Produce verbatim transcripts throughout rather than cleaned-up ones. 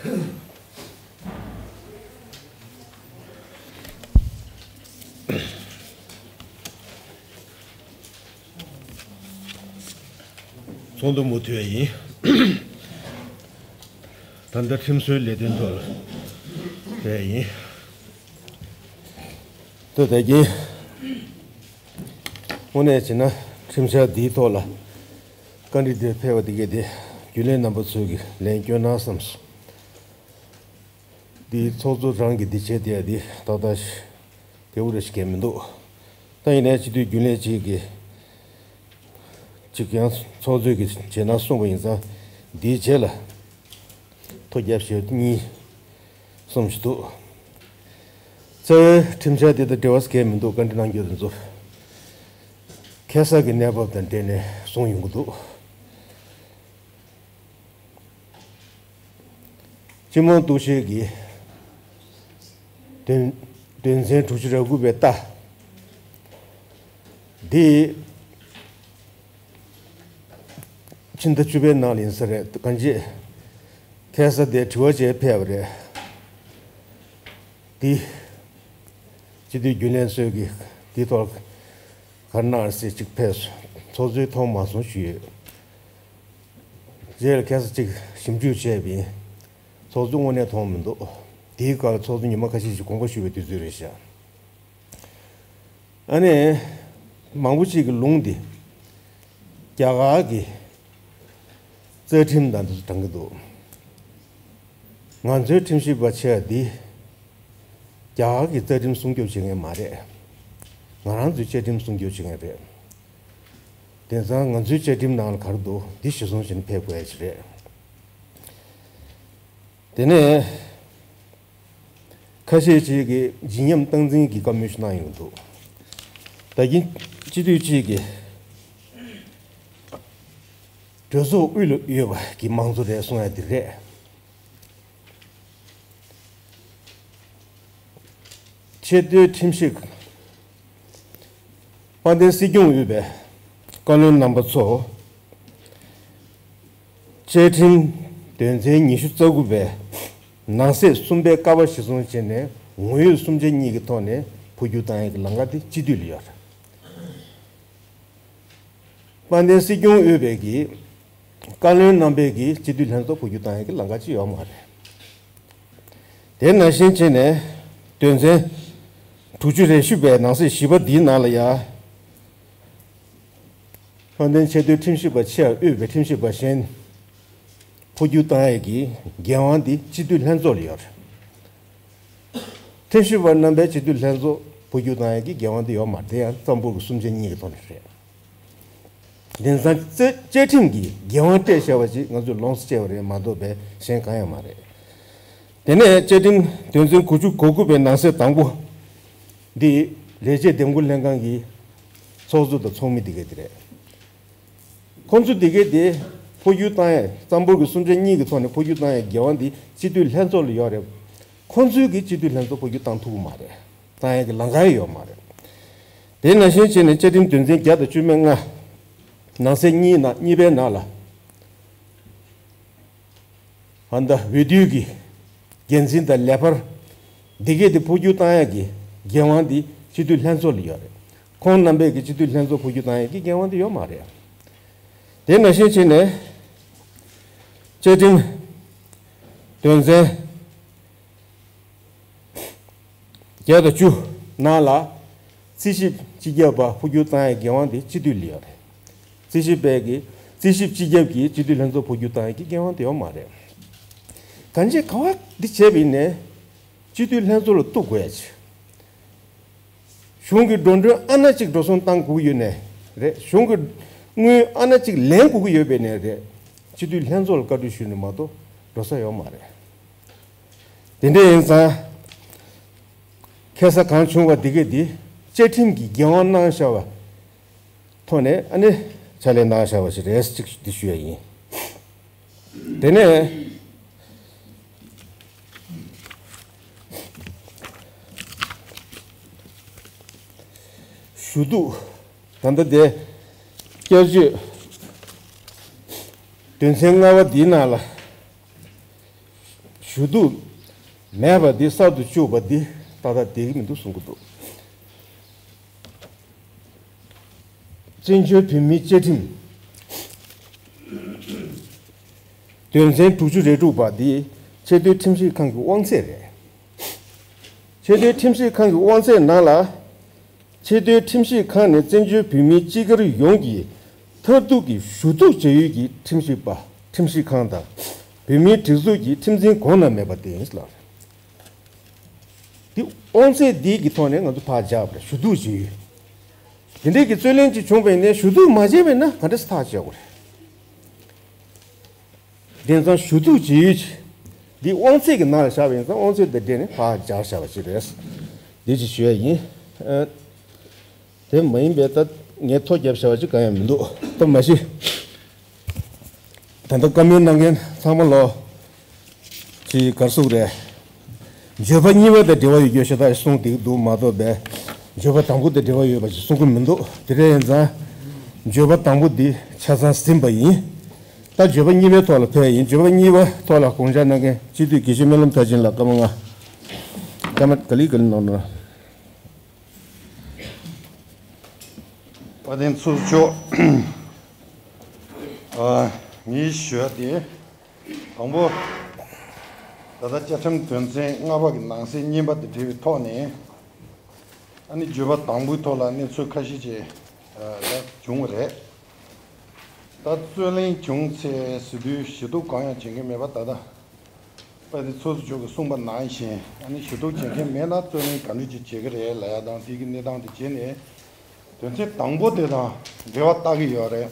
ཚོགས་འདུ་མུ་མཐུད་ཡིན། ད་ལྟ་ཁྲིམས་བཟོའི་ལས་དོན་ཐོག་ལ་ཕེབས་ཡིན། ད་ད་གིན་དངོས་གནས་བྱས་ན་ཁྲིམས་འཆར་འདིའི་ཐོག་ལ་བཀའ་འདྲི་འདིར་ཕེབས་པ་འདི་གས་དེ་རྒྱུན་ལས་རྣམ་པ་ཚོས་ཀྱི་ལན་སྐྱོན་ན་བསམས་སོང་། འདི་ཚོགས་གཙོ་རང་གིས་འདི་བྱས་བསྡད་ཡ་འདི་ཏག་ཏག་ཞིག་བདེ་པོ་རེ་ཞིག་གས་མི་འདུག་ད་ཡིན་ནའི་སྤྱི་འཐུས་རྒྱུན་ལས་གཅིག་གིས་གཅིག་ཡང་ཚོགས་གཙོས་ཀྱིས་བྱས་ན་གསུངས་པ་ཡིན་ཙང་འདིའི་རྗེས་ལ་ཐོ་རྒྱབ་ཞེས་གཉིས་གསུམ་ཞིག་འདུག་རྩ་བའི་ཁྲིམས་འཆར་འདི་དང་འབྲེལ་བ་གས་མི་འདུག་བཀའ་འདྲི་གནང་རྒྱུ་དེ་ཚོ་ཁ་སང་གི་གནས་བབ་དང་འབྲེལ་ནས་གསུངས་ཡོང་གི་འདུག་སྤྱི་དམངས་གཏུག་བཤེར་གྱི་དོན་དོན་ཚན་དྲུག་ཅུ་རེ་དགུ་པའི་ལྟ་འདི་ཕྱི་ཟླ་བཅུ་པའི་ནང་ལ་ཡིན་ས་རེད། གང་ཅི་ཁ་སང་དེ་དྲི་བ་བྱས་ཕེབས་པ་རེད། འདི་སྤྱི་འཐུས་རྒྱུན་ལས་ཚོས་ཀྱིས་འདི་ཐོག་ག་རེ་གནང་ཟེར་ཅིག་ཕེབས་སོང་། ཚོགས་གཙོས་མཐོང་མ་སོང་ཞུས་ཡོད། རྗེས་ལ་ཁ་སང་ཅིག་ཞིབ་འཇུག་བྱས་པ་ཡིན། ཚོགས་གཙོ་དངོས་གནས་མཐོང་མི་འདུག་དེའི་སྐབས་ལ་ཚོགས་གཙོ་ཉི་མ་ཁ་ཤས་ཤིག་དགོངས་པ་ཞུས་པའི་དུས་ཚོད་རེད་ཤག་ཨ་ནི། མང་པོ་ཅིག་གི་ལུང་འདི་རྒྱ་གར་གྱི་རྩ་ཁྲིམས་དང་དེ་ཚོ་བགྲང་གི་འདུག་ང་ཚོའི་ཁྲིམས་ཞིབ་པ་ཆེ་བ་འདི་རྒྱ་གར་གྱི་རྩ་ཁྲིམས་སྲུང་སྐྱོབ་བྱེད་མཁན་མ་རེད། ང་རང་ཚོའི་བཅའ་ཁྲིམས་སྲུང་སྐྱོབ་བྱེད་མཁན་རེད། དེང་སང་ང་ཚོའི་བཅའ་ཁྲིམས་ནང་ལ་ག་རེ་འདུག་འདི་གཞིར་བཟུང་བྱས་ནས་ཕེབས་དགོས་ཡ་ཅིག་རེད། དེ་ནས་ཁ་ཤས་ཅིག་གིས་བརྗིད་ཉམས་སྟངས་འཛིན་གྱི་བཀའ་མོལ་ཞིག་གནང་ཡོང་འདུག་ད་གིན་སྤྱི་འཐུས་གཅིག་གིས་གྲོས་ཚོགས་དབུས་ལ་ཡོད་པ་གི་དམངས་གཙོ་རེད་གསུང་ཡ་འདི་རེད། ཆེས་མཐོའི་ཁྲིམས་ཞིབ་དཔལ་ལྡན་སྲིད་སྐྱོང་དབུས་པའི་བཀའ་བློན་རྣམ་པ་ཚོ། བཅའ་ཁྲིམས་དོན་ཚན་ཉི་ཤུ་རྩ་དགུ་པའི་ནང་གསེས་གསུམ་པའི་ཀ་པ་གཞིར་བཟུང་བྱས་ནས་ངོ་ཡོད་སུམ་ཆ་གཉིས་ཀྱི་ཐོག་ནས་འཕོ་འགྱུར་བཏང་ཡས་ཀྱི་ལམ་ཁ་དེ་སྤྱི་འཐུས་ལ་ཡོད་རེད། དཔལ་ལྡན་སྲིད་སྐྱོང་དབུས་པའི་གི་བཀའ་བློན་རྣམ་པའི་གི་སྤྱི་འཐུས་ལྷན་ཚོགས་འཕོ་འགྱུར་བཏང་ཡས་ཀྱི་ལམ་ཁ་ཅིག་ཡོད་མ་རེད། དེ་ནང་བཞིན་བྱས་ནས་དོན་ཚན་དྲུག་ཅུ་རེ་བཞི་པའི་ནང་གསེས་བཞི་པ་འདིའི་ནང་ལ་ཡ། དཔལ་ལྡན་ཆེས་མཐོའི་ཁྲིམས་ཞིབ་པ་ཆེས་དབུས་པའི་ཁྲིམས་ཞིབ་པ་གཞན་འཕོ་འགྱུར་བཏང་ཡས་ཀྱི་འགན་དབང་འདི་སྤྱི་འཐུས་ལྷན་ཚོགས་ལ་ཡོད་རེད། ཁྲིམས་ཞིབ་པ་རྣམ་པའི་སྤྱི་འཐུས་ལྷན་ཚོགས་འཕོ་འགྱུར་བཏང་ཡས་ཀྱི་འགན་དབང་འདི་ཡོད་མ་རེད། དེ་ཡང་རྩ་འབོར་གྱི་གསུམ་ཆ་གཉིས་ཀྱི་ཐོག་ནས་རེད། དེང་སང་བཅའ་བཅའ་ཁྲིམས་ཀྱི་འགན་དབང་སྤྲད་བཞག་པ་ཅིག་ང་ཚོས་ལོངས་སུ་སྤྱད་པ་རེད་མ་གཏོགས་པའི་གཞན་གང་ཡང་མ་རེད། དེ་ནས་བཅའ་ཁྲིམས་དོན་ཚན་དགུ་བཅུ་གོ་དགུ་པའི་ནང་གསེས་དང་པོ་འདི་ལས་བྱེད་འདེམས་བསྐོ་ལྷན་ཁང་གི་ཚོགས་གཙོ་དང་ཚོགས་མི་འདི་གས་འདི་རེད། ཁོང་ཚོ་འདི་གས་དེ་འཕོ་འགྱུར་བཏང་ཡས་རྩ་འབོར་གྱི་གསུམ་ཆ་གཉིས་ཀྱི་ཐོག་ནས་འཕོ་འགྱུར་བཏང་ཡས་འགན་དབང་འདི་སྤྱི་འཐུས་ལྷན་ཚོགས་ལ་ཡོད་རེད། ཁོང་ཚོའི་གི་སྤྱི་འཐུས་ལྷན་ཚོགས་འཕོ་འགྱུར་བཏང་ཐུབ་ཀྱི་མ་རེད། བཏང་ཡས་ཀྱི་ལམ་ཁ་ཡང་ཡོད་མ་རེད། དེ་ནང་བཞིན་བྱས་ནས་བཅའ་ཁྲིམས་དོན་ཚན་བརྒྱ་དང་བཅུ་མེད་ལྔ་ནང་གསེས་གཉིས་ནང་གཉིས་པའི་ནང་ལ། ཨ་ད་འོས་བསྡུའི་གི་འགན་འཛིན་དང་ལས་འཕར་འདི་གས་དེ་འཕོ་འགྱུར་བཏང་ཡག་གི་འགན་དབང་འདི་སྤྱི་འཐུས་ལྷན་ཚོགས་ལ་ཡོད་རེད། ཁོང་རྣམ་པས་ཀྱི་སྤྱི་འཐུས་ལྷན་ཚོགས་འཕོ་འགྱུར་བཏང་ཡག་གི་འགན་དབང་འདི་ཡོད་མ་རེད། དེ་ནང་བཞིན་བྱས་ནས་བཅའ་ཁྲིམས་དོན་ཚན་བརྒྱ་དང་བཅུ་ནང་ལ་རྩིས་ཞིབ་སྤྱི་ཁྱབ་པ་འཕོ་འགྱུར་བཏང་ཡག་འགན་དབང་དེ་སྤྱི་འཐུས་ལ་ཡོད་རེད། རྩིས་ཞིབ་པས་ཀྱི་རྩིས་ཞིབ་སྤྱི་ཁྱབ་ཀྱིས་སྤྱི་འཐུས་ལྷན་ཚོགས་འཕོ་འགྱུར་བཏང་ཡག་གི་འགན་དབང་དེ་ཡོད་མ་རེད། གང་ཅི་ག་བ་འདི་བྱས་པ་ཡིན་ནའི་སྤྱི་འཐུས་ལྷན་ཚོགས་ལ་གཏུག་དགོས་ཡག་ཅིག་གཞུང་གི་འགྲོ་གྲོན་ཨ་ན་གཅིག་འགྲོ་སོང་བཏང་དགོས་ཀྱི་ཡོད་ནའི་རེད། གཞུང་གི་དངུལ་ཨ་ན་གཅིག་ལེན་དགོས་ཀྱི་ཡོད་པས་ནའི་རེད། སྤྱི་འཐུས་ལྷན་ཚོགས་ལ་བཀའ་འཁྲོལ་ཞུས་ནས་མ་གཏོགས་འགྲོ་ས་ཡོད་མ་རེད། དེ་འདྲ་ཡིན་ཙང་ཁ་སང་གང་བྱུང་བ་འདི་གས་འདི་བཅའ་ཁྲིམས་ཀྱི་འགན་དབང་གནང་བཞག་པ་ཐོག་ནས་ཨ་ནི་ཕྱག་ལས་གནང་བཞག་པ་ཞིག་རེད་ཅིག་འདི་ཞུ་ཡ་ཡིན། དེ་ནས་ཞུ་གཏུག་ད་ལྟ་དེ་བསྐྱར་བཅོས་དོན་ཚན་ལྔ་པ་འདིའི་ནང་ལ་ ཞུ་གཏུག་མེད་པ་འདི་གསར་དུ་བཅུག་པ་འདི་ཏག་ཏག་བསྡད་ཀྱི་མི་འདུག་གསུང་གི་འདུག། བཙན་བྱོལ་བོད་མིའི་བཅའ་ཁྲིམས་དོན་ཚན་དྲུག་ཅུ་རེ་དྲུག་པ་འདི་ཆེས་མཐོའི་ཁྲིམས་ཞིབ་ཁང་གི་དབང་ཚད་རེད། ཆེས་མཐོའི་ཁྲིམས་ཞིབ་ཁང་གི་དབང་ཚད་ནང་ལ། ཆེས་མཐོའི་ཁྲིམས་ཞིབ་ཁང་ནི་བཙན་བྱོལ་བོད་མིའི་སྤྱི་སྒེར་ཡོངས་ཀྱི་མཐར་ཐུག་གི་ཞུ་གཏུག་བྱ་ཡུལ་གྱི་ཁྲིམས་ཞིབ་པ་ཁྲིམས་ཞིབ་ཁང་དང་། བོད་མིའི་སྒྲིག་འཛུགས་ཀྱི་ཁྲིམས་འཛིན་གོང་ན་མེད་པ་དེ་ཡིན་ལ། འདི་དབང་ཚད་འདི་གི་ཐོག་ནས་ང་ཚོ་ཕར་བཞག་པ་རེད། ཞུ་གཏུག་བྱེད་ཡུལ་དེ་འདྲས་ཀྱི་རྩོད་གླེང་ཅིག་བྱུང་བ་ཡིན་ན། ཞུ་གཏུག་མ་བྱས་པ་ཡིན་ན་ག་འདྲས་ཐག་གཅོད་དགོས་རེད། དེང་སང་ཞུ་གཏུག་བྱེད་ཡུལ་གྱི་འདི་དབང་ཚད་ཀྱི་ནང་ལ་བཞག་པ་ཡིན་ཙང་། དབང་ཚད་དང་འབྲེལ་ནས་ཕར་སྦྱར་བཞག་པ་ཞིག་རེད། འདི་ཅིག་ཞུ་ཡ་ཡིན། ཨ། དེ་མ་ཡིན་པའི་ད་ངས་ཐོ་བརྒྱབ་བཞག་པ་ཅིག་གང་ཡང་མི་འདུག། ད་མ་གཞི་ད་ལྟ་བཀའ་མོལ་གནང་མཁན་ཚང་མ་ལོ། ཅིག་གར་སོང་རེད། བརྗོད་པ་གཉིས་པ་དང་འབྲེལ་བ་ཡོད་རྒྱུ་ཞེ་དྲག་གསུངས་བསྡད་ཀྱི་འདུག་མ་གཏོགས་པའི་བརྗོད་པ་དང་པོ་དང་འབྲེལ་བ་ཡོད་པ་ཞིག་གསུང་གི་མི་འདུག། དེ་འདྲ་ཡིན་ཙང་བརྗོད་པ་དང་པོ་འདི་ཆ་ཚང་ཟིན་པ་ཡིན། ད་བརྗོད་པ་གཉིས་པའི་ཐོག་ལ་ཕེབས་ཡིན། བརྗོད་པ་གཉིས་པའི་ཐོག་ལ་དགོངས་འཆར་གནང་མཁན་སྤྱི་འཐུས་དགེ་བཤེས་སྨོན་ལམ་མཐར་ཕྱིན་ལགས། སྐར་མ་ལྔ། སྐར་མ་ག་ལེ་ག་ལེ་གནང་རོགས། དཔལ་ལྡན་ཚོགས་གཙོ་མཆོག། ཨ། ངའི་ཞུ་ཡ་དེ། དང་པོ། ད་ལྟ་བཅའ་ཁྲིམས་དོན་ཚན་ལྔ་པ་གི་ནང་གསེས་གཉིས་པ་དང་འབྲེལ་བའི་ཐོག་ནས། ཨ་ནི་བརྗོད་པ་དང་པོའི་ཐོག་ལ་གནས་ཚུལ་ཁ་ཤས་ཅིག་ཨ། བྱུང་བ་རེད། ད་རྩོད་གླེང་བྱུང་ཚེ་ཟེར་དུས་ཞུ་གཏུག་གང་ཡང་བྱེད་མཁན་མེད་པ། ད་ལྟ་དཔལ་ལྡན་ཚོགས་གཙོ་མཆོག་གིས་གསུངས་པ་ནང་བཞིན། ཨ་ནི་ཞུ་གཏུག་བྱེད་མཁན་མེད་ན་རྩོད་གླེང་ག་འདྲ་ཅིག་བྱེད་ཀྱི་རེད་ལབ་ཡ་དང་། དེ་གི་གནས་སྟངས་དེ་བྱས་ནས་དོན་ཚན་དང་པོ་དེ་དང་འབྲེལ་བ་བཏགས་ཀྱི་ཡོད་རེད།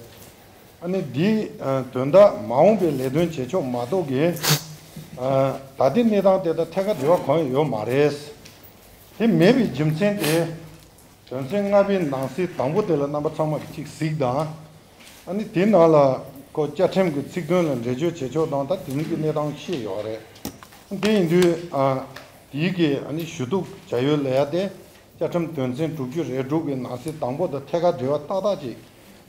ཨ་ནི་འདི་ཨ། དོན་དག་མ་འོངས་པའི་ལས་དོན་བྱེད་ཕྱོགས་མ་གཏོགས་ཀྱི་ཨ། ད་ལྟའི་གནས་སྟངས་དེ་དང་ཐད་ཀར་འབྲེལ་བ་གང་ཡང་ཡོད་མ་རེད། དེ་མེད་པའི་རྒྱུ་མཚན་དེ། དོན་ཚན་ལྔ་པའི་ནང་གསེས་དང་པོ་དེ་ལ་རྣམ་པ་ཚང་མ་གིས་གཅིག་གཟིགས་དང་། ཨ་ནི་དེའི་ནང་ལ་ཁོ་བཅའ་ཁྲིམས་ཀྱི་ཚིག་དོན་ལ་འགྲེལ་བརྗོད་བྱེད་ཕྱོགས་དང་། ད་དེ་རིང་གི་གནས་སྟངས་ཤེས་ཡོད་རེད། དེ་ཡིན་དུས་ཨ། དེའི་གི་ཨ་ནི་ཞུ་གཏུག་བྱ་ཡུལ་ལབ་ཡ་དེ། བཅའ་ཁྲིམས་དོན་ཚན་དྲུག་ཅུ་རེ་དྲུག་གི་ནང་གསེས་དང་པོ་དང་ཐད་ཀར་འབྲེལ་བ་ཏག་ཏག་ཅིག་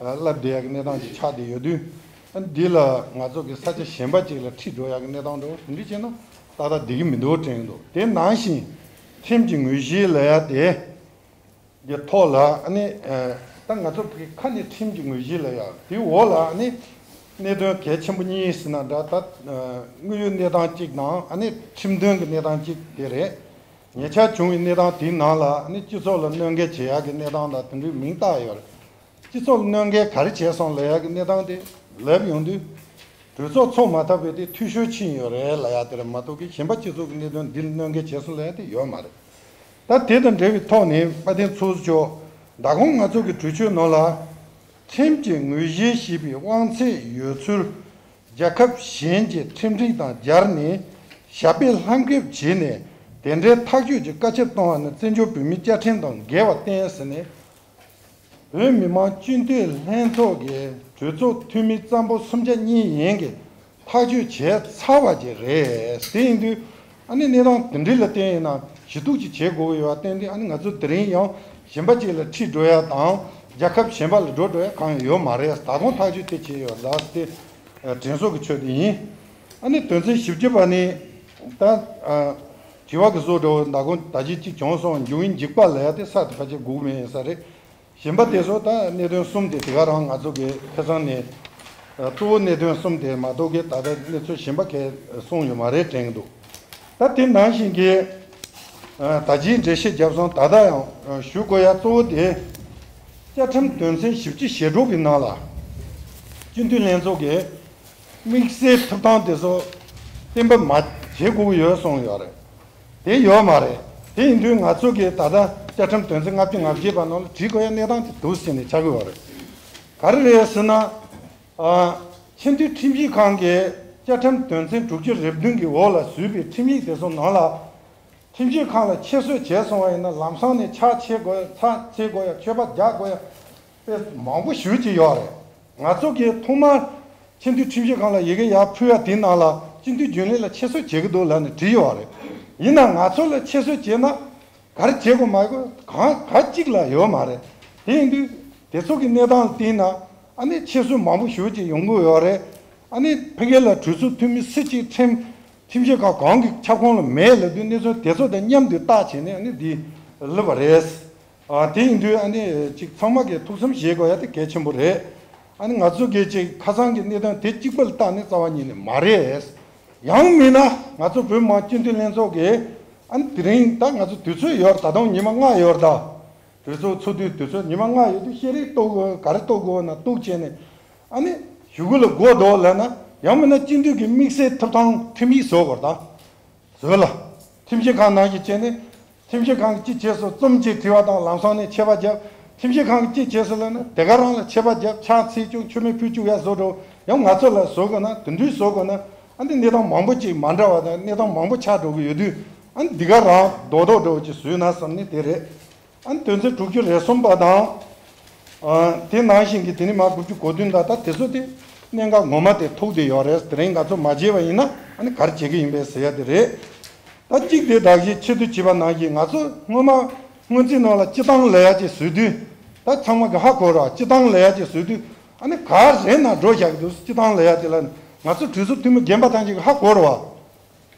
ཨ། ལབ་བསྡད་ཡ་གི་གནས་སྟངས་ཅིག་ཆགས་བསྡད་ཡོད་དུས། ཨ་ནི་འདི་ལ་ང་ཚོ་གི་ས་ཆ་གཞན་པ་ཅིག་ལ་ཁྲིད་འགྲོ་ཡ་གི་གནས་སྟངས་འདྲ་བོ་དེ་འདྲ་བྱས་ན་ཏག་ཏག་བསྡད་ཀྱི་མི་འདུག་དྲན་གྱི་འདུག། དེ་ནང་བཞིན་ཁྲིམས་ཀྱི་དངོས་གཞི་ལབ་ཡ་དེ། གི་ཐོག་ལ་ཨ་ནི་ཨ། ད་ང་ཚོ་གི་ཁ་ནས་ཁྲིམས་ཀྱི་དངོས་གཞི་ལབ་ཡ་དེའི་འོག་ལ་ཨ་ནི་གནད་དོན་གལ་ཆེན་པོ་གཉིས་ཟེར་ན་འདྲ། ད་ཨ། དངོས་ཡོད་གནས་སྟངས་གཅིག་དང་། ཨ་ནི་ཁྲིམས་དོན་གྱི་གནས་སྟངས་གཅིག་དེ་རེད། ཉེ་ཆར་བྱུང་བའི་གནས་སྟངས་དེའི་ནང་ལ་ཨ་ནི་སྤྱི་ཚོགས་ལ་གནོད་འགེལ་བྱེད་ཡག་གི་གནས་སྟངས་དང་དེ་འདྲའི་མིང་བཏགས་ཡོད་རེད། སྤྱི་ཚོགས་ལ་གནོད་འགེལ་ག་རེ་བྱས་སོང་ལབ་ཡག་གི་གནས་སྟངས་དེ་ལབ་ཡོང་དུས། གྲོས་ཚོགས་ཚོགས་མ་ཐུབ་པའི་དེ་འཐུས་ཤོར་ཕྱིན་ཡོད་རེད་ལབ་ཡ་དེ་རེད་མ་གཏོགས་ཀྱི། གཞན་པ་སྤྱི་ཚོགས་ཀྱི་གནད་དོན་འདི་ལ་གནོད་འགེལ་བྱས་སོང་ལབ་ཡ་དེ་ཡོད་མ་རེད། ད་དེ་དང་འབྲེལ་བའི་ཐོག་ནས་དཔལ་ལྡན་ཚོགས་གཙོ་མཆོག། ད་གོང་ང་ཚོ་གི་གྲོས་ཆོད་ནང་ལ་ཁྲིམས་ཀྱི་དངོས་གཞི་ཞེས་པའི་དབང་ཚད་ཡོད་ཚུལ་རྒྱལ་ཁབ་གཞན་གྱི་ཁྲིམས་སྒྲིག་དང་སྦྱར་ནས་ཞབས་པད་ལྷམ་འཁེབས་བྱས་ནས་དེ་འདྲའི་ཐག་གཅོད་ཀྱི་བཀའ་ཁྱབ་གཏོང་བ་ནི་བཙན་བྱོལ་བོད་མིའི་བཅའ་ཁྲིམས་དང་འགལ་བར་བསྟན་ཟེར་ནས། བོད་མི་མང་སྤྱི་འཐུས་ལྷན་ཚོགས་ཀྱི་གྲོས་ཚོགས་འཐུས་མི་རྩ་འབོར་སུམ་ཆ་གཉིས་ཡན་གྱིས་ཐག་གཅོད་བྱས་ཚར་བ་ཅིག་རེད། དེ་ཡིན་དུས་ཨ་ནི་གནས་སྟངས་དེ་འདྲ་ལ་བརྟེན་ཡིན་ན་ཞུ་གཏུག་ཅིག་བྱེད་དགོས་ཀྱི་ཡོད་པ་བརྟེན་ཏེ། ཨ་ནི་ང་ཚོ་དེ་རིང་ཡང་གཞན་པ་ཅིག་ལ་ཁྲིད་འགྲོ་ཡ་དང་རྒྱལ་ཁབ་གཞན་པ་ལ་འགྲོ་འགྲོ་ཡ་གང་ཡང་ཡོད་མ་རེད། ད་དུང་ཐག་གཅོད་དེ་བྱས་ཡོད་ལགས་ཏེ། ཨ། དྲན་གསོ་གི་ཆེད་དུ་ཡིན། ཨ་ནི་དོན་ཚན་བཞི་བཅུ་པ་ནི་ད་ཨ། དྲི་བ་གི་བཟོ་འདྲ་བོ་ད་གོང་ད་ཅི་གཅིག་བྱུང་སོང་། འབྱུང་བའི་འཇིགས་པ་ལབ་ཡ་དེ་ས་དེ་ཕལ་ཆེར་སྒུག་མེད་ཡིན་ས་རེད། གཞན་པ་དེ་ཚོ་ད་གནད་དོན་གསུམ་དེ་དེ་ག་རང་ང་ཚོ་གི་ཁ་སང་ནས་ཨ། གཙོ་བོ་གནད་དོན་གསུམ་དེ་མ་གཏོགས་ཀྱི་ད་ལྟ་གནས་ཚུལ་གཞན་པ་གས་གསུངས་ཡོད་མ་རེད་དྲན་གྱི་འདུག། ད་དེ་ནང་བཞིན་གྱི་ཨ། ད་ཅིའི་འགྲེལ་བཤད་བརྒྱབ་སོང་། ད་ལྟ་ཡང་ཨ། ཞུ་དགོས་ཡ་གཙོ་བོ་དེ་བཅའ་ཁྲིམས་དོན་ཚན་བཞི་བཅུ་ཞེ་དྲུག་གི་ནང་ལ་སྤྱི་འཐུས་ལྷན་ཚོགས་ཀྱི་དམིགས་བསལ་ཐོབ་ཐང་དེ་ཚོ་གཏན་འབེབས་མ་བྱེད་དགོས་ཀྱི་ཡོད་གསུངས་ཡོད་རེད། དེ་ཡོད་མ་རེད། དེ་ཡིན་དུས་ང་ཚོ་གིས་ད་ལྟ་བཅའ་ཁྲིམས་དོན་ཚན་ལྔ་བཅུ་ང་བརྒྱད་པ་ནང་ལ་བྲིས་དགོས་ཡ་གནས་སྟངས་དེ་འདུག་ཟེར་ནས་ཆགས་ཀྱི་ཡོད་རེད། ག་རེ་རེད་ཟེར་ན། ཨ། ཆེས་མཐོའི་ཁྲིམས་ཞིབ་ཁང་གིས་བཅའ་ཁྲིམས་དོན་ཚན་དྲུག་ཅུ་རེ་བདུན་གྱི་འོག་ལ་བཟོས་པའི་ཁྲིམས་ཡིག་དེ་ཚོ་ནང་ལ། ཁྲིམས་ཞིབ་ཁང་ལ་ཆེད་གསོལ་བྱས་སོང་བ་ཡིན་ན་ལམ་སང་ནས་ཕྱག་ཕྱིད་དགོས་ཡ། ཕྱག་ཕྱིད་དགོས་ཡ། མཆོད་པ་རྒྱག་དགོས་ཡ་དཔེ་མང་པོ་ཞེ་ཅིག་ཡོད་རེད། ང་ཚོ་གིས་ཐོག་མར་ཆེས་མཐོའི་ཁྲིམས་ཞིབ་ཁང་ལ་ཡི་གེ་ཡར་ཕུལ་ཡ་དེའི་ནང་ལ་སྤྱི་འཐུས་རྒྱུན་ལས་ལ་ཆེད་གསོལ་བྱེད་ཀྱི་འདུག་ལབ་ནས་བྲིས་ཡོད་རེད། ཡིན་ནའང་ང་ཚོ་ལ་ཆེད་གསོལ་བྱས་ན་ག་རེ་བྱེད་དགོས་མ་དགོས་གང་ག་གཅིག་ལ་ཡོད་མ་རེད། དེ་ཡིན་དུས་དེ་ཚོ་གི་གནས་སྟངས་ལ་བལྟས་ན་ཨ་ནི་ཆེད་གསོལ་མང་པོ་ཞེ་ཅིག་ཡོང་གི་ཡོད་རེད། ཨ་ནི་ཕ་གི་ལ་གྲོས་ཚོགས་འཐུས་མི་སུ་གཅིག་ཁྲིམས་ ཁྲིམས་ཞིབ་ཁང་གང་གི་ཁྱབ་ཁོངས་ལ་མེད་ལབ་དུས་གནས་ཚུལ་དེ་ཚོ་དང་མཉམ་དུ་བལྟ་བྱས་ནས་ཨ་ནི་འདི་ལབ་པ་རེད། ཨ་དེ་ཡིན་དུས་ཨ་ནི་ཅིག་ཚང་མ་གིས་ཐུགས་བསམ་བཞེས་དགོས་ཡ་དེ་གལ་ཆེན་པོ་རེད། ཨ་ནི་ང་ཚོ་གིས་ཅིག་ཁ་སང་གི་གནས་སྟངས་དེ་གཅིག་པ་ལ་བལྟ་ནས་རྩ་བ་ཉིད་ནས་མ་རེད། ཡང་མིན་ན་ང་ཚོ་བོད་མི་མང་སྤྱི་འཐུས་ལྷན་ཚོགས་ཀྱིས་ཨ་ནི་དེ་རིང་ད་ང་ཚོ་དུས་ཚོད་ཡོད་རེད། ད་དུང་ཉི་མ་ལྔ་ཡོད་རེད་ད། གྲོས་ཚོགས་ཚོགས་དུས་དུས་ཚོད་ཉི་མ་ལྔ་ཡོད་དུས་ཤེས་རིག་གཏོང་དགོས་ག་རེ་གཏོང་དགོས་ན་གཏུག་བྱས་ནས་ཨ་ནི་གཞུག་གུ་ལ་དགོས་འདུག་ལབ་ན་ཡང་མིན་ན་སྤྱི་འཐུས་ཀྱི་དམིགས་བསལ་ཐོབ་ཐང་ཁྲིམས་ཡིག་བཟོ་དགོས་རེད་ད། བཟོས་ལ། ཁྲིམས་ཞིབ་ཁང་ནང་བཞིན་བྱས་ནས་ཁྲིམས་ཞིབ་ཁང་གིས་ཅི་བྱས་སོང་རྩོམ་གཅིག་བྲིས་པ་དང་ལམ་སང་ནས་ཆད་པ་བརྒྱབ། ཁྲིམས་ཞིབ་ཁང་གིས་ཅི་བྱས་སོང་ལབ་ན་དེ་ག་རང་ལ་ཆད་པ་བརྒྱབ་ཕྱག་འཚལ་བཅུག་མཆོད་མེ་ཕུལ་བཅུག་ཡ་བཟོ་འགྲོ། ཡང་ང་ཚོ་ལ་བཟོ་དགོས་ན་དེ་འདྲའི་བཟོ་དགོས་ན་ཨ་ནི་གནས་སྟངས་མང་པོ་ཅིག་མ་འདྲ་བ་དང་གནས་སྟངས་མང་པོ་ཆགས་འགྲོ་གི་ཡོད་དུས་ཨ་ནི་འདི་ག་རང་རྡོག་རྡོག་འགྲོ་ཅིག་བཟོས་ན་བསམ་ནས་དེ་རེད། ཨ་ནི་དོན་ཚན་དྲུག་ཅུ་རེ་གསུམ་པ་དང་། ཨ་དེ་ནང་བཞིན་གྱི་དེ་ནི་མ་དགུ་བཅུ་གོ་བདུན་དང་ད་དེ་ཚོ་དེ་གནད་འགག་ངོ་མ་དེ་ཐུག་བསྡད་ཡོད་རེད། དེ་རིང་ང་ཚོ་མ་བརྗེད་པ་ཡིན་ན་ཨ་ནི་ག་རེ་བྱེད་ཀྱི་ཡིན་པས་ཟེར་ཡ་དེ་རེད། ད་གཅིག་དེ་ད་གཞི་ཆེད་དུ་བྱས་པ་ནང་བཞིན་ང་ཚོ་སྔོན་མ་སྔོན་རྩིས་ནང་ལ་སྤྱི་བཏང་ལབ་ཡ་ཅིག་བཟོས་དུས་ད་ཚང་མ་གི་ཧ་གོ་ར་སྤྱི་བཏང་ལབ་ཡ་ཅིག་བཟོས་དུས་ཨ་ནི་ག་རེ་ན་འགྲོ་བཞག་གི་འདུག་སྤྱི་བཏང་ལབ་ཡ་དེ་ལ་ང་ཚོ་གྲོས་ཚོགས་འཐུས་མི་རྒན་པ་ཐམས་ཅད་ཀྱི་ཧ་གོ་ར་བ།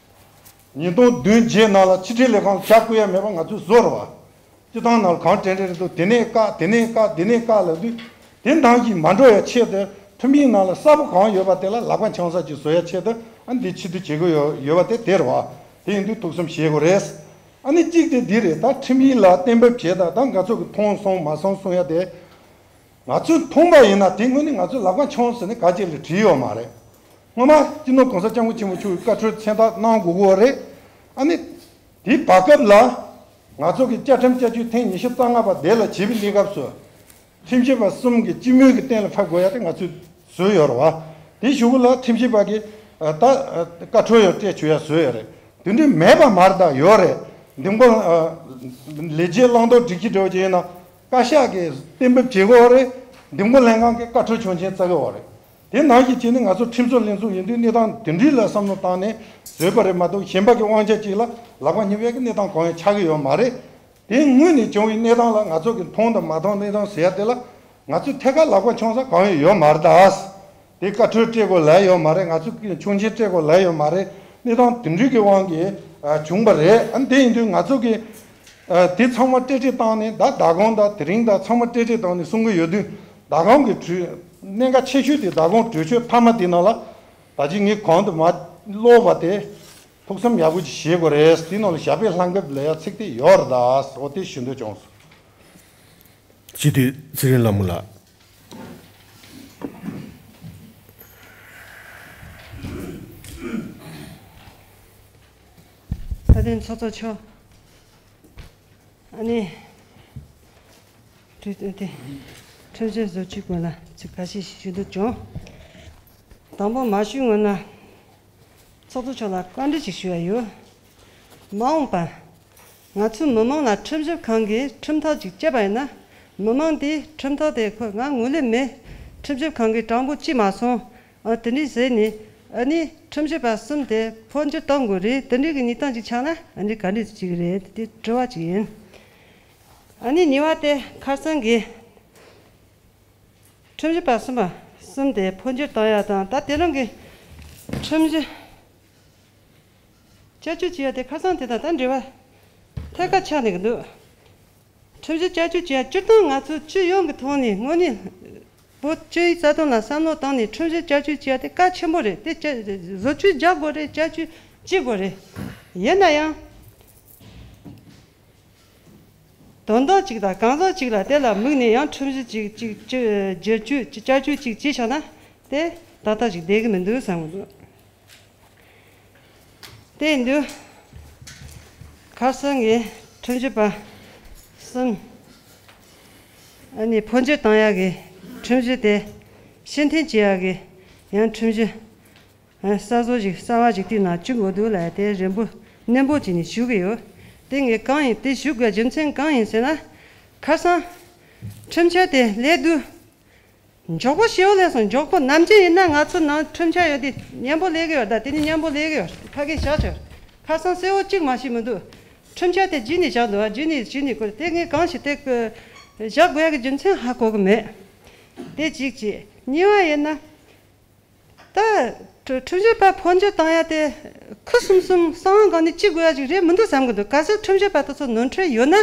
ཉིས་སྟོང་བདུན་བརྒྱད་ནང་ལ་ཕྱི་དྲིལ་ལས་ཁང་ལ་ཞྭ་བརྐོ་ཡ་མེད་པ་ང་ཚོས་བཟོས་ར་བ། སྤྱི་བཏང་ནང་ལ་གང་དྲན་དྲན་རེད་འདུག་དེ་ནས་བཀག་དེ་ནས་བཀག་དེ་ནས་བཀག་ལབ་དུས་དེ་འདང་གིས་མ་འགྲོ་ཡ་ཆེད་དུ་ཁྲིམས་ཡིག་ནང་ལ་གསལ་པོ་གང་ཡོད་པ་དེ་ལ་ལག་པ་འཆང་ས་ཅིག་བཟོ་ཡ་ཆེད་དུ་ཨ་འདི་ཕྱི་དུ་བྱེད་དགོས་ཡོད་ཡོད་པ་དེ་དེ་རེད་བ། དེ་ཡིན་དུས་ཐུགས་བསམ་བཞེས་དགོས་རེད། ཨ་ནི་གཅིག་དེ་འདི་རེད། ད་ཁྲིམས་ཡིག་ལ་གཏན་འབེབས་བྱས་ད་ད་ང་ཚོ་གི་མཐོང་སོང་མ་སོང་གསུང་ཡ་དེ། ང་ཚོས་མཐོང་པ་ཡིན་ན་དེ་སྔོན་ནས་ང་ཚོས་ལག་པ་འཆང་ཟེར་ནས་ག་ཅིག་ལ་བྲིས་ཡོད་མ་རེད། སྔོན་མ་སྤྱི་ནོར་གོང་ས་སྐྱབས་མགོན་ཆེན་པོ་མཆོག་གི་བཀའ་འཁྲོལ་མཚན་རྟགས་གནང་དགོས་ཀྱི་ཡོད་རེད། ཨ་ནི་དེའི་བར་སྐབས་ལ་ང་ཚོ་གི་བཅའ་ཁྲིམས་བསྐྱར་བཅོས་ཐེངས་ཉི་ཤུ་རྩ་ལྔ་པ་དེ་ལ་བྱེད་པའི་གནས་སྐབས་སུ་ཁྲིམས་ཞིབ་པ་གསུམ་གྱི་སྤྱི་མོས་ཀྱི་གཏན་ལ་ཕབ་དགོས་ཡ་དེ་ང་ཚོས་བཟོས་ཡོད་རེད་བ། དེའི་གཞུག་གུ་ལ་ཁྲིམས་ཞིབ་པ་གིས་ད་བཀའ་འཁྲོལ་ཡང་སྤྲད་ཆོག་ཡ་བཟོས་ཡོད་རེད། དེ་འདྲའི་མེད་པ་མ་རེད་ད་ཡོད་རེད། འདེམས་བསྐོ་ལས་བྱེད་བླང་དོར་སྒྲིག་གཞི་འདྲ་བོ་ཅིག་ཡིན་ན། བཀའ་ཤག་གིས་གཏན་འབེབས་བྱེད་དགོས་རེད། འདེམས་བསྐོ་ལྷན་ཁང་གིས་བཀའ་འཁྲོལ་ཆོག་མཆན་བསྩལ་གི་ཡོད་རེད། དེ་ནང་བཞིན་བྱས་ནས་ང་ཚོ་ཁྲིམས་བཟོ་ལྷན་ཚོགས་ཡིན་དུས་གནས་སྟངས་དེ་འདྲའི་ལ་བསམ་བློ་བཏང་ནས་བཟོས་པ་རེད་མ་གཏོགས་གཞན་པ་གི་དབང་ཆ་ཅིག་ལ་ལག་པ་སྙོབ་ཡས་ཀྱི་གནས་སྟངས་གང་ཡང་ཆགས་ཀྱི་ཡོད་མ་རེད། དེ་སྔོན་ནས་བྱུང་བའི་གནས་སྟངས་ལ་ང་ཚོ་གི་མཐོང་དང་མ་མཐོང་གནས་སྟངས་ཟེར་ཡ་དེ་ལ་ང་ཚོས་ཐད་ཀར་ལག་པ་འཆང་ས་གང་ཡང་ཡོད་མ་རེད་ད། དེ་བཀའ་འཁྲོལ་སྤྲད་དགོས་ལབ་ཡོད་མ་རེད། ང་ཚོས་ཆོག་མཆན་སྤྲད་དགོས་ལབ་ཡོད་མ་རེད། གནས་སྟངས་དེ་འདྲའི་གི་དབང་གིས་ཨ་བྱུང་བ་རེད། ཨ་དེ་ཡིན་དུས་ང་ཚོ་གི་ཨ་དེ་ཚང་མ་སྤྲེལ་སྤྲེལ་བཏང་ནས་ད་ཟླ་གོང་དང་དེ་རིང་དང་ཚང་མ་སྤྲེལ་སྤྲེལ་བཏང་ནས་གསུང་གི་ཡོད་དུས་ཟླ་གོང་གི་གྲོས་གནད་འགག་ཆེ་ཤོས་དེ་ཟླ་གོང་གྲོས་ཆོད་མཐའ་མ་དེ་ནང་ལ་ད་ཅི་ངས་གོང་དུ་མ་ཀློག་པ་དེ་ཐུགས་བསམ་ཡག་པོ་ཅིག་བཞེས་དགོས་རེད། དེ་ནང་ལ་ཞབས་པད་ལྷ་འགབ་ལབ་ཡ་ཚིག་དེ་ཡོད་རེད་ད། འོ་དེ་ཞུ་འདོད་བྱུང་སོང་། སྤྱི་འཐུས་ཚེ་རིང་ལྷ་མོ་ལགས། བཀའ་དྲིན་ཚོགས་གཙོ་མཆོག་ཨ་ནི། དུས་སྟོན་དེ། ཁྲིམས་གཞི་བཟོ་བཅུག་དགོས་ལ་ཚིག་ཁ་ཤས་ཤིག་ཞུ་འདོད་བྱུང་། དང་པོ་མ་ཞུས་སྔོན་ན། ཚོགས་གཙོ་མཆོག་ལ་བཀའ་འདྲི་ཞིག་ཞུ་ཡ་ཡོད། མ་འོངས་པ། ང་ཚོའི་མི་མང་ལ་ཁྲིམས་ཞིབ་ཁང་གིས་ཁྲིམས་ཐག་ཅིག་བཅད་པ་ཡིན་ན། མི་མང་དེས་ཁྲིམས་ཐག་དེ་ཁོ་ང་ངོས་ལེན་མེད། ཁྲིམས་ཞིབ་ཁང་གིས་དྲང་པོ་བྱས་མ་སོང་། ཨ་དེ་འདྲས་ཟེར་ནས་ཨ་ནི་ཁྲིམས་ཞིབ་པ་གསུམ་དེ་འཕོ་འགྱུར་གཏོང་དགོས་རེད། དེ་འདྲས་ཀྱི་གནས་སྟངས་ཅིག་ཆགས་ན་ཨ་ནི་ག་འདྲས་ཅིག་རེད། དེ་དྲི་བ་ཅིག་ཡིན། ཨ་ནི་གཉིས་པ་དེ་ཁ་སང་གི་ཁྲིམས་ཞིབ་པ་གསུམ་པ་གསུམ་དེ་འཕོ་འགྱུར་གཏོང་ཡ་དང་ད་དེ་རིང་གི་ཁྲིམས་ཞིབ་བསྐྱར་བཅོས་བྱེད་ཡ་དེ་ཁ་སང་དེ་དང་ད་འབྲེལ་བ་ཐད་ཀར་ཆགས་ནས་ཀྱི་འདུག་ཁྲིམས་གཞི་བསྐྱར་བཅོས་བྱེད་ཡ་སྤྱིར་བཏང་ང་ཚོ་སྤྱི་ཡོངས་ཀྱི་ཐོག་ནས་དངོས་གནས་བོད་སྤྱི་ཡི་རྩ་དོན་ལ་བསམ་བློ་བཏང་ནས་ཁྲིམས་གཞི་བསྐྱར་བཅོས་བྱེད་ཡ་དེ་གལ་ཆེན་པོ་རེད། དེ་བསྐྱར་བཟོ་བཅོས་རྒྱག་དགོས་རེད། བསྐྱར་བཅོས་བྱེད་དགོས་རེད། ཡིན་ན་ཡང་དོན་དག་ཅིག་དང་གང་ཟག་ཅིག་ལ་དེ་ལ་དམིགས་ནས་ཡང་ཁྲིམས་གཞི་ཅིག་ཅིག་ཅིག་བསྒྱུར་བཅོས་ཅིག་བསྐྱར་བཅོས་ཅིག་བྱས་བཞག་ན་དེ་ཏག་ཏག་ཅིག་བསྡད་ཀྱི་མི་འདུག་བསམ་གྱི་འདུག་དེ་ཡིན་དུས། ཁ་སང་ངས་ཁྲིམས་ཞིབ་པ་གསུམ། ཨ་ནི་འཕོ་འགྱུར་བཏང་ཡག་གི་ཁྲིམས་གཞི་དེ་ཕྱིར་འཐེན་བྱེད་ཡག་གི་ཡང་ཁྲིམས་གཞི་ཨ་གསར་བཟོ་ཞིག་གསར་བ་ཞིག་དེའི་ནང་བཅུག་དགོས་འདུག་ལབ་དེ་རན་པོ་ནན་པོ་བྱས་ནས་ཞུ་གི་ཡོད། དེ་ངས་གང་ཡིན་དེ་ཞུ་དགོས་རྒྱུ་མཚན་གང་ཡིན་ཟེར་ན། ཁ་སང་ཁྲིམས་འཆར་དེ་སླེབས་དུས། མགྱོགས་པོ་ཞེ་པོ་སླེབས་སོང་། མགྱོགས་པོ་ནམ་རྒྱུན་ཡིན་ན་ང་ཚོ་ནང་ཁྲིམས་འཆར་ཡོད་དེ་མཉམ་པོ་སླེབས་ཀྱི་ཡོད། ད་དེ་ནི་མཉམ་པོ་སླེབས་ཀྱི་ཡོད། ཕ་གིར་བཞག་ཆོག་ཁ་སང་གསལ་བོ་གཅིག་མ་ཤེས་མི་འདུག་ཁྲིམས་འཆར་དེ་རྗེས་ནས་བཞག་འདུག་ཨ་རྗེས་ནས་རྗེས་ནས་དགོས་དེ་ངས་གང་ཞིག་དེ་བཞག་དགོས་ཡག་གི་རྒྱུ་མཚན་ཧ་གོ་གི་མེད། དེ་གཅིག་བྱས། གཉིས་པ་ཡིན་ན། ད་ ཁྲིམས་ཁྲིམས་ཞིབ་པ་འཕོ་འགྱུར་བཏང་ཡ་དེ་ཁུ་སིམ་སིམ་གསང་བ་སྒང་ནས་ཅི་དགོས་ཡ་ཅིག་རེད་མི་འདུག་བསམ་གི་འདུག་གལ་སྲིད་ཁྲིམས་ཞིབ་པ་དེ་ཚོ་ནོར་འཁྲུལ་ཡོད་ན་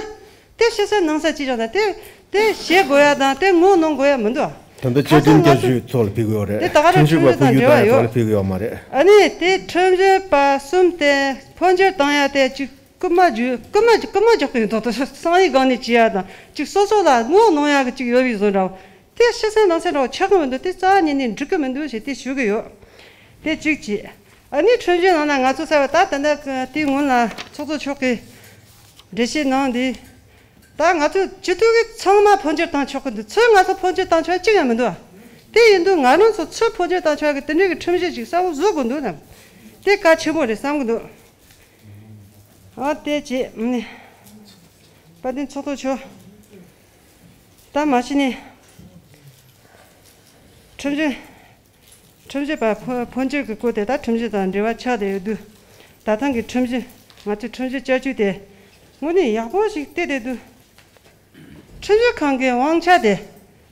དེ་ཕྱི་གསལ་ནང་གསལ་ཅིག་བྱུང་ན་དེ་དེ་བཤད་དགོས་ཡ་དང་དེ་ངོ་གནོང་དགོས་ཡ་མི་འདུག་ད་ལྟ་བཅའ་ཁྲིམས་བསྐྱར་བཅོས་ཚོགས་ལ་ཕུལ་གི་ཡོད་རེད། དེ་ད་ག་རང་ཁྲིམས་ཞིབ་པ་ཁྲིམས་ཞིབ་དང་འབྲེལ་བ་ཡོད། འཕོ་འགྱུར་བཏང་ཡ་ཚོགས་ལ་ཕུལ་གི་ཡོད་མ་རེད། ཨ་ནི་དེ་ཁྲིམས་ཞིབ་པ་གསུམ་དེ་འཕོ་འགྱུར་བཏང་ཡ་དེ་ཅིག་རྐུ་མ་རྒྱུ་རྐུ་མ་རྐུ་མ་རྒྱག་གི་ཡོད་དོ། གསང་བའི་སྒང་ནས་བྱེད་ཡ་དང་ཅིག་སོ་སོ་ལ་ངོ་གནོང་ཡ་གི་ཅིག་ཡོད་པའི་བཟོ་འདྲ་བོ། དེ་ཕྱི་གསལ་ནང་གསལ་འདྲ་བོ་ཆགས་གི་མི་འདུག་དེ་རྩ་བ་ཉིད་ནས་འགྲིག་གི་མི་འདུག་ཞེས་དེ་ཞུ་གི་ཡོད། དེ་གཅིག་བྱས། ཨ་ནི་ཁྲིམས་གཞི་ནང་ན་ང་ཚོ་གསར་བ་ད་ད་ལྟ་དེའི་སྔོན་ལ་ཚོགས་གཙོ་མཆོག་གིས་འགྲེལ་བཤད་གནང་དུས། ད་ང་ཚོ་སྤྱི་འཐུས་ཀྱི་ཚང་མ་འཕོ་འགྱུར་བཏང་ཆོག་གི་འདུག་ཚུར་ང་ཚོ་འཕོ་འགྱུར་བཏང་ཆོག་གཅིག་ཡང་མི་འདུག་དེ་ཡིན་དུས་ང་རང་ཚོ་ཚུར་འཕོ་འགྱུར་བཏང་ཆོག་གི་དེ་འདྲའི་གི་ཁྲིམས་གཞི་ཞིག་གསར་བ་བཟོ་དགོས་འདུག་ནམ། དེ་གལ་ཆེན་པོ་རེད་བསམ་གི་འདུག་ཨ་དེ་བྱས་ནས། དཔལ་ལྡན་ཚོགས་གཙོ་མཆོག་ད་མ་གཞི་ནས་ཁྲིམས་གཞི། ཁྲིམས་ཞིབ་པ་འཕོ་འཕོ་འགྱུར་གྱི་སྐོར་དེ་དག་ཁྲིམས་གཞི་དང་འབྲེལ་བ་ཆགས་བསྡད་ཡོད་དུས། ད་ཐེངས་ཀྱི་ཁྲིམས་གཞི། ང་ཚོའི་ཁྲིམས་གཞི་བསྐྱར་བཅོས་དེ་དངོས་གནས་ཡག་པོ་ཞིག་བལྟས་བསྡད་དུས། ཁྲིམས་ཞིབ་ཁང་གི་དབང་ཆ་དེ་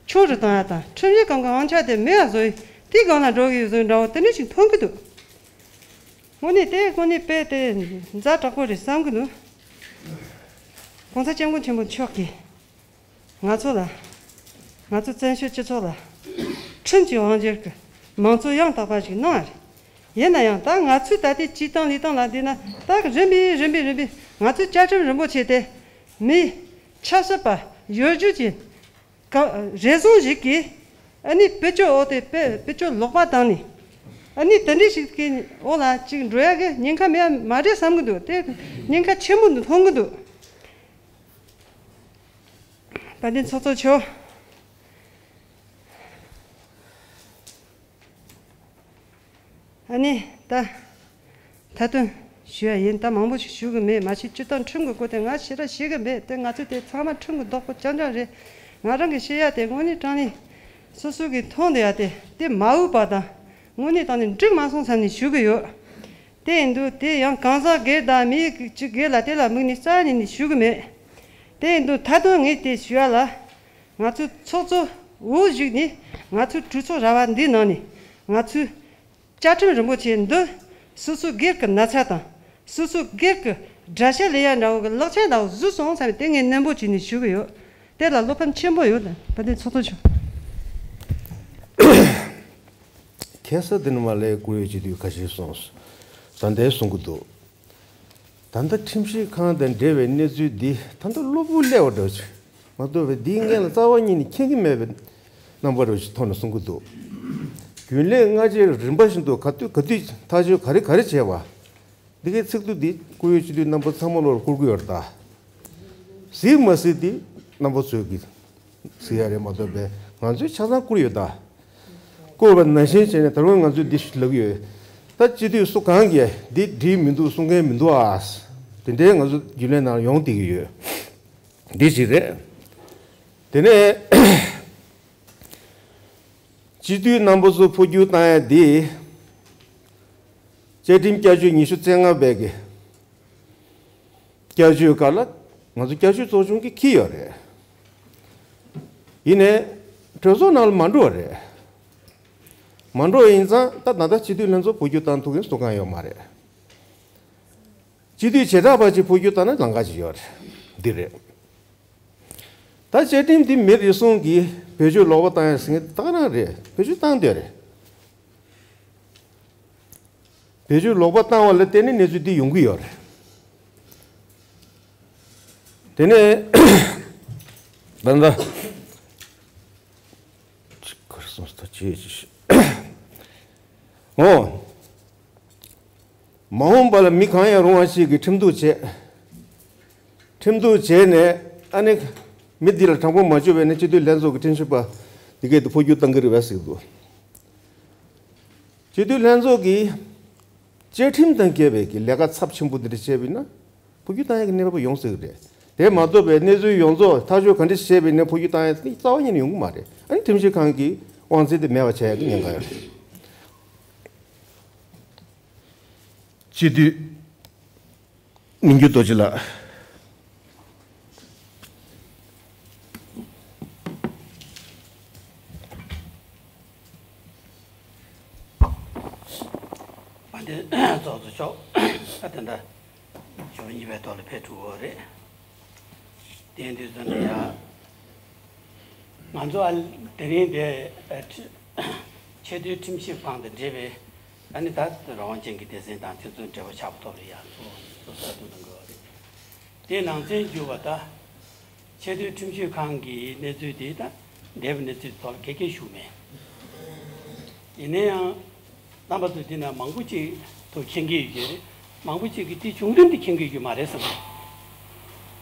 ཆུང་རུ་བཏང་ཡ་དང་ཁྲིམས་ཞིབ་ཁང་གི་དབང་ཆ་དེ་མེད་པ་བཟོ་ཡི་དེའི་སྒང་ལ་འགྲོ་གི་ཡོད་བཟོ་འདྲ་བོ་དེ་འདྲ་ཞིག་མཐོང་གི་འདུག་དངོས་གནས་དེ་དངོས་གནས་དཔེ་དེ་ཛ་དྲག་པོ་རེད་བསམ་གི་འདུག་གོང་ས་སྐྱབས་མགོན་ཆེན་པོ་མཆོག་གིས། ང་ཚོ་ལ། ང་ཚོ་བཙན་བྱོལ་སྤྱི་ཚོགས་ལ། ཁྲིམས་ཀྱི་དབང་སྒྱུར་གྱི་མང་གཙོ་ཡང་དག་པ་ཞིག་གནང་བ་རེད། ཡིན་ན་ཡང་ད་ང་ཚོའི་ད་ལྟའི་སྤྱིར་བཏང་ལུས་སྟངས་ལ་བལྟས་ན་ད་རིམ་པས་རིམ་པས་རིམ་པས་ང་ཚོའི་བཅའ་ཁྲིམས་རིན་པོ་ཆེ་དེ། མི། ཆབ་སྲིད་པ། ཡུལ་སྐྱོང་ཅན། ག་རེ་ཟུང་ཞིག་གིས། ཨ་ནི་བེད་སྤྱོད་འོག་ཏུ་བེད་བེད་སྤྱོད་ལོག་པ་བཏང་ནས། ཨ་ནི་དེ་འདྲ་ཞིག་གི་འོག་ལ་ཅིག་འགྲོ་ཡ་གི་ཉེན་ཁ་མེད་པ་མ་རེད་བསམ་གི་འདུག་དེ་ཉེན་ཁ་ཆེན་པོ་འདུག་མཐོང་གི་འདུག་དཔལ་ལྡན་ཚོགས་གཙོ་མཆོག་ཨ་ནི་ད། མཐའ་དོན་ཞུ་ཡ་ཡིན། ད་མང་པོ་ཞིག་ཞུ་གི་མེད། མ་གཞི་སྤྱིར་བཏང་ཁྲིམས་ཀྱི་སྐོར་དེ་ང་ཞེ་དྲག་ཤེས་གི་མེད་དེ། ང་ཚོ་དེ་ཚང་མ་ཁྲིམས་ཀྱི་བདག་པོ་རྐྱང་རྐྱང་རེད། ང་རང་གི་ཤེས་ཡ་དེ་དངོས་གནས་དྲང་གནས་སོ་སོ་གི་མཐོང་བསྡད་ཡ་དེ་དེ་མ་འོས་པ་དང་དངོས་གནས་དྲང་གནས་འགྲིག་མ་སོང་བསམ་ནས་ཞུ་གི་ཡོད། དེ་ཡིན་དུས་དེ་ཡང་གང་ཟག་སྒེར་དང་མི་གཅིག་སྒེར་ལ་དེ་ལ་དམིགས་ནས་རྩ་ནས་ནས་ཞུ་གི་མེད། དེ་ཡིན་དུས་མཐའ་དོན་ངས་དེ་ཞུ་ཡ་ལ། ང་ཚོའི་ཚོགས་གཙོ་འོག་བཞུགས་ནས་ང་ཚོའི་གྲོས་ཚོགས་ར་བ་འདིའི་ནང་ནས་ང་ཚོའི་བཅའ་ཁྲིམས་རིན་པོ་ཆེ་འདི་སོ་སོའི་སྒེར་གྱི་ན་ཚ་དང་སོ་སོའི་སྒེར་གྱི་དགྲ་ཤ་ལེན་ཡ་འདྲ་བོ་གི་ལག་ཆ་འདྲ་བོ་བཟོས་སོང་བསམ་པའི་དེ་ངས་ནན་པོ་བྱས་ནས་ཞུ་གི་ཡོད། དེ་ལ་བློ་ཕམ་ཆེན་པོ་ཡོད་ལ་ད་ལྟའི་ཚོགས་གཙོ་མཆོག་ཁ་སང་འདི་ནས་མར་ལས་བཀུར་འོས་སྤྱི་འཐུས་ཁ་ཤས་སོང་། ད་ལྟའི་གསུང་གི་འདུག་ད་ལྟ་ཁྲིམས་ཞིབ་ཁང་དང་འབྲེལ་བའི་གནས་ཚུལ་འདི་ད་ལྟ་གློ་བུར་སླེབས་པ་འདྲ་ཞིག་མ་གཏོགས་པའི་འདིའི་སྔོན་ལ་རྩ་བ་ཉིད་ནས་མཁྱེན་གྱི་མེད་པའི་རྣམ་པ་འདྲ་ཞིག་ཐོག་ནས་གསུང་གི་འདུག་རྒྱུན་ལས་སྔ་རྗེས་རིམ་པ་བཞིན་དུ་ག་དུས་ག་དུས་ཐག་གཅོད་ག་རེ་ག་རེ་བྱས་པ། འདི་གའི་ཚིག་ཐོ་འདི་བཀུར་འོས་སྤྱི་འཐུས་རྣམ་པ་ཚང་མ་ལོར་བསྐུར་གྱི་ཡོད་རེད་ད། གཟིགས་མ་གཟིགས་འདི་རྣམ་པ་ཚོས་ཀྱིས་གཟིགས་ཡ་རེད་མ་གཏོགས་པའི་ང་ཚོས་ཆ་ཚང་བསྐུར་ཡོད་ད། བསྐུར་བ་ནང་བཞིན་བྱས་ནས་ད་རུང་ང་ཚོས་འདི་ཞིག་ལབ་ཀྱི་ཡོད། ད་སྤྱི་འཐུས་སུ་གང་གིས་འདི་འགྲིག་མི་འདུག་གསུང་མཁན་མི་འདུག་ཨ། དེ་འདྲའི་ང་ཚོ་རྒྱུན་ལས་ནང་ཡོང་བསྡད་ཀྱི་ཡོད། འདི་ཞིག་རེད། དེ་ནས་སྤྱི་འཐུས་རྣམ་པ་ཚོ་འཕོ་འགྱུར་བཏང་ཡ་འདི། བཅའ་ཁྲིམས་བསྐྱར་བཅོས་ཉི་ཤུ་རྩ་ལྔ་པའི་གི་བསྐྱར་བཅོས་སྐབས་ལ་ང་ཚོ་བསྐྱར་བཅོས་ཚོགས་ཆུང་གིས་འཁྱེར་ཡོད་རེད། ཡིན་ནའི་གྲོས་ཚོགས་ནང་ལ་མ་འགྲོ་བ་རེད། མ་འགྲོ་བ་ཡིན་ཙང་ད་ད་ལྟ་སྤྱི་འཐུས་ལྷན་ཚོགས་འཕོ་འགྱུར་བཏང་ཐུབ་མཁན་སུ་གང་ཡོད་མ་རེད། སྤྱི་འཐུས་བྱེ་བྲག་པ་ཅིག་འཕོ་འགྱུར་བཏང་ན་ལམ་ཁ་ཅིག་ཡོད་རེད། འདི་རེད། ད་བཅའ་ཁྲིམས་འདི་མི་རེ་ཟུང་གིས་བེད་སྤྱོད་ལོག་པ་བཏང་ཡ་ཟེར་མཁན་ད་ག་རང་རེད། བེད་སྤྱོད་བཏང་བསྡད་རེད། བེད་སྤྱོད་ལོག་པ་བཏང་བ་ལ་བརྟེན་ནས་གནས་ཚུལ་འདི་ཡོང་གི་ཡོད་རེད། དེ་ནས་ད་ལྟ་ཅིག་གར་སོང་ས་ཅི་ཅི་ཞིག་འོ། མ་འོངས་པ་ལ་མི་གང་ཡང་རུང་བ་ཞིག་གིས་ཁྲིམས་གཏུག་བྱེད། ཁྲིམས་གཏུག་བྱས་ནས་ཨ་ནི་མི་འདི་ལ་དྲང་པོ་མ་བྱུང་བས་ནས་སྤྱི་འཐུས་ལྷན་ཚོགས་ཀྱི་ཁྲིམས་ཞིབ་པ་འདི་གའི་འཕོ་འགྱུར་བཏང་གི་རེད་པས་ཟེར་གྱི་འདུག་སྤྱི་འཐུས་ལྷན་ཚོགས་ཀྱིས་བཅའ་ཁྲིམས་དང་འགལ་བའི་གི་ལས་ཀ་ཚབས་ཆེན་པོ་འདི་འདྲ་བྱས་པ་ཡིན་ན་འཕོ་འགྱུར་བཏང་ཡག་གི་གནས་བབ་ཡོང་སྲིད་ཀྱི་རེད། དེ་མ་གཏོགས་པའི་གནས་ཚུལ་ཡོངས་རྫོགས་ཐག་གཅོད་ག་འདྲ་བྱས་པ་ཡིན་ན་འཕོ་འགྱུར་བཏང་ཡག་དེ་རྩ་བ་ཉིད་ནས་ཡོང་གི་མ་རེད། ཨ་ནི་ཁྲིམས་ཞིབ་ཁང་གི་དབང་ཚད་དེ་མེད་པ་བྱས་ཡག་གི་ཉེན་ཁ་ཡོད་རེད། སྤྱི་འཐུས་མི་འགྱུར་རྡོ་རྗེ་ལགས། འདི་ཚོགས་གཙོ་མཆོག་ཨ་དེ་འདྲ་ཞོ་གཉིས་པའི་ཐོག་ལ་ཕེབས་ཐུབ་ཡོད་རེད། དེ་དུས་ཙམ་ནས་ཡ། ང་ཚོ་ཨ་དེ་རིང་དེ་ཨ་ཁྲི་ཆེས་མཐོའི་ཁྲིམས་ཞིབ་ཁང་དང་འབྲེལ་བའི་ཨ་ནི་ད་རང་དབང་ཅན་གྱི་སྡེ་ཚན་དང་དེ་ཚོའི་འབྲེལ་བ་ཆགས་པ་ཐོག་ལ་ཡ་ཚོགས་གཙོ་གསར་འཛུགས་གནང་དགོས་པ་རེད། དེའི་ནང་ཚན་བརྒྱུད་པ་ད། ཆེས་མཐོའི་ཁྲིམས་ཞིབ་ཁང་གི་གནས་ཚུལ་དེ་དང་འདས་པའི་གནས་ཚུལ་ཐོག་ལ་ག་གེ་ཞུ་མེད། ཡིན་ན་ཡང་། རྣམ་པ་ཚོས་འདི་ན་མང་པོ་ཅིག་ཐུགས་མཁྱེན་གྱི་ཡོད་ཀྱི་རེད། མང་པོ་ཅིག་གིས་དེ་བྱུང་དོན་དེ་མཁྱེན་གྱི་ཡོད་མ་རེད་བསམ་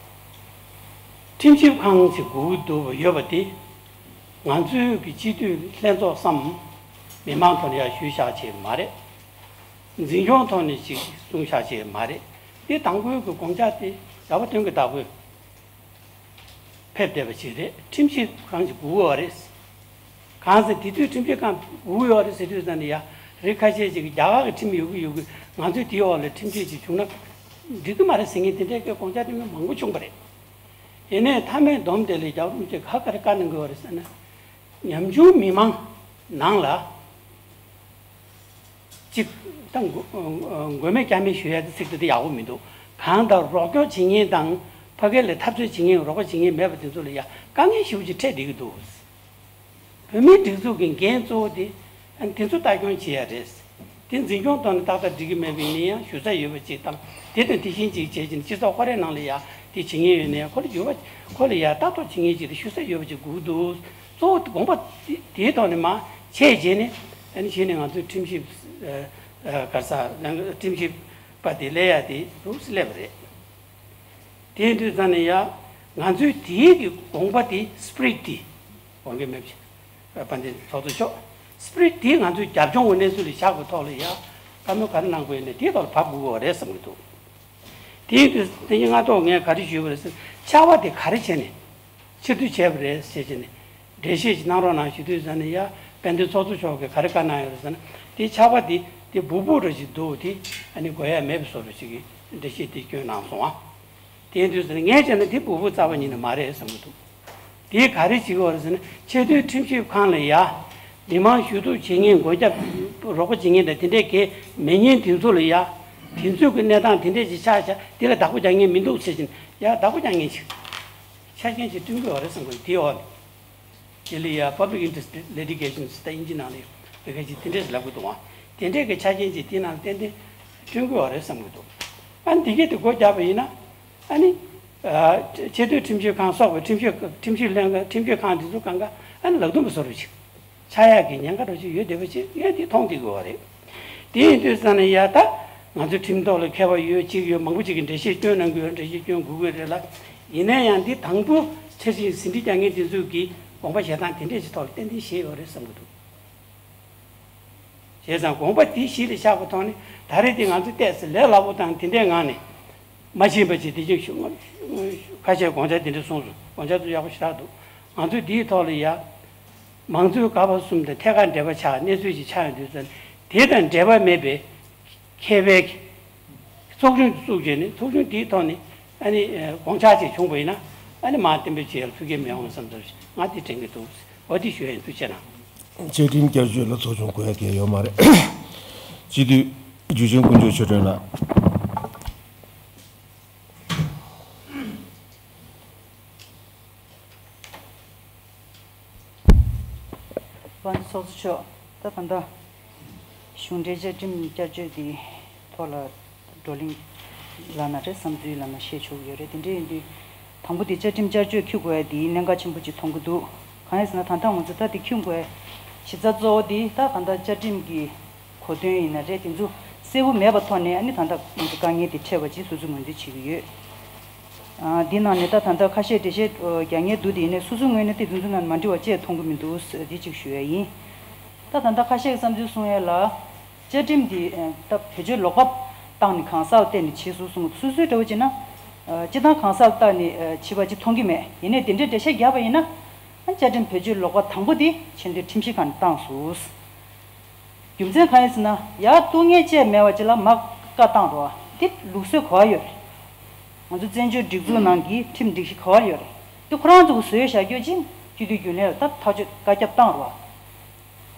གྱི། ཁྲིམས་ཞིབ་ཁང་ཞིག་དགོས་ཀྱི་འདུག་ཡོད་པ་དེ། ང་ཚོའི་གི་སྤྱི་འཐུས་ལྷན་ཚོགས་སམ། མི་མང་ཐོག་ནས་ཡར་ཞུས་བཞག་བྱས་མ་རེད། འཛིན་སྐྱོང་ཐོག་ནས་ཅིག་གསུངས་བཞག་བྱས་མ་རེད། དེ་དང་པོའི་གི་དགོངས་འཆར་དེ་རྒྱལ་བ་དོན་གྱི་བདག་པོས་ཕེབས་བསྡད་པ་ཞིག་རེད། ཁྲིམས་ཞིབ་ཁང་ཞིག་དགོས་ཀྱི་ཡོད་རེད། གང་ཟེར་དེ་དུས་ཁྲིམས་ཞིབ་ཁང་དགོས་ཀྱི་ཡོད་རེད་ཟེར་དུས་ཙམ་ནས་ཡ། རིགས་ཁ་ཤས་ཅིག་གིས་རྒྱ་གར་གྱི་ཁྲིམས་ཡོད་ཀྱི་ཡོད་ཀྱི། ང་ཚོས་དེའི་འོག་ལ་ཁྲིམས་ཞིབ་ཅིག་བྱུང་ན་འགྲིག་གི་མ་རེད་ཟེར་མཁན་དེ་འདྲའི་སྐད་དགོངས་འཆར་དེ་མང་པོ་བྱུང་བ་རེད། ཡིན་ནའི་མཐའ་མའི་སྡོམ་དེ་ལ་རྒྱལ་བ་རིན་པོ་ཆེས་ག་རེ་བཀའ་གནང་གི་ཡོད་རེད་ཟེར་ན། ཉམ་ཆུང་མི་མང་ནང་ལ། གཅིག་དང་། མགོ་མེད་སྐྱ་མེད་ཞུ་ཡ་དེ་ཚིག་དེ་དེ་ཡག་པོ་མི་འདུག་གང་ལྟར་རོགས་སྐྱོར་བྱེད་མཁན་དང་ཕ་གི་ལ་འཐབ་རྩོད་བྱེད་མཁན། རོགས་པ་བྱེད་མཁན་མེད་པ་དེ་ཚོ་ལ་ཡ་དཀའ་ངལ་ཞེ་པོ་ཅིག་འཕྲད་བསྡད་ཀྱི་འདུག་བོད་མིའི་སྒྲིག་འཛུགས་ཀྱི་འགན་གཙོ་བོ་དེ་ཨ་ནི་དེ་ཚོ་ལྟ་སྐྱོང་བྱེད་ཡ་རེད། དེ་འཛིན་སྐྱོང་ཐོག་ནས་ཏག་ཏག་འགྲིག་གི་མེད་པ་ཡིན་ན་ཡང་ཞུ་ས་ཡོད་པ་ཅིག་དང་། དེ་དང་དེ་བཞིན་ཅིག་བྱས་ཀྱི་ནི་སྤྱི་ཚོགས་ཁོ་རའི་ནང་ལ་ཡ་དེ་བྱེད་མཁན་ཡོད་ན་ཡང་ཁོ་ལ་འགྱུར་བ། ཁོ་ལ་ཡ་ལྟ་རྟོག་བྱེད་མཁན་ཅིག་དང་ཞུ་ས་ཡོད་པ་ཅིག་དགོས་ཀྱི་འདུག་གཙོ་བོ་དགོངས་པ་དེ་དེའི་ཐོག་ནས་མར་བྱས་རྗེས་ནས་ཨ་ནི་གཞི་ནས་ང་ཚོའི་ཁྲིམས་ཞིབ་ཨ་ཨ་ག་རེ་ཟེར། ཁྲིམས་ཞིབ་པ་དེ་སླེབས་ཡ་དེ་རུ་སླེབས་པ་རེད། དེ་ཡིན་དུས་ཙང་ནས་ཡ། ང་ཚོའི་དེའི་གི་དགོངས་པ་དེ། སི་པི་རི་ཊི་དེ། དགོངས་འགལ་མེད་པ་ཞིག་དཔལ་ལྡན་ཚོགས་གཙོ་མཆོག་སི་པི་རི་ཊི་དེ་ང་ཚོའི་རྒྱབ་ལྗོངས་ཀྱི་གནས་ཚུལ་ལ་བཞག་པའི་ཐོག་ལ་ཡ། བཀའ་མོལ་ག་རེ་གནང་དགོས་ཡིན་ན་དེའི་ཐོག་ལ་བབས་དགོས་ཀྱི་ཡོད་རེད་བསམ་གྱི་འདུག་དེ་ཡིན་དུས་དེ་ཉིན་སྔ་ཐོག་ངས་ག་རེ་ཞུས་པ་རེད་ཟེར། ཕྱག་དཔར་དེ་ག་རེ་བྱས་ནས་ཕྱིར་བསྡུ་བྱས་པ་རེད་ཟེར་བྱས་ནས། འགྲེལ་བཤད་ཅིག་གནང་རོགས་གནང་ཞུ་དུས་ཙམ་ནས་ཡ། དཔལ་ལྡན་ཚོགས་གཙོ་མཆོག་གིས་ག་རེ་བཀའ་གནང་ཡོད་རེད་ཟེར་ན། དེ་ཕྱག་དཔར་དེ་དེ་སྦུག་སྦུག་རེ་ཞིག་འདུག་དེ་ཨ་ནི་དགོས་ཡ་མེད་པའི་བཟོ་འདྲ་ཞིག་གི་འགྲེལ་བཤད་དེ་བསྐྱོན་གནང་སོང་ཨ། དེ་ཡིན་དུས་ཙམ་ནས་ངས་བྱས་ན་དེ་སྦུག་སྦུག་རྩ་བ་ཉིད་ནས་མ་རེད་བསམ་གྱི་འདུག་དེ་ག་རེ་བྱེད་ཀྱི་ཡོད་རེད་ཟེར་ན། ཆེས་མཐོའི་ཁྲིམས་ཞིབ་ཁང་ལ་ཡ། མི་མང་ཞུ་གཏུག་བྱེད་མཁན། སྒོ་རྒྱབ་རོགས་པ་བྱེད་མཁན་དང་དེ་འདྲའི་གལ་མེད་མཁན་དེ་ཚོ་ལ་ཡ། དེ་ཚོའི་གི་གནས་སྟངས་དེ་འདྲས་ཅིག་ཆགས་ཤག་དེ་ལ་བདག་པོ་རྒྱག་མཁན་མི་འདུག་ཟེར་བཞིན་ཡ། བདག་པོ་རྒྱག་མཁན་ཞིག་ཆ་རྐྱེན་ཅིག་བསྐྲུན་དགོས་པ་རེད་བསམ་གྱི་འདུག་དེའི་འོག་ནས། དེ་ལ་ཡ་Public Interest Litigation ཟེར་ད་དབྱིན་ཇི་ནང་ལ་ཡ་ཁ་ཅིག་དེ་འདྲས་ལབ་གི་འདུག་ཨ། དེ་འདྲས་ཀྱི་ཆ་རྐྱེན་ཅིག་དེ་ནང་ཏན་ཏན་བསྐྲུན་དགོས་པ་རེད་བསམ་གྱི་འདུག་ཨ་ནི་དེ་གས་དེ་སྒོ་བརྒྱབ་པ་ཡིན་ན། ཨ་ནི། ཆེས་མཐོའི་ཁྲིམས་ཞིབ་ཁང་སོགས་པའི་ཁྲིམས་ཞིབ་ཁྲིམས་ཞིབ་ལྷན་ཁང་ཁྲིམས་ཞིབ་ཁང་དེ་ཚོ་གང་ག་ཨ་ནི་ལག་རྡུམ་པ་བཟོ་འདྲ་ཅིག་ཆགས་ཡག་གི་ཉེན་ཁ་འདྲ་ཅིག་ཡོད་བསྡད་པ་ཅིག་ངས་དེ་མཐོང་བསྡད་ཀྱི་ཡོད་རེད། དེ་ཡིན་དུས་ཙང་ནས་ཡ་ད། ང་ཚོའི་ཁྲིམས་ཐོག་ལ་མཁས་པ་ཡོད་ཅིག་ཡོད། མང་པོ་ཅིག་གིས་འགྲེལ་བཤད་བསྐྱོན་གནང་གི་ཡོད། འགྲེལ་བཤད་བསྐྱོན་དགོས་ཀྱི་རེད་ལ། ཡིན་ན་ཡང་འདི་དང་པོ་འཆར་གཞི་ཟིན་བྲིས་རྒྱག་མཁན་དེ་ཚོས་ཀྱི་དགོངས་པ་བཞེས་སྟངས་དེ་འདྲས་ཅིག་ཐོག་ལ་ཏན་ཏན་བཞེས་ཡོད་རེད་བསམ་གྱི་འདུག་བྱས་ཙང་དགོངས་པ་དེ་གཞི་ལ་བཞག་པའི་ཐོག་ནས་ད་རེས་དེ་ང་ཚོས་ཏོག་ཙམ་ལས་སླ་པོ་དང་དེ་འདྲའི་ངང་ནས་མ་ཕྱིན་པ་ཅིག་དེ་ཅིག་ཞུ། ཁ་ཤས་དགོངས་འཆར་དེ་འདྲ་གསུངས་སོང་། དགོངས་འཆར་དེ་ཡག་པོ་ཞེ་དྲག་འདུག་ང་ཚོས་དེའི་ཐོག་ལ་ཡ། མང་གཙོའི་ཀ་བ་གསུམ་དང་ཐད་ཀར་འབྲེལ་བ་ཆགས་གནས་ཚུལ་ཞིག་ཆགས་ཡོང་དུས་ཙང་དེ་དང་འབྲེལ་བ་མེད་པའི་མཁས་པའི་ཚོགས་ཆུང་བཙུགས་བྱས་ནས་ཚོགས་ཆུང་དེའི་ཐོག་ནས་ཨ་ནི་དགོངས་འཆར་ཅིག་བྱུང་བ་ཡིན་ན་ཨ་ནི་མར་གཏན་འབེབས་བྱེད་ཡ་ལ་ཕུགས་འགྱེད་མི་ཡོང་བསམ་ཚུལ་ང་དེ་དྲན་གྱི་འདུག་འོ་དེ་ཞུ་ཡ་ཡིན། ཐུགས་རྗེ་གནང་། བཅའ་ཁྲིམས་བསྐྱར་བཅོས་ལ་ཚོགས་ཆུང་དགོས་ཡ་གང་ཡང་ཡོད་མ་རེད། སྤྱི་འཐུས་འཇུ་ཆེན་དཀོན་མཆོག་ཆོས་སྒྲོན་ལགས། དཔལ་ལྡན་ཚོགས་གཙོ་མཆོག་ད་ད་ལྟ་གཞུང་འབྲེལ་བཅའ་ཁྲིམས་བསྐྱར་བཅོས་འདི་ཐོག་ལ་བགྲོ་གླེང་ལབ་ན་རེད། བསམ་ཚུལ་ལབ་ན་བཤད་ཆོག་གི་ཡོད་རེད། དེ་འདྲ་ཡིན་དུས་དང་པོ་དེ་བཅའ་ཁྲིམས་བསྐྱར་བཅོས་འཁྱེར་དགོས་ཡ་དེ་གནད་འགག་ཆེན་པོ་ཅིག་མཐོང་གི་འདུག་གང་ཡིན་ཟེར་ན་ད་ལྟ་ང་ཚོ་ད་དེ་འཁྱེར་དགོས་ཡ་གཞི་རྩ་གཙོ་བོ་དེ་ད་ད་ལྟ་བཅའ་ཁྲིམས་ཀྱི་གོ་དོན་ཡིན་ན་རེད། དེ་ཚོ་གསལ་པོ་མེད་པ་ཐོག་ནས་ཨ་ནི་ད་ལྟ་ང་ཚོ་དཀའ་ངལ་དེ་འཕྲད་པ་ཅིག་སོ་སོས་ངོས་འཛིན་བྱེད་ཀྱི་ཡོད། ཨ། འདི་ནང་ནས་ད་ད་ལྟ་ཁ་ཤས་འགྲེལ་བཤད་རྒྱག་མཁན་འདུག་དེ་ཡིན་ནའི་སོ་སོའི་ངོས་ནས་དེ་ཚོ་ཚོ་ནང་མ་འགྲིག་པ་ཅིག་མཐོང་གི་མི་འདུག་ཟེར་འདི་གཅིག་ཞུ་ཡ་ཡིན། ད་ད་ལྟ་ཁ་ཤས་ཀྱི་བསམ་ཚུལ་གསུང་ཡ་ལ། བཅའ་ཁྲིམས་འདི་ད་བེད་སྤྱོད་ལོག་པ་བཏང་ནས་གང་ཟག་ལ་བརྟེན་ནས་བྱས་སོང་གསུང་གི། སོ་སོའི་འདྲ་བོ་བྱས་ན། སྤྱིར་བཏང་གང་ཟག་ལ་བལྟས་ནས་བྱས་པ་ཅིག་མཐོང་གི་མེད། ཡིན་ནའི་དེ་འདྲའི་འགྲེལ་བཤད་བརྒྱབ་པ་ཡིན་ན། བཅའ་ཁྲིམས་བེད་སྤྱོད་ལོག་པ་དང་པོ་དེ་ཆེས་མཐོའི་ཁྲིམས་ཞིབ་ཁང་ནས་བཏང་སོང་། རྒྱུ་མཚན་གང་ཡིན་ཟེར་ན། ཡར་གཏུག་མཁན་བཅས་མེད་པ་ཅིག་ལ་མར་བཀའ་བཏང་རོགས། འདི་ལུགས་སྲོལ་ག་པར་ཡོད་རེད། ང་ཚོ་བཙན་བྱོལ་སྒྲིག་འཛུགས་ནང་གི་ཁྲིམས་སྒྲིག་གཞི་ག་པར་ཡོད་རེད། འདི་ཁོ་རང་ཚོ་གིས་བཟོས་བཞག་རྒྱུ་ཅིག་སྤྱི་འཐུས་རྒྱུན་ལས་ལ་ད་ཐག་གཅོད་བཀའ་ཁྱབ་བཏང་རོགས།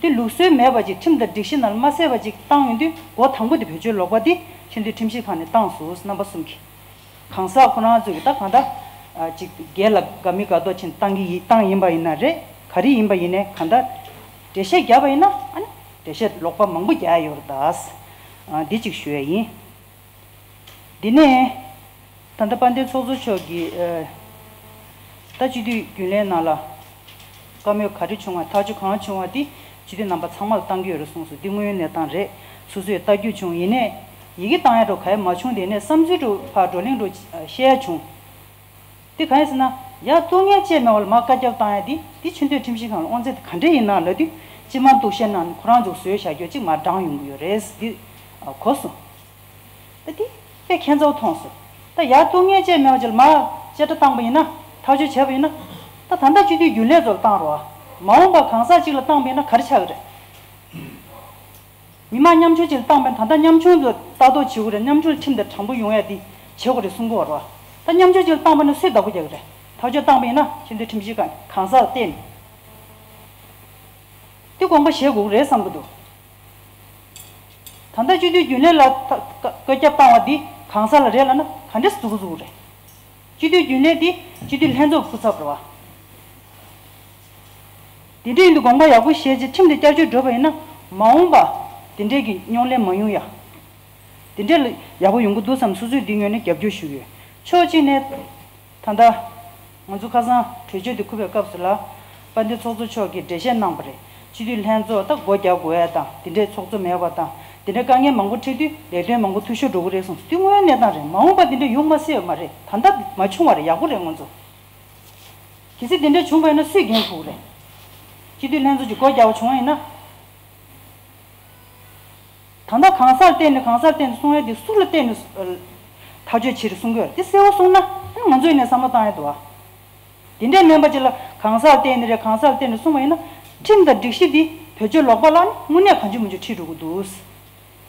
དེ་ལུགས་སྲོལ་མེད་པ་ཅིག་ཁྲིམས་དང་སྒྲིག་གཞི་ནང་ལ་མ་གསལ་བ་ཅིག་བཏང་ཡོང་དུས་འགོ་དང་པོ་དེ་བེད་སྤྱོད་ལོག་པ་དེ་ཆེས་མཐོའི་ཁྲིམས་ཞིབ་ཁང་ནས་བཏང་སོང་རྣམ་པ་གསུམ་གྱིས། གང་ཟག་ཁོ་རང་ཚོ་གིས་ད་གང་ལྟར་ཨ་ཅིག་སྒེར་ལ་དགའ་མི་དགའ་མདོག་ཕྱིན་བཏང་གི་ཡིན་བཏང་ཡིན་པ་ཡིན་ན་རེད། ག་རེ་ཡིན་པ་ཡིན་ནའི་གང་ལྟར་འགྲེལ་བཤད་བརྒྱབ་པ་ཡིན་ན་ཨ་ནི་འགྲེལ་བཤད་ལོག་པ་མང་པོ་རྒྱག་ཡོད་རེད་ད། ཨ་འདི་གཅིག་ཞུ་ཡ་ཡིན། འདི་ནས་ད་ལྟ་དཔལ་ལྡན་ཚོགས་གཙོ་མཆོག་གིས་ཨ་ད་སྤྱི་འཐུས་རྒྱུན་ལས་ནང་ལ་བཀའ་མོལ་ག་རེ་བྱུང་བ་ཐག་གཅོད་གང་བྱུང་བ་དེ་སྤྱི་འཐུས་རྣམ་པ་ཚང་མ་ལ་བཏང་གི་ཡོད་རེད་གསུངས་སོང་། འདི་དངོས་ཡོད་གནས་སྟངས་རེད། སོ་སོས་ལྟ་རྒྱུ་བྱུང་ཡིན་ནའི་ཡི་གེ་བཏང་ཡ་འགྲོ་ག་ཡ་མ་བྱུང་། དེ་ནས་བསམ་ཚུལ་འགྲོ་ཕར་བགྲོ་གླེང་འགྲོ་བཤད་ཡ་བྱུང་། དེ་གང་ཡིན་ཟེར་ན་ཡར་གཏུག་མཁན་བཅས་མེད་པ་ལ་མར་བཀའ་ཁྱབ་བཏང་ཡ་འདི་འདི་ཆེས་མཐོའི་ཁྲིམས་ཞིབ་ཁང་ལ་དབང་ཚད་དེ་ག་འདྲས་ཡིན་ན་ལབ་དུས་སྤྱི་དམངས་གཏུག་བཤེར་ནང་ཁོ་རང་ཚོ་བཟོས་བཞག་རྒྱུ་གཅིག་མར་བགྲངས་ཡོང་གི་ཡོད་རེད། འདི་གོ་སོང་། ད་དེ་དཔེ་ཁྱད་མཚར་པོ་མཐོང་སོང་། ད་ཡར་གཏུག་མཁན་བཅས་མེད་པ་ཅིག་ལ་མར་བཅད་ཁྲ་བཏང་པ་ཡིན་ན་ཐག་གཅོད་བྱས་པ་ཡིན་ན་ད་ད་ལྟ་སྤྱི་འཐུས་རྒྱུན་ལས་ཚོ་ལ་བཏང་རོགས། མ་འོངས་པ་གང་ཟག་ཅིག་ལ་བཏང་པ་ཡིན་ན་ག་རེ་ཆགས་ཀྱི་རེད། མི་མང་ཉམ་ཆུང་ཅིག་ལ་བཏང་པ་ཡིན་ན་ད་ལྟ་ཉམ་ཆུང་ཚོ་ལྟ་རྟོག་བྱེད་དགོས་རེད། ཉམ་ཆུང་ཁྲིམས་དང་དྲང་པོ་ཡོང་ཡ་དེ་བྱེད་དགོས་རེད་གསུང་གི་ཡོད་རེད་བ། ད་ཉམ་ཆུང་ཅིག་ལ་བཏང་པ་ཡིན་ན་སུས་བདག་པོ་རྒྱག་གི་རེད། ཐག་གཅོད་བཏང་པ་ཡིན་ན་ཆེས་མཐོའི་ཁྲིམས་ཞིབ་ཁང་གང་ཟག་ལ་བརྟེན་ནས་དེ་དགོངས་པ་བཞེས་དགོས་ཀྱི་རེད་བསམ་གྱི་འདུག་ད་ལྟ་སྤྱི་འཐུས་རྒྱུན་ལས་ལ་ཐ་བཀའ་ཁྱབ་བཏང་བ་འདི་གང་ཟག་ལ་རེད་ལབ་ན་ག་འདྲས་སེ་འཛུགས་འཛུགས་རེད། སྤྱི་འཐུས་རྒྱུན་ལས་འདི་སྤྱི་འཐུས་ལྷན་ཚོགས་སྐུ་ཚབ་རེད་བ། དེ་འདྲ་ཡིན་དུས་དགོངས་པ་ཡག་པོ་བཞེས་རྗེས་ཁྲིམས་དེ་བསྐྱར་བཅོས་འགྲོ་བ་ཡིན་ན་མ་འོངས་པ་དེ་འདྲས་ཀྱི་རྙོག་གླེང་མ་ཡོང་ཡ། དེ་འདྲས་ལ་ཡག་པོ་ཡོང་གི་འདུག་བསམ་སོ་སོས་འདི་ངོས་ནས་རྒྱབ་སྐྱོར་ཞུ་གི་ཡོད། ཕྱོགས་གཅིག་ནས། ད་ལྟ་ང་ཚོ་ཁ་སང་གྲོས་ཆོད་དེ་ཁུར་བའི་སྐབས་སུ་ལ་དཔལ་ལྡན་ཚོགས་གཙོ་མཆོག་གིས་འགྲེལ་བཤད་གནང་བ་རེད། སྤྱི་འཐུས་ལྷན་ཚོགས་ད་སྒོ་རྒྱག་དགོས་ཡ་དང་དེ་འདྲའི་ཚོགས་གཙོ་མེད་པ་དང་དེ་འདྲའི་དཀའ་ངལ་མང་པོ་འཕྲད་དུས་ལས་དོན་མང་པོ་འཐུས་ཤོར་འགྲོ་གི་རེད་གསུངས་སོང་། དེ་དངོས་ཡོད་གནས་སྟངས་རེད། མ་འོངས་པ་དེ་འདྲ་ཡོང་མ་སྲིད་པ་མ་རེད། ད་ལྟ་མ་བྱུང་བ་རེད། ཡག་པོ་རེད་ང་ཚོ། གལ་སྲིད་དེ་འདྲ་བྱུང་བ་ཡིན་ན་སུས་འགན་འཁུར་རེད། སྤྱི་འཐུས་ལྷན་ཚོགས་ཀྱི་སྒོ་རྒྱག་པ་བྱུང་བ་ཡིན་ན། ད་ལྟ་གང་ཟག་བརྟེན་ནས་གང་ཟག་བརྟེན་ནས་གསུང་ཡ་དེ་སུ་ལ་བརྟེན་ནས་ཨ་ཐག་གཅོད་བྱེད་རེད་གསུང་གི་ཡོད་རེད། དེ་གསལ་བོ་གསུངས་ན་ཨ་ང་ཚོ་ཡིན་ནས་བསམ་བློ་བཏང་ཡ་འདུག་ཨ། དེ་འདྲས་མིན་པ་ཅིག་ལ་གང་ཟག་བརྟེན་ནས་རེད་གང་ཟག་བརྟེན་ནས་གསུངས་པ་ཡིན་ན་ཁྲིམས་དང་སྒྲིག་གཞི་འདི་བེད་སྤྱོད་ལོག་པ་ལ་ནི་དངོས་གནས་གང་བྱུང་མང་བྱུང་ཁྲིད་འགྲོ་གི་འདུག་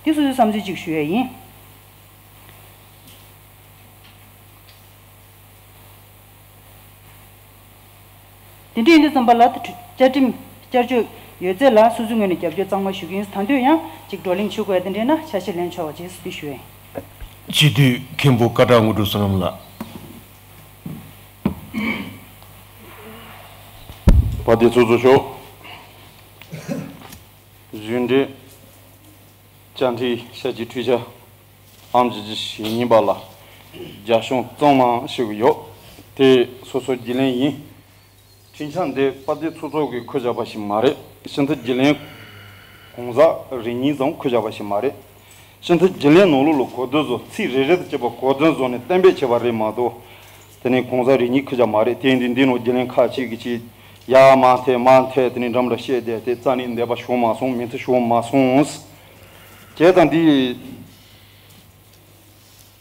དེ་སོ་སོའི་བསམ་ཚུལ་ཅིག་ཞུ་ཡ་ཡིན། དེ་འདྲ་ཡིན་དུས་ཙམ་པ་ལ་བཅའ་ཁྲིམས་བསྐྱར་བཅོས་ཡོད་ཚད་ལ་སོ་སོའི་ངོས་ནས་རྒྱབ་སྐྱོར་གཙང་མ་ཞུ་གི་ཡིན། ད་དུང་ཡང་ཅིག་བགྲོ་གླེང་བྱེད་དགོས་ཡ་དེ་འདྲ་ན་ཆ་ཤས་ལེན་ཆོག་པ་བྱེད་ཟེར་དེ་ཞུ་ཡ་ཡིན། སྤྱི་འཐུས་མཁན་པོ་ཀ་བྲག་དངོས་གྲུབ་བསོད་ནམས་ལགས། དཔལ་ལྡན་ཚོགས་གཙོ་མཆོག་གཞུང་འབྲེལ་བཅའ་ཁྲིམས་ཞབས་ཀྱི་འཕྲུལ་ཆས་ཨེམ་ཆི་ཇི་ཞེ་གཉིས་པ་ལ་རྒྱ་གཞུང་གཙང་མ་ཞུ་གི་ཡོད། དེ་སོ་སོ་རྒྱུན་ལས་ཡིན། ཁྲིམས་འཆར་འདི་དཔལ་ལྡན་ཚོགས་གཙོ་གིས་འཁུར་བཞག་པ་ཞིག་མ་རེད། སྤྱི་འཐུས་རྒྱུན་ལས་གང་ཟག་རེ་གཉིས་ཙམ་འཁུར་བཞག་པ་ཞིག་མ་རེད། སྤྱི་འཐུས་རྒྱུན་ལས་ནང་ལོགས་ལ་གོ་བསྡུར་བཟོ་ཚིག་རེ་རེ་དང་བཅས་པ་གོ་བསྡུར་བཟོས་ནས་གཏན་འབེབས་བྱས་པ་རེད་མ་གཏོགས། དེ་ནས་གང་ཟག་རེ་གཉིས་འཁུར་བཞག་མ་རེད། དེ་ཡིན་དུས་འདི་ནང་རྒྱུན་ལས་ཁག་ཅིག་གིས་ཅིག་ཡར་མར་འཐེན་མར་འཐེན་དེ་ནས་འགྲམ་ལ་བཤད་བསྡད་དེ་རྩ་ནས་འདས་པ་བྱུང་མ་སོང་། མུ་མཐུད་བྱུང་མ་སོང་། བྱས་ཙང་འདི།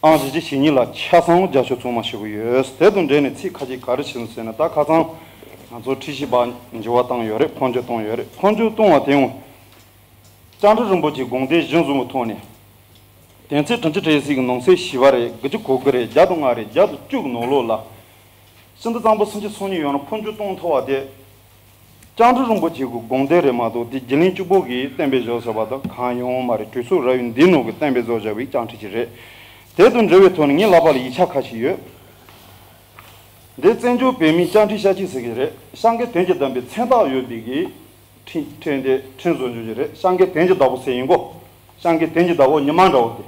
ཨང་བཞི་བཅུ་ཞེ་གཉིས་ལ་ཆ་ཚང་རྒྱབ་སྐྱོར་གཙང་མ་ཞུ་གི་ཡོད། དེ་དང་འབྲེལ་ནས་ཚིག་ཁ་ཅིག་ག་རེ་བྱས་ཟེར་ན། ད་ཁ་སང་ང་ཚོ་ཁྲིམས་ཞིབ་པ་འགྱུར་བ་བཏང་ཡོད་རེད། འཕོ་འགྱུར་བཏང་ཡོད་རེད། འཕོ་འགྱུར་བཏང་བ་དེ་ཡང་བཅའ་ཁྲིམས་རིན་པོ་ཆེའི་དགོངས་དོན་གཞིར་བཟུང་གི་ཐོག་ནས་དོན་ཚན་དྲུག་ཅུ་རེ་གསུམ་གྱི་ནང་གསེས་བཞི་པ་རེད། དགུ་བཅུ་གོ་དགུ་རེད། བརྒྱ་དང་ལྔ་རེད། བརྒྱ་དང་བཅུ་གི་ནང་ལོགས་ལ། སྤྱི་འཐུས་གཙང་པོ་སུམ་ཅུ་སོ་གཉིས་ཡོད་ན་འཕོ་འགྱུར་གཏོང་ཐུབ་པ་དེ། བཅའ་ཁྲིམས་རིན་པོ་ཆེ་གི་དགོངས་དོན་རེད་མ་གཏོགས་དེ་རྒྱུན་ལས་གཅིག་པོ་གིས་གཏན་འབེབས་བཟོས་བཞག་པ་དང་གང་ཡང་མ་རེད། གྲོས་ཚོགས་ར་བའི་མདུན་ནང་གི་གཏན་འབེབས་བཟོས་བཞག་པའི་བཅའ་ཁྲིམས་ཅིག་རེད། དེ་དང་འབྲེལ་བའི་ཐོག་ནས་ངའི་ལག་པ་ལ་ཡིག་ཆ་ཁ་ཤས་ཡོད། འདི་བཙན་བྱོལ་བོད་མིའི་བཅའ་ཁྲིམས་ཞབས་ཕྱི་ཟེར་གྱི་རེད། བྱ་དགའི་དོན་གྱིས་བསྡམས་པའི་མཚན་རྟགས་ཡོད་པའི་གི་ཁྲིམས་ཁྲིམས་དེ་ཁྲིམས་བཟོ་འཇུག་གི་རེད། བྱ་དགའི་དོན་གྱིས་བསྡམས་པ་ཟེར་ཡིན་གོ། བྱ་དགའི་དོན་གྱིས་བསྡམས་པ་ཉི་མ་འདྲ་བོ་དེ།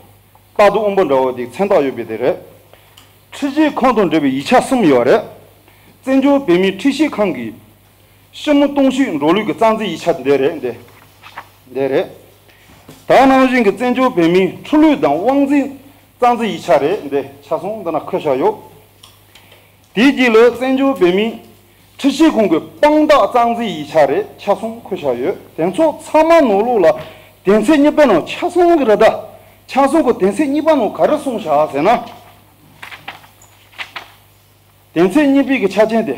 རྟག་ཏུ་དབང་པོ་འདྲ་བོ་དེ་མཚན་རྟགས་ཡོད་པའི་དེ་རེད། ཁྲིམས་ཞིབ་ཁང་དང་འབྲེལ་བའི་ཡིག་ཆ་གསུམ་ཡོད་རེད། བཙན་བྱོལ་བོད་མིའི་ཁྲིམས་ཞིབ་ཁང་གི་ཞི་མོལ་གཏོང་ཤོག་འགྲོ་ལུགས་ཀྱི་རྩ་འཛིན་ཡིག་ཆ་འདི་རེད། འདི་འདི་རེད། ད་ནང་བཞིན་གྱི་བཙན་བྱོལ་བོད་མིའི་ཁྲིམས་ལུགས་དང་དབང་འཛིན་རྩ་འཛིན་ཡིག་ཆ་རེད། འདི་ཆ་ཚང་འདི་ན་འཁོད་བཞག་ཡོད། དེའི་རྗེས་ལ་བཙན་བྱོལ་བོད་མིའི་ཁྲིམས་ཞིབ་ཁང་གི་དཔང་རྟགས་རྩ་འཛིན་ཡིག་ཆ་རེད། ཆ་ཚང་འཁོད་བཞག་ཡོད། དེ་ཚོ་ཚང་མ་ནང་ལོགས་ལ་དོན་ཚན་གཉིས་པའི་ནང་ཆ་ཚང་གི་རེད་ད། ཆ་ཚང་གི་དོན་ཚན་གཉིས་པ་ནང་ག་རེ་གསུངས་བཞག་ཟེར་ན། དོན་ཚན་གཉིས་པའི་གི་ཆ་རྐྱེན་དེ་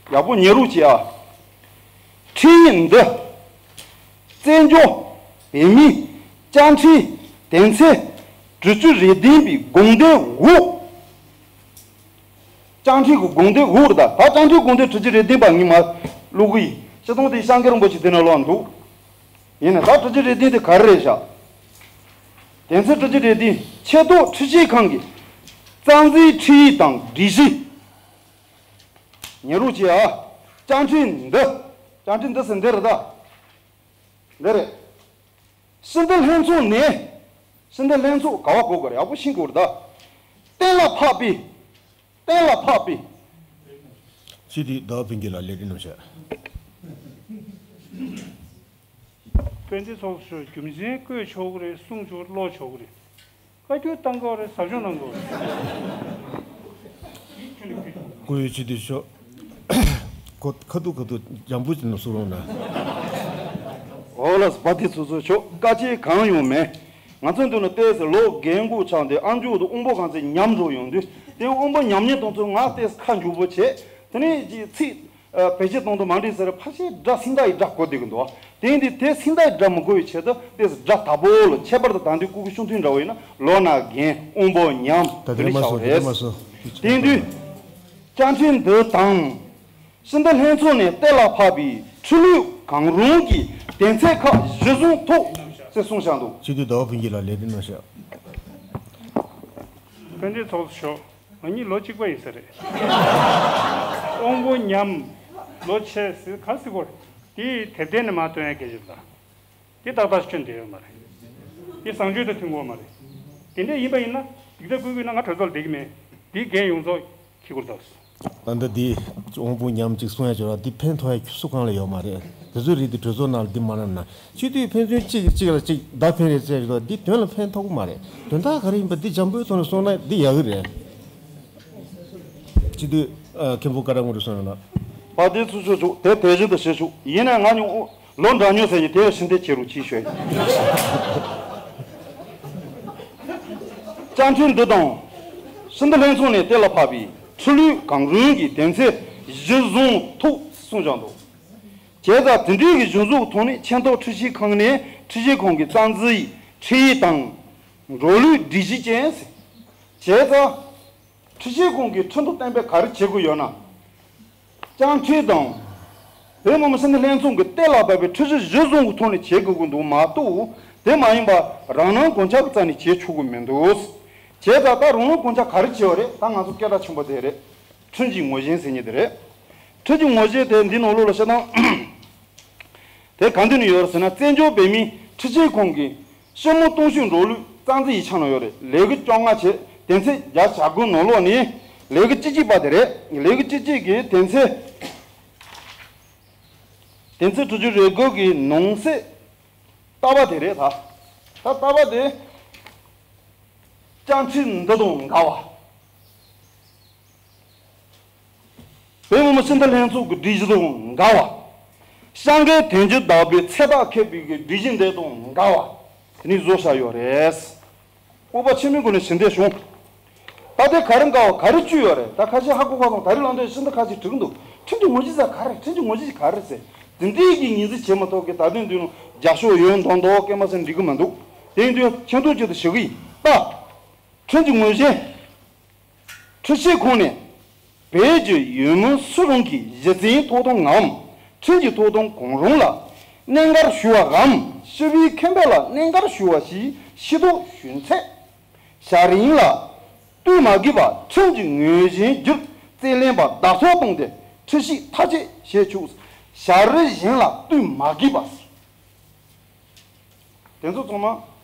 ཡག་པོ་ཉན་རོགས་གྱིས་ཨ། ཁྲིམས་ཡིག་འདི་བཙན་བྱོལ་བོད་མིའི་བཅའ་ཁྲིམས་དོན་ཚན་དྲུག་ཅུ་རེ་བདུན་པའི་དགོངས་དོན་འོག་བཅའ་ཁྲིམས་ཀྱི་དགོངས་དོན་འོག་རེད་ད། ད་བཅའ་ཁྲིམས་དགོངས་དོན་དྲུག་ཅུ་རེ་བདུན་པ་ངས་མར་ཀློག་གི་ཡིན། སྤྱིར་བཏང་དེ་སྐྱབས་མགོན་རིན་པོ་ཆེ་དེ་ནས་ཀློག་འདུག་ཡིན་ན་ད་དྲི་ཇི་རེ་ཏིན་དེ་ག་རེ་རེད་བཞག་དེ་ཚེ་དྲི་ཇི་རེ་ཏིན་ཆེ་ཐོག་ཁྲིམས་ཞིབ་ཁང་གི་རྩ་འཛིན་ཁྲིམས་ཡིག་དང་སྒྲིག་གཞི། ཉེ་རུ་ཆེ་ཨ། བཅའ་ཁྲིམས་འདི། བཅའ་ཁྲིམས་འདི་ཟེར་འདི་རེད་ད། འདི་རེད། ཕྱི་འདི་ལྷན་ཚོགས་ནས། ཕྱི་འདི་ལྷན་ཚོགས་ག་བ་གོ་དགོས་རེད། ཡག་པོ་ཤེས་དགོས་རེད་ད། གཏན་ལ་ཕབ་པའི། གཏན་ལ་ཕབ་པའི། སྤྱི་འཐུས་ཟླ་བ་ཕུན་སྐྱིད་ལགས་ལས་རིམ་ནང་བཤད། དཔལ་ལྡན་ཚོགས་གཙོ་མཆོག་རྒྱུ་མཚན་བཀོད་ཆོག་གི་རེད། གསུང་ཆོག་ཀློག་ཆོག་གི་རེད། བཀའ་བཀྱོན་བཏང་དགོས་རེད། ཟབ་སྦྱོང་གནང་དགོས་རེད། སྐུ་ཡོད་སྤྱི་འཐུས་མཆོག་ཁོ་ཁ་ཐུག་ཁ་ཐུག་འཇམ་པོ་ཅིག་ནང་བསུ་རོགས་གནང་། འོ་ལགས་སོ། དཔལ་ལྡན་ཚོགས་གཙོ་མཆོག་བཀའ་ཆད་གང་ཡང་མེད། ང་ཚོའི་མདུན་ལ་ཏོག་ཙམ་ལོ་རྒན་གོག་ཆགས་འདི་ཨ་མཆོག་དང་དབང་པོ་གང་ཚེ་ཉམས་འགྲོ་ཡོང་དུས་དེ་དབང་པོ་ཉམས་ཉེས་དང་ཚོ་ང་ཏོག་ཙམ་ཁ་མགྱོགས་པོ་བྱས། དེ་ནས་ཅིག་ཚིག་ཨ་བེད་སྤྱོད་གཏོང་དུ་མ་འགྲིག་ཟེར་ཕལ་ཆེར་སྒྲ་སིང་ད་ཡི་སྒྲ་གོ་བསྡད་ཀྱི་འདུག་དེ་ཡིན་དུས་དེ་སིང་ད་ཡི་སྒྲ་མི་གོ་བའི་ཆེད་དུ་ཏོག་ཙམ་སྒྲ་དག་པོ་ལ། ཁྱད་པར་དུ་ད་འདི་སྐུ་སྒེར་ཆུང་མཐུན་འདྲ་བོ་ཡིན་ན་ལོ་ན་རྒན་དབང་པོ་ཉམས་ད་དེ་དེ་འདྲ་མ་ཆགས་སོ་པ་དེ་འདྲ་རེད། མ་སོ། དེ་ཡིན་དུས། བཅའ་ཁྲིམས་འདི་དང་། ཕྱི་ཟླ་ལྷན་ཚོགས་ནས་གཏན་ལ་ཕབ་པའི་ཁྲིམས་ལུགས་གང་རུང་གི་དོན་ཚན་ཁག་གཞིར་བཟུང་ཐོག་ཅེས་གསུངས་བཞག་འདུག་སྤྱི་འཐུས་ཟླ་བ་ཕུན་སྐྱིད་ལགས་ལས་དོན་གནང་ཤག་དཔལ་ལྡན་ཚོགས་གཙོ་མཆོག་ང་གཉིས་ལོ་གཅིག་པ་ཡིན་ས་རེད། དབང་པོ་ཉམས། ལོ་ཆེ་ཟེར་ག་ཟེར་དགོས་རེད། དེ་དེབ་གདན་ནས་མར་བཏོན་ཡ་སྐད་ཆ་རེད་ད། དེ་ཏག་ཏག་སྐྱོན་དེ་ཡོད་མ་རེད། དེ་བཟང་སྤྱོད་དང་མཐུན་གྱི་ཡོད་མ་རེད། དེ་འདྲ་ཡིན་པ་ཡིན་ན་ཡིག་ཚད་བཀོད་དགོས་ན་ང་གྲོས་ཚོགས་ལ་བསྡད་ཀྱི་མེད། དེའི་འགན་ཡོངས་རྫོགས་འཁྱེར་དགོས་རེད་ད། ད་ལྟ་འདི་དབང་པོ་ཉམས་ཅིག་གསུང་ཡ་བྱོས་ར། འདི་ཕན་ཐོགས་ཡ་སུ་གང་ལ་ཡོད་མ་རེད། དེ་ཚོའི་རིགས་འདི་གྲོས་ཚོགས་ནང་ལ་འདི་མ་གནང་ན། སྤྱི་འཐུས་ཕན་ཚུན་གཅིག་གིས་གཅིག་ལ་གཅིག་བརྡ་ཕན་རེད་ཟེར་རེད་དོ། འདི་དོན་ལ་ཕན་ཐོགས་ཀྱི་མ་རེད། དོན་དག་ག་རེ་ཡིན་པ་འདི་འཇམ་པོའི་ཐོག་ནས་གསུངས་ན་འདི་ཡག་གི་རེད། སྤྱི་འཐུས་ཨ་མཁན་པོ་ཀ་ར་ངུ་རུ་སོང་ཡོང་ན། པ་དེ་ཚུ་ཆོས་ཆོག་དེ་དེ་བཞིན་དུ་བྱེད་ཆོག་ཡིན་ན་ང་ཉུང་ལོ་འདྲ་ཉོ་ཟེར་ཡིན་དེ་ཕྱིན་དེ་ཁྱེད་རུ་ཅིག་ཤོད། བཅའ་ཁྲིམས་འདི་དང་། ཕྱི་ཟླ་ལྷན་ཚོགས་ནས་གཏན་ལ་ཕབ་པའི་ཁྲིམས་ལུགས་གང་རུང་གི་དོན་ཚན་གཞིར་བཟུང་ཐོག་གསུངས་བཞག་འདུག་བྱས་ཙང་དེ་འདྲའི་གི་གཞུང་ལུགས་ཐོག་ནས་ཆེས་མཐོ་ཁྲིམས་ཞིབ་ཁང་ནས་ཁྲིམས་ཞིབ་ཁང་གི་རྩ་འཛིན་ཁྲིམས་ཡིག་དང་། འགྲོ་ལུགས་སྒྲིག་གཞི་ཅན་ཟེར། བྱས་ཙང་། ཁྲིམས་ཞིབ་ཁང་གིས་ཁྲིམས་ཐོག་གཏན་འབེབས་ག་རེ་བྱེད་དགོས་ཡོད་ན། བཅའ་ཁྲིམས་དང་། བོད་མི་མང་སྤྱི་འཐུས་ལྷན་ཚོགས་ཀྱིས་གཏན་ལ་ཕབ་པའི་ཁྲིམས་གཞི་གཞིར་བཟུང་གི་ཐོག་ནས་བྱེད་དགོས་ཀྱི་འདུག་མ་གཏོགས། དེ་མ་ཡིན་པ་རང་སྣང་གང་ཆགས་ཀྱི་རྩ་ནས་བྱེད་ཆོག་གི་མི་འདུག་བྱས་ཙང་ད་རང་སྣང་གང་ཆགས་ག་རེ་བྱས་པ་རེད། ད་ང་ཚོ་སྐད་གྲགས་ཆེན་པོ་དེ་རེད། ཁྲིམས་ཀྱི་ངོས་བཞེས་ཟེར་མཁན་དེ་རེད། ཁྲིམས་ཀྱི་ངོས་བཞེས་དེ་འདི་ནང་ལོགས་ལ་བཤད་སྟངས། དེ་ག་འདི་ནས་ཡོད་རེད་ཟེར་ན། བཙན་བྱོལ་བོད་མིའི་ཁྲིམས་ཞིབ་ཁང་གི་སྤྱི་མོས་གཏོང་ཤུགས་འགྲོ་ལུགས་རྩ་འཛིན་ཡིག་ཆ་ནང་ཡོད་རེད། ལས་འགུལ་བཅོ་ལྔ་བྱས། དོན་ཚན་བརྒྱ་གྱ་དགུ་ནང་ལོགས་ནས་ལས་འགུལ་བཅུ་གཅིག་པ་དེ་རེད། ལས་འགུལ་བཅུ་གཅིག་གི་དོན་ཚན། དོན་ཚན་དྲུག་ཅུ་རེ་དགུ་གི་ནང་གསེས་ཏ་པ་དེ་རེད་ད། ད་ཏ་པ་དེ་བཅའ་ཁྲིམས་འདི་དང་འགལ་བ། བོད་མི་མང་སྤྱི་འཐུས་ལྷན་ཚོགས་ཀྱི་སྒྲིག་གཞི་དང་འགལ་བ། བྱ་དགའི་དོན་རྐྱེན་དག་པའི་ཚད་ལྟ་མཁས་པའི་གི་སྒྲིག་གཞི་འདི་དང་འགལ་བ། དེ་ནས་བཟོ་བཞག་ཡོད་རེད། སྤོབས་པ་ཆེན་པོའི་སྒོ་ནས་ཞལ་འདེབས་ཞུ། ད་ལྟའི་ག་རེ་འགལ་བ་ག་རེ་བཅུག་ཡོད་རེད། ད་ཁ་ཤས་ཧ་གོ་ཁ་སོང་། ད་རེས་ལངས་དུས་ཤིན་ཏུ་ཁ་ཤས་དྲི་གི་འདུག་ཁྲིམས་ཀྱི་ངོས་བཞེས་ཟེར་ག་རེ། ཁྲིམས་ཀྱི་ངོས་བཞེས་ག་རེ་ཟེར། དེ་འདྲའི་གི་ཉིན་མཚན་བྱེད་མ་ཐུབ་གི། ད་དུང་འདི་ནང་རྒྱབ་ཤོག་ཡོད་མདོག་མདོག་སྐད་མ་ཟེར་འགྲིག་གི་མི་འདུག་དེ་ཡིན་དུས་ཁྱེད་ཚོ་ཆེད་དུ་ཞུ་གི་ཡིན་ད། ཁྲིམས་ཀྱི་ངོས་བཞེས། ཁྲིམས་ཞིབ་ཁང་ནས་བོད་ཀྱི་ཡུལ་མི་སུ་རུང་གི་གཞི་རྩའི་ཐོབ་ཐང་ངམ་ཁྲིམས་ཀྱི་ཐོབ་ཐང་གང་རུང་ལ་གནད་འགག་ཞུ་བའམ་སྤྱི་པའི་ཁེ་ཕན་ལ་གནད་འགག་ཞུ་བ་ཞིག་ཤེས་རྟོགས་ཞུ་ཚེ། བྱ་རིམ་ལ་ལྟོས་མ་དགོས་པར་ཁྲིམས་ཀྱི་ངོས་བཞེས་བརྒྱུད་རྩིས་ལེན་པ་བདག་སྐྱོང་བཏང་སྟེ་ཁྲིམས་ཞིབ་ཐག་གཅོད་བྱེད་ཆོག་བྱ་རིམ་གཞན་ལ་ལྟོས་མ་དགོས་པར། དེ་ཚོ་ཚང་མ་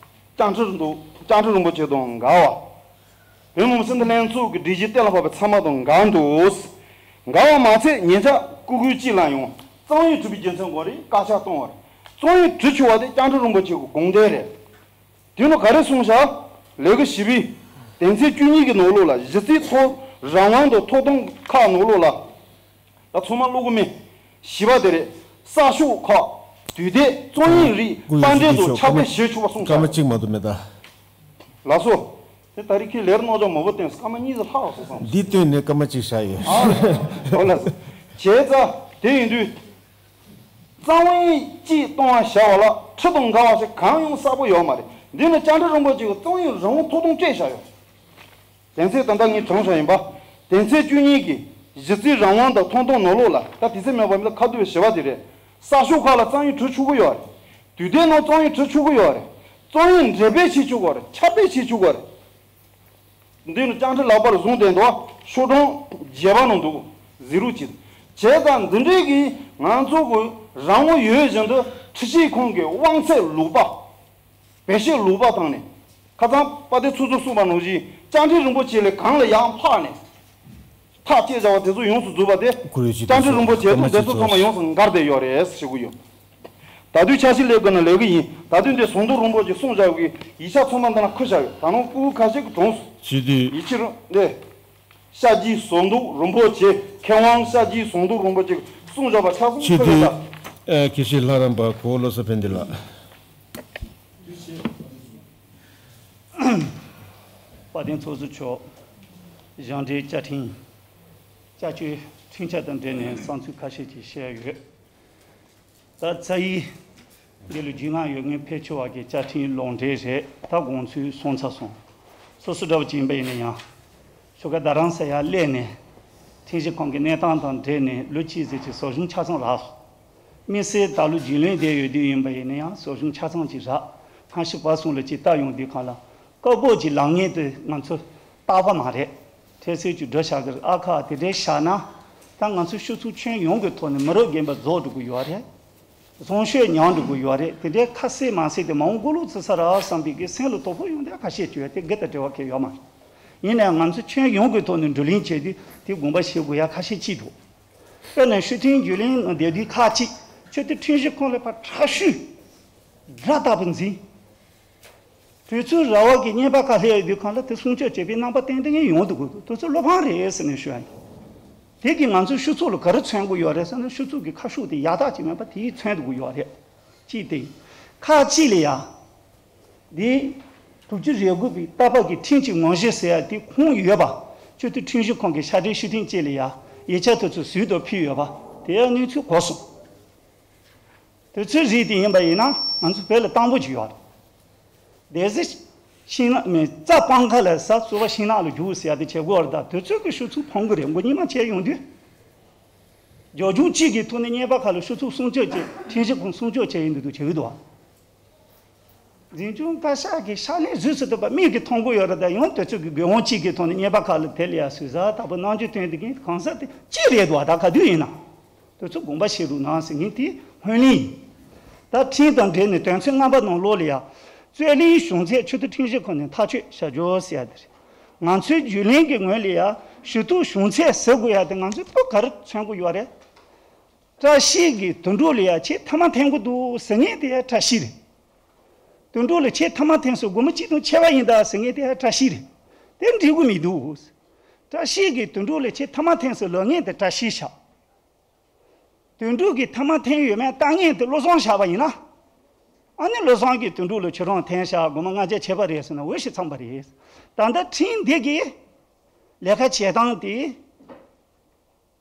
བཅའ་ཁྲིམས་རིན་པོ། བཅའ་ཁྲིམས་རིན་པོ་ཆེ་དང་འགལ་བ། བོད་མི་མང་སྤྱི་འཐུས་ལྷན་ཚོགས་ཀྱི་སྒྲིག་གཞི་གཏན་ལ་ཕབ་པའི་ཚད་མ་དང་འགལ་འདུག་འགལ་བ་མ་ཚད་ཉེ་ཆར་སྐུ་སྒེར་གཅིག་ལ་ཡང་རྩོམ་ཡིག་བྲིས་པའི་རྒྱུ་མཚན་སྐོར་རེད་བཀའ་ཤག་བཏང་བ་རེད། རྩོམ་ཡིག་བྲིས་ཆོག་པ་དེ་བཅའ་ཁྲིམས་རིན་པོ་ཆེ་གི་དགོངས་དོན་རེད། དེ་ནི་ག་རེ་གསུངས་བཞག་ལས་ཀ་ཞིབ་པའི་དོན་ཚན་བཅུ་གཉིས་ཀྱི་ནང་ལོགས་ལ་གཞི་རྩའི་ཐོབ་རང་དབང་དང་ཐོབ་ཐང་ཁག་ནང་ལོགས་ལ། ད་ཚང་མ་ཀློག་གི་མེད། བཞི་པ་དེ་རེད། གསར་ཤོག་ཁག་དུས་དེབ། རྩོམ་ཡིག་རིགས། དཔར་འབྲེལ་དང་ཕྱག་དཔེ་ཞེས་ཆོག་པ་གསུངས། སྐར་མ་གཅིག་མ་གཏོགས་མེད་ད། ལགས་སོ། དེ་ད་རིང་ཁྱེད་ལས་རོགས་གནང་རོགས། མོ་བོ་བསྟན་སྐར་མ་གཉིས་ཙམ་ལྷག་སོང་བསམ། འདི་བཏོན་ནས་སྐར་མ་གཅིག་བཞག་ཡོད། ཨ་ལགས་སོ། བྱས་ཙང་དེ་ཡིན་དུས། རྩོམ་ཡིག་གཅིག་གཏོང་བ་བྱ་བ་ལ་ཁྲིམས་དང་འགལ་བ་ཞིག་གང་ཡང་གསལ་པོ་ཡོད་མ་རེད། འདི་ནི་བཅའ་ཁྲིམས་རིན་པོ་ཆེ་གི་རྩོམ་ཡིག་རང་དབང་ཐོབ་ཐང་སྤྲད་བཞག་ཡོད། དོན་ཚན་ད་ལྟ་ངས་དྲངས་བཞག་ཡིན་པ། དོན་ཚན་བཅུ་གཉིས་ཀྱི་གཞི་རྩའི་རང་དབང་དང་ཐོབ་ཐང་ནང་ལོགས་ལ། ད་དེ་ཚེ་མེད་པ་མི་ལ་ཁ་བསྡུ་བའི་བྱེད་པ་དེ་རེད། གསར་ཤོག་ཁག་ལ་རྩོམ་ཡིག་བྲིས་ཆོག་གི་ཡོད་རེད། དུས་དེའི་ནང་རྩོམ་ཡིག་འབྲི་ཆོག་གི་ཡོད་རེད། རྩོམ་ཡིག་འགྲེལ་པ་བྱེད་ཆོག་གི་རེད། ཁྱབ་སྤེལ་བྱེད་ཆོག་གི་རེད། འདི་ནི་བཅར་འདྲི་ལག་པར་བཟུང་བསྡད་འདུག་ཤོག་གྲངས་བརྒྱད་པ་ནང་འདུག་གཟིགས་རོགས་གྱིས། བྱས་ཙང་འདི་འདྲའི་གི་ང་ཚོ་གི་རང་ངོ་ཡོད་བཞིན་དུ་ཁྲིམས་ཞིབ་ཁང་གི་དབང་ཚད་ལུག་པ། བེད་སྤྱོད་ལུག་པ་བཏང་ནས། ཁ་སང་དཔལ་ལྡན་ཚོགས་གཙོས་གསུངས་པ་ནང་བཞིན་བཅར་འདྲི་རིན་པོ་ཆེ་ལས་གང་ལ་ཡང་འཕགས་ནས། ཐག་བཅད་བཞག་པ་དེ་ཚོ་ཡོངས་སུ་རྫོགས་པ་དེ། བཀུར་འོས་ཆེ། བཅར་འདྲི་རིན་པོ་ཆེ་དང་དེ་ཚོ་ཚང་མ་ཡོངས་སུ་འགལ་བསྡད་ཡོད་རེད་ཟེར་གྱི་ཡོད། ད་དུས་འཆར་གཞི་སླེབས་དགོས་ན་ལས་ཀྱི་ཡིན། ད་དུས་འདི་ཟངས་མདོག་རིན་པོ་ཆེ་གསུངས་བཞག་གི་ཡིག་ཆ་ཚང་མ་འདི་ན་ཁུར་བཞག་ཡོད། ད་རུང་སྤུ་གུ་ཁ་ཤས་ཀྱིས་གྲོངས་སོང་། སྤྱི་འཐུས། ཡིག་ཆ་རུ་འདི། ཤར་རྒྱུད་ཟངས་མདོག་རིན་པོ་ཆེ། མཁས་དབང་ཤར་རྒྱུད་ཟངས་མདོག་རིན་པོ་ཆེ་གསུངས་བཞག་པ་ཆ་ཚང་སྤུ་གུ་ད། སྤྱི་འཐུས། ཨ། དགེ་བཤེས་ལྷ་རམས་པ་གོ་བོ་བློ་བཟང་ཕན་བདེ་ལགས། དཔལ་ལྡན་ཚོགས་གཙོ་མཆོག་གཞུང་འབྲེལ་བཅའ་ཁྲིམས། བཅའ་སྤྱོད་ཁྲིམས་འཆར་དང་འབྲེལ་ནས་བསམ་ཚུལ་ཁ་ཤས་ཅིག་བཤད་ཡོད། ད་རྩ་ཡིག་འདི་ལ་རྒྱུས་མངའ་ཡོད་མཁན་ཕལ་ཆེ་བ་གི་བཅའ་ཁྲིམས་ལུང་འདྲེན་རེད། ད་དགོངས་ཚུལ་གསུངས་ཚར་སོང་། སོ་སོ་འདྲ་བོ་ཅིག་ཡིན་པ་ཡིན་ན་ཡང་། ཆོལ་ཁ་རྡ་རམ་ས་ཡར་སླེབས་ནས་ཁྲིམས་ཞིབ་ཁང་གི་གནས་སྟངས་དང་འབྲེལ་ནས་ལོ་གཅིག་ཙམ་ཅིག་ཟབ་སྦྱོང་ཆ་ཚང་རག་སོང་། དམིགས་བསལ་ད་ལོ་རྒྱུས་ལོན་བསྡད་ཡོད་དུས་ཡིན་པ་ཡིན་ན་ཡང་ཟབ་སྦྱོང་ཆ་ཚང་ཅིག་རག་ལྔ་བཅུ་བར་གསུམ་ལ་ཅིག་བལྟ་ཡོང་དུས་སྒང་ལ། སྐབས་བབ་ཀྱི་ལངས་ངན་དེ་ང་ཚོ་རྟག་པ་མ་རེད། འཕྲལ་སེལ་གྱི་སྒྲུབ་བྱ་གི་ཨ་ཁ་དེ་འདྲའི་བཞག་ན། ད་ང་ཚོ་ཤོག་ཚུགས་ཁྱོན་ཡོངས་ཀྱི་ཐོག་ནས་མི་རབས་རྒན་པ་རྫོགས་འགྲོ་གི་ཡོད་རེད། བཟང་སྤྱོད་ཉམས་འགྲོ་གི་ཡོད་རེད། དེ་འདྲའི་ཁ་གསལ་མ་གསལ་དེ་མ་འོངས་མགོ་ལོག་ཚུད་ས་ར་བསམ་པའི་གི་སེམས་ལ་དོགས་པ་ཡོང་དེ་ཁ་ཤས་ཅིག་ཡོད་དེ་དགེ་དང་འབྲེལ་བ་གང་ཡང་ཡོད་མ་རེད། ཡིན་ནའང་ང་ཚོ་ཁྱོན་ཡོངས་ཀྱི་ཐོག་ནས་བགྲོ་གླེང་བྱས་དུས་དེ་དགོངས་པ་བཞེས་དགོས་ཡ་ཁ་ཤས་ཅིག་འདུག་དཔེར་ན་ཤུགས་མཐུན་བརྒྱུད་ལམ་ནང་བསྡད་དུས་ཁག་ཅིག་ཆེས་མཐོའི་ཁྲིམས་ཞིབ་ཁང་ལ་ཕར་དྲག་ཤུལ་དགྲ་ལྟ་བུ་འཛིན། དུས་ཚོད་ར་བ་གི་བརྙན་པར་ཁ་སླེབས་ཡོད་དུས་སྒང་ལ་དེ་སྲུང་སྐྱོབ་བྱེད་པའི་རྣམ་པ་ཏན་ཏན་ཡོང་འདུག་གི་འདུག་དུས་ཚོད་བློ་ཕམ་རེད་ཟེར་ནས་ཞུ་ཡ་ཡིན། དེ་གིས་ང་ཚོའི་ཤོག་ཚུགས་ལ་ག་རེ་མཚོན་གྱི་ཡོད་རེད་ཟེར་ན་ཤོག་ཚུགས་ཀྱི་ཁ་ཕྱོགས་དེ་ཡག་ཐག་ཅིག་མེད་པ་དེ་མཚོན་འདུག་གི་ཡོད་རེད། གཅིག་དེ། ཁག་གཅིག་ལ་ཡ། འདི། དྲུག་ཅུ་རེ་དགུ་པའི་ལྟ་བབ་ཀྱི་ཁྲིམས་ཀྱི་ངོ་བཤུས་ཟེར་ཡ་དེ་ཁུངས་ཡོད་པ། ཆེས་མཐོའི་ཁྲིམས་ཞིབ་ཁང་གི་ཕྱག་སྦྲེལ་ཤུགས་ལྡན་ཅིག་ལ་ཡ། ཡིག་ཆ་དེ་ཚོ་ཟུར་དུ་ཕུལ་ཡོད་པ། དེ་ཡང་གནས་ཚུལ་གོ་སོང་། དུས་ཚོད་རིགས་དེ་ཡིན་པ་ཡིན་ན་ང་ཚོ་བོད་ལ་དང་པོ་ཅིག་ཡོད་རེད། སྡེ་སྲིད་ཤིང་ནགས་མི་རྩྭ་སྤང་ཁ་ལ་ཟ་རྩོད་པ་ཤིང་ནགས་ལ་རྒྱུག་ཟེར་ཡ་དེ་བྱེད་དགོས་རེད། ད་དུས་ཚོད་ཀྱི་ཤོག་ཚུགས་ཕོངས་གི་རེད། མགོ་གཉིས་མ་བྱས་ཡོང་དུས། རྒྱབ་ལྗོངས་གཅིག་གི་ཐོག་ནས་བརྙན་པར་ཁ་ལ་ཤོག་ཚུགས་སྲུང་སྐྱོབ་བྱས་ཁྲིམས་ཞིབ་ཁང་སྲུང་སྐྱོབ་བྱས་ཡིན་འདུག་འདུག་བྱེད་ཀྱི་འདུག་བ། འཛིན་སྐྱོང་བཀའ་ཤག་གི་ཕྱག་ལས་བཟོས་ཚུལ་དུ་པ་མིག་གིས་མཐོང་གི་ཡོད་རེད། ད་ཡང་དུས་ཚོད་ཀྱི་དགོས་དབང་གཅིག་གི་ཐོག་ནས་བརྙན་པར་ཁ་ལ་དེ་ལ་ཡ་ཟུར་ཟ་ལྟ་བུ་གནང་རྒྱུ་སྟོན་དེ་གིན་གང་ཟག་དེ་གཅིག་རེད་འདུག་ད་ག་དུས་ཡིན་ན། དེ་ཚོ་དགོངས་པ་བཞེས་རོགས་གནང་ཟེར་ངས་དེ་སྔོན་གླེང་ཡིན། ད་ཁྲིམས་དང་འབྲེལ་ནས་དོན་ཚན་ལྔ་པ་ནང་ལོགས་ལ་ཡ། རྩོད་གླེང་བྱུང་ཚེ་ཆེས་མཐོའི་ཁྲིམས་ཞིབ་ཁང་ནས་ཐག་གཅོད་བྱ་རྒྱུ་ཟེར་ཡ་དེ་རེད། ང་ཚོའི་རྒྱུས་ལོན་གྱི་ངོས་ལ་ཡ་ཞུ་གཏུག་བྱུང་ཚེ་ཟེར་དགོས་ཡ་དེ་ང་ཚོས་ད་ག་རེ་མཚོན་གྱི་ཡོད་རེད། བཀྲ་ཤིས་ཀྱི་དུད་འགྲོ་ལ་ཡ་ཁྱེད་ཐ་མག་འཐེན་གྱི་འདུག་ཟེར་མཁན་དེ་ཡ་བཀྲ་ཤིས་རེད། དུད་འགྲོ་ལ་ཁྱེད་ཐ་མག་འཐེན་སོང་སྒོར་མོ་གཅིག་དང་ཕྱེད་པ་ཡིན་ད་ཟེར་མཁན་དེ་ཡ་བཀྲ་ཤིས་རེད། དེ་འགྲིག་གི་མི་འདུག་བཀྲ་ཤིས་ཀྱི་དུད་འགྲོ་ལ་ཁྱེད་ཐ་མག་འཐེན་སོང་ལབ་མཁན་དེ་བཀྲ་ཤིས་བཞག་དུད་འགྲོ་གིས་ཐ་མག་འཐེན་ཡོད་མེད་ལྟ་མཁན་དེ་བློ་བཟང་བཞག་པ་ཡིན་ན། ཨ་ནི་བློ་བཟང་གིས་དུད་འགྲོ་ལ་ཁྱོད་རང་འཐེན་བཞག་སྒོར་མོ་ལྔ་བརྒྱ་ཕྱེད་པ་རེད་ཟེར་ན་འོས་ཤིག་འཚམས་པ་རེད། ད་ལྟ་ཁྲིམས་འདི་གིས་ལས་ཀ་བྱེད་སྟངས་དེ།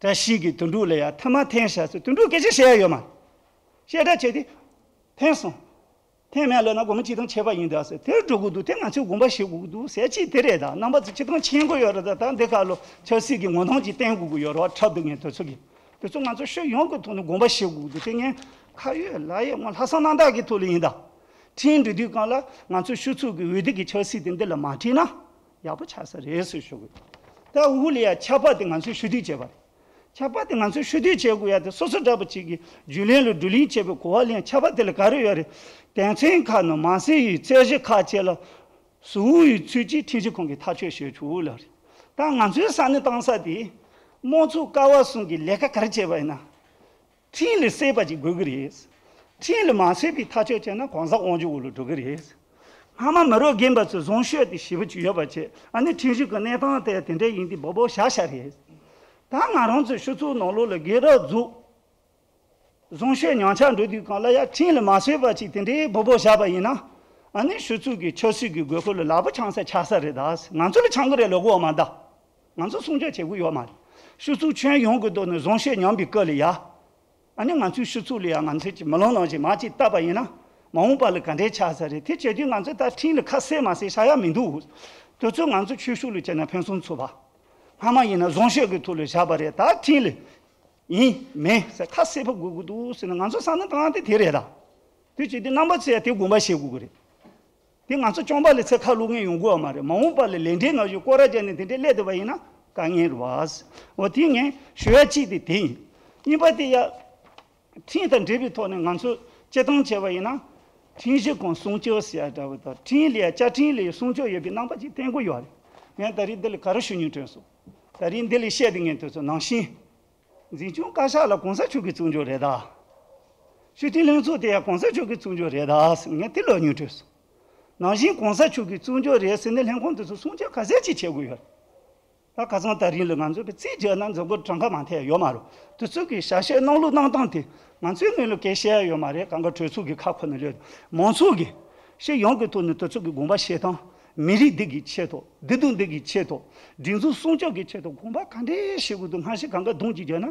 བཀྲ་ཤིས་ཀྱིས་དུད་འགྲོ་ལ་ཡ་ཐ་མག་འཐེན་བཞག་ཟེར་དུད་འགྲོ་སྐད་ཆ་བཤད་ཡ་ཡོད་མ་རེད། བཤད་གྲྭ་བྱས་ཏེ། འཐེན་སོང་། འཐེན་མེད་ལབ་ན་སྒོར་མོ་གཅིག་དང་ཕྱེད་པ་ཡིན་ད་ཟེར་དེར་འགྲོ་གི་འདུག་དེ་ང་ཚོས་དགོངས་པ་བཞེས་དགོས་ཀྱི་འདུག་ཟེར་གཅིག་དེ་རེད། ད་རྣམ་པ་ཚོ་སྤྱིར་བཏང་མཁྱེན་གྱི་ཡོད་རེད། ད་ད་འདི་ཁ་ལོ་ཆབ་སྲིད་ཀྱི་ངོ་གདོང་གཅིག་བསྟན་དགོས་ཀྱི་ཡོད་རེད་བ། འཁྲབ་སྡོད་མཁན་དེ་ཚོ་གིས། དེ་ཚོ་ང་ཚོ་ཕྱོགས་ཡོངས་ཀྱི་ཐོག་ནས་དགོངས་པ་བཞེས་དགོས་ཀྱི་འདུག་དེ་ངས་ཁ་ཡོད་ལག་ཡོད་སྔོན་ལྷག་བསམ་རྣམ་དག་གི་ཐོག་ལ་ཡིན་ད། ཁྲིམས་འབྲི་དུས་སྒང་ལ་ང་ཚོ་ཤོག་ཚུགས་ཀྱི་འོས་བསྡུ་གི་ཆབ་སྲིད་དེ་འདི་ལ་མ་ཁྲིད་ན་ཡག་པོ་ཆགས་ས་རེད་ཟེར་ཞུ་དགོས། ད་འུ་ལ་ཡ་ཆད་པ་དེ་ང་ཚོས་ཞུ་གཏུག་བྱས་པ་རེད། ཆད་པ་དེ་ང་ཚོས་ཞུ་གཏུག་བྱེད་དགོས་ཡ་དེ་སོ་སོ་འདྲ་པོ་གཅིག་གིས་རྒྱུས་ལོན་ལ་བགྲོ་གླེང་བྱེད་པའི་གོ་བ་ལེན། ཆད་པ་དེ་ལ་ག་རེ་ཡོད་རེད། དོན་ཚན་ཁག་ནང་མ་གསལ་བའི་རྩོད་གཞི་ཁག་ཅིག་ལ་ཟུར་པའི་ཚུལ་གྱིས་ཁྲིམས་ཞིབ་ཁང་གིས་ཐག་གཅོད་བྱེད་ཆོག་ལབ་རེད། ད་ང་ཚོའི་ས་གནས་བཏང་ས་དེ་དམངས་གཙོ་ཀ་བ་གསུམ་གྱི་ལས་ཀ་ག་རེ་བྱས་པ་ཡིན་ན། ཁྲིམས་ལ་གསལ་པ་ཅིག་དགོས་ཀྱི་རེད། ཁྲིམས་ལ་མ་གསལ་བའི་ཐག་གཅོད་བྱས་ན་གང་ཟག་དབང་སྒྱུར་འོག་ལ་འགྲོ་གི་རེད། སྔ་མ་མི་རབས་རྒན་པ་ཚོས་བཟང་སྤྱོད་དེ་ཞེ་པོ་ཅིག་ཡོད་པ་བྱས། ཨ་ནི་ཁྲིམས་ཞིབ་ཀྱི་གནས་སྟངས་དེ་དེ་འདྲ་ཡིན་དུས་སྦོ་སྦོ་བཞག་བཞག་རེད། ད་ང་རང་ཚོའི་ཤོག་ཚོགས་ནང་ལོགས་ལ་རྒན་རབས་རྫོགས། བཟང་སྤྱོད་ཉམས་ཆག་འགྲོ་དུས་སྒང་ལ་ཡ་ཁྲིམས་ལ་མ་གསལ་བ་ཅིག་དེ་འདྲའི་སྦོ་སྦོ་བཞག་པ་ཡིན་ན། ཨ་ནི་ཤོག་ཚོགས་ཀྱི་ཆབ་སྲིད་ཀྱི་དགོས་མཁོ་ལ་ལག་པ་འཆང་ས་ཆགས་ས་རེད། ད་ང་ཚོ་ལ་འཆང་གི་རེད་ལབ་དགོས་པ་མ་གཏོགས། ང་ཚོ་སྲུང་སྐྱོབ་བྱེད་དགོས་ཡོད་མ་རེད། ཤོག་ཚོགས་ཁྱོན་ཡོངས་ཀྱི་ཐོག་ནས་བཟང་སྤྱོད་ཉམས་པའི་སྐབས་ལ་ཡ། ཨ་ནི་ང་ཚོའི་ཤོག་ཚོགས་ལ་ཡང་ང་ཚོས་ཀྱི་མི་ལོང་ནང་བཞིན་མ་ཅིག་བཏབ་པ་ཡིན་ན་མ་འོངས་པ་ལ་ག་འདྲའི་ཆགས་ས་རེད། དེ་བྱེད་དུས་ང་ཚོས་ད་ཁྲིམས་ལ་ཁ་གསལ་མ་གསལ་བཞག་ཡ་མི་འདུག་དེ་ཚོ་ང་ཚོ་ཆོས་ཕྱོགས་ལ་བྱས་ན་ཕུན་སུམ་ཚོགས་པ། སྔ་མ་ཡིན་ན་བཟང་སྤྱོད་ཀྱི་ཐོག་ལ་བཞག་པ་རེད། ད་ཁྲིམས་ལ་ཡིན་མིན་ཟེར་ཁ་གསལ་པོ་དགོས་ཀྱི་འདུག་ཟེར་ན་ང་ཚོ་བསམ་བློ་བཏང་ཡ་དེ་དེ་རེད་ད། དེ་བྱས་དུས་རྣམ་པ་ཚོས་ཡང་དེ་དགོངས་པ་བཞེས་དགོས་ཀྱི་རེད། དེ་ང་ཚོ་རྐྱང་པ་ལ་ཚེ་ཁ་ལོག་མཁན་ཡོང་གི་ཡོད་མ་རེད། མ་འོངས་པ་ལ་ལས་འབྲས་ང་ཚོས་སྐོར་ར་བརྒྱབ་ནས་དེ་འདྲས་སླེབས་བསྡད་པ་ཡིན་ན་དཀའ་ངལ་རེད་བ། འོ་དེ་ངས་ཞུ་ཡ་གཅིག་དེ་དེ་ཡིན། གཉིས་པ་དེ་ཡ། ཁྲིམས་དང་འབྲེལ་བའི་ཐོག་ནས་ང་ཚོས་སྤྱིར་བཏང་བྱས་པ་ཡིན་ན། ཁྲིམས་གཞི་ཁོངས་སྲུང་སྐྱོབ་ཟེར་ཡ་འདྲ་བོ་དང་ཁྲིམས་ལ་ཡ་བཅའ་ཁྲིམས་ལ་ཡ་སྲུང་སྐྱོབ་ཡོད་པའི་རྣམ་པ་ཅིག་བསྟན་གྱི་ཡོད་རེད། ངས་ད་རེས་འདི་ལ་ག་རེ་ཞུ་སྙིང་བྲོ་སོང་། ད་རེས་འདི་ལ་བཤད་དེ་ངས་དུས་ཚོད་ནང་བཞིན། འཛིན་སྐྱོང་བཀའ་ཤག་ལ་གོང་ས་མཆོག་གིས་བཙུགས་རྒྱུ་རེད་ད། སྤྱི་འཐུས་ལྷན་ཚོགས་དེ་ཡང་གོང་ས་མཆོག་གིས་བཙུགས་རྒྱུ་རེད་ད་ཟེར་ངས་དེ་ལ་སྙིང་བྲོ་སོང་། ནང་བཞིན་གོང་ས་མཆོག་གིས་བཙུགས་རྒྱུ་རེད་ཟེར་ནས་ལྷན་ཁང་དེ་ཚོ་སྲུང་སྐྱོབ་ག་ཚད་ཅིག་བྱེད་དགོས་ཡོད། ད་ཁ་སང་དེ་རིང་ལ་ང་ཚོས་པའི་རྩིས་བྱས་ན་འཛམ་བུ་གྲངས་ཀ་མང་ཐལ་ཡོད་མ་རེད། དེ་ཚོ་གི་བྱ་བྱེད་གནང་ལུགས་གནང་སྟངས་དེ་ང་ཚོའི་ངོས་ལ་སྐད་བཤད་ཡ་ཡོད་མ་རེད། གང་ག་གྲོས་ཚོགས་ཀྱི་ཁ་ཁོ་ན་ལས་མང་ཚོགས་ཀྱི་སྤྱི་ཡོངས་ཀྱི་ཐོག་ནས་དེ་ཚོ་གི་དགོངས་པ་བཞེས་སྟངས། མི་རིགས་འདི་གི་ཆེད་དུ། བདེ་སྡུག་འདི་གི་ཆེད་དུ། སྒྲིག་འཛུགས་སྲུང་སྐྱོབ་ཀྱི་ཆེད་དུ་དགོངས་པ་ག་འདྲས་བཞེས་དགོས་འདུག་སྔ་ཕྱི་གང་ག་གདོང་གཅིག་བརྒྱབ་ན་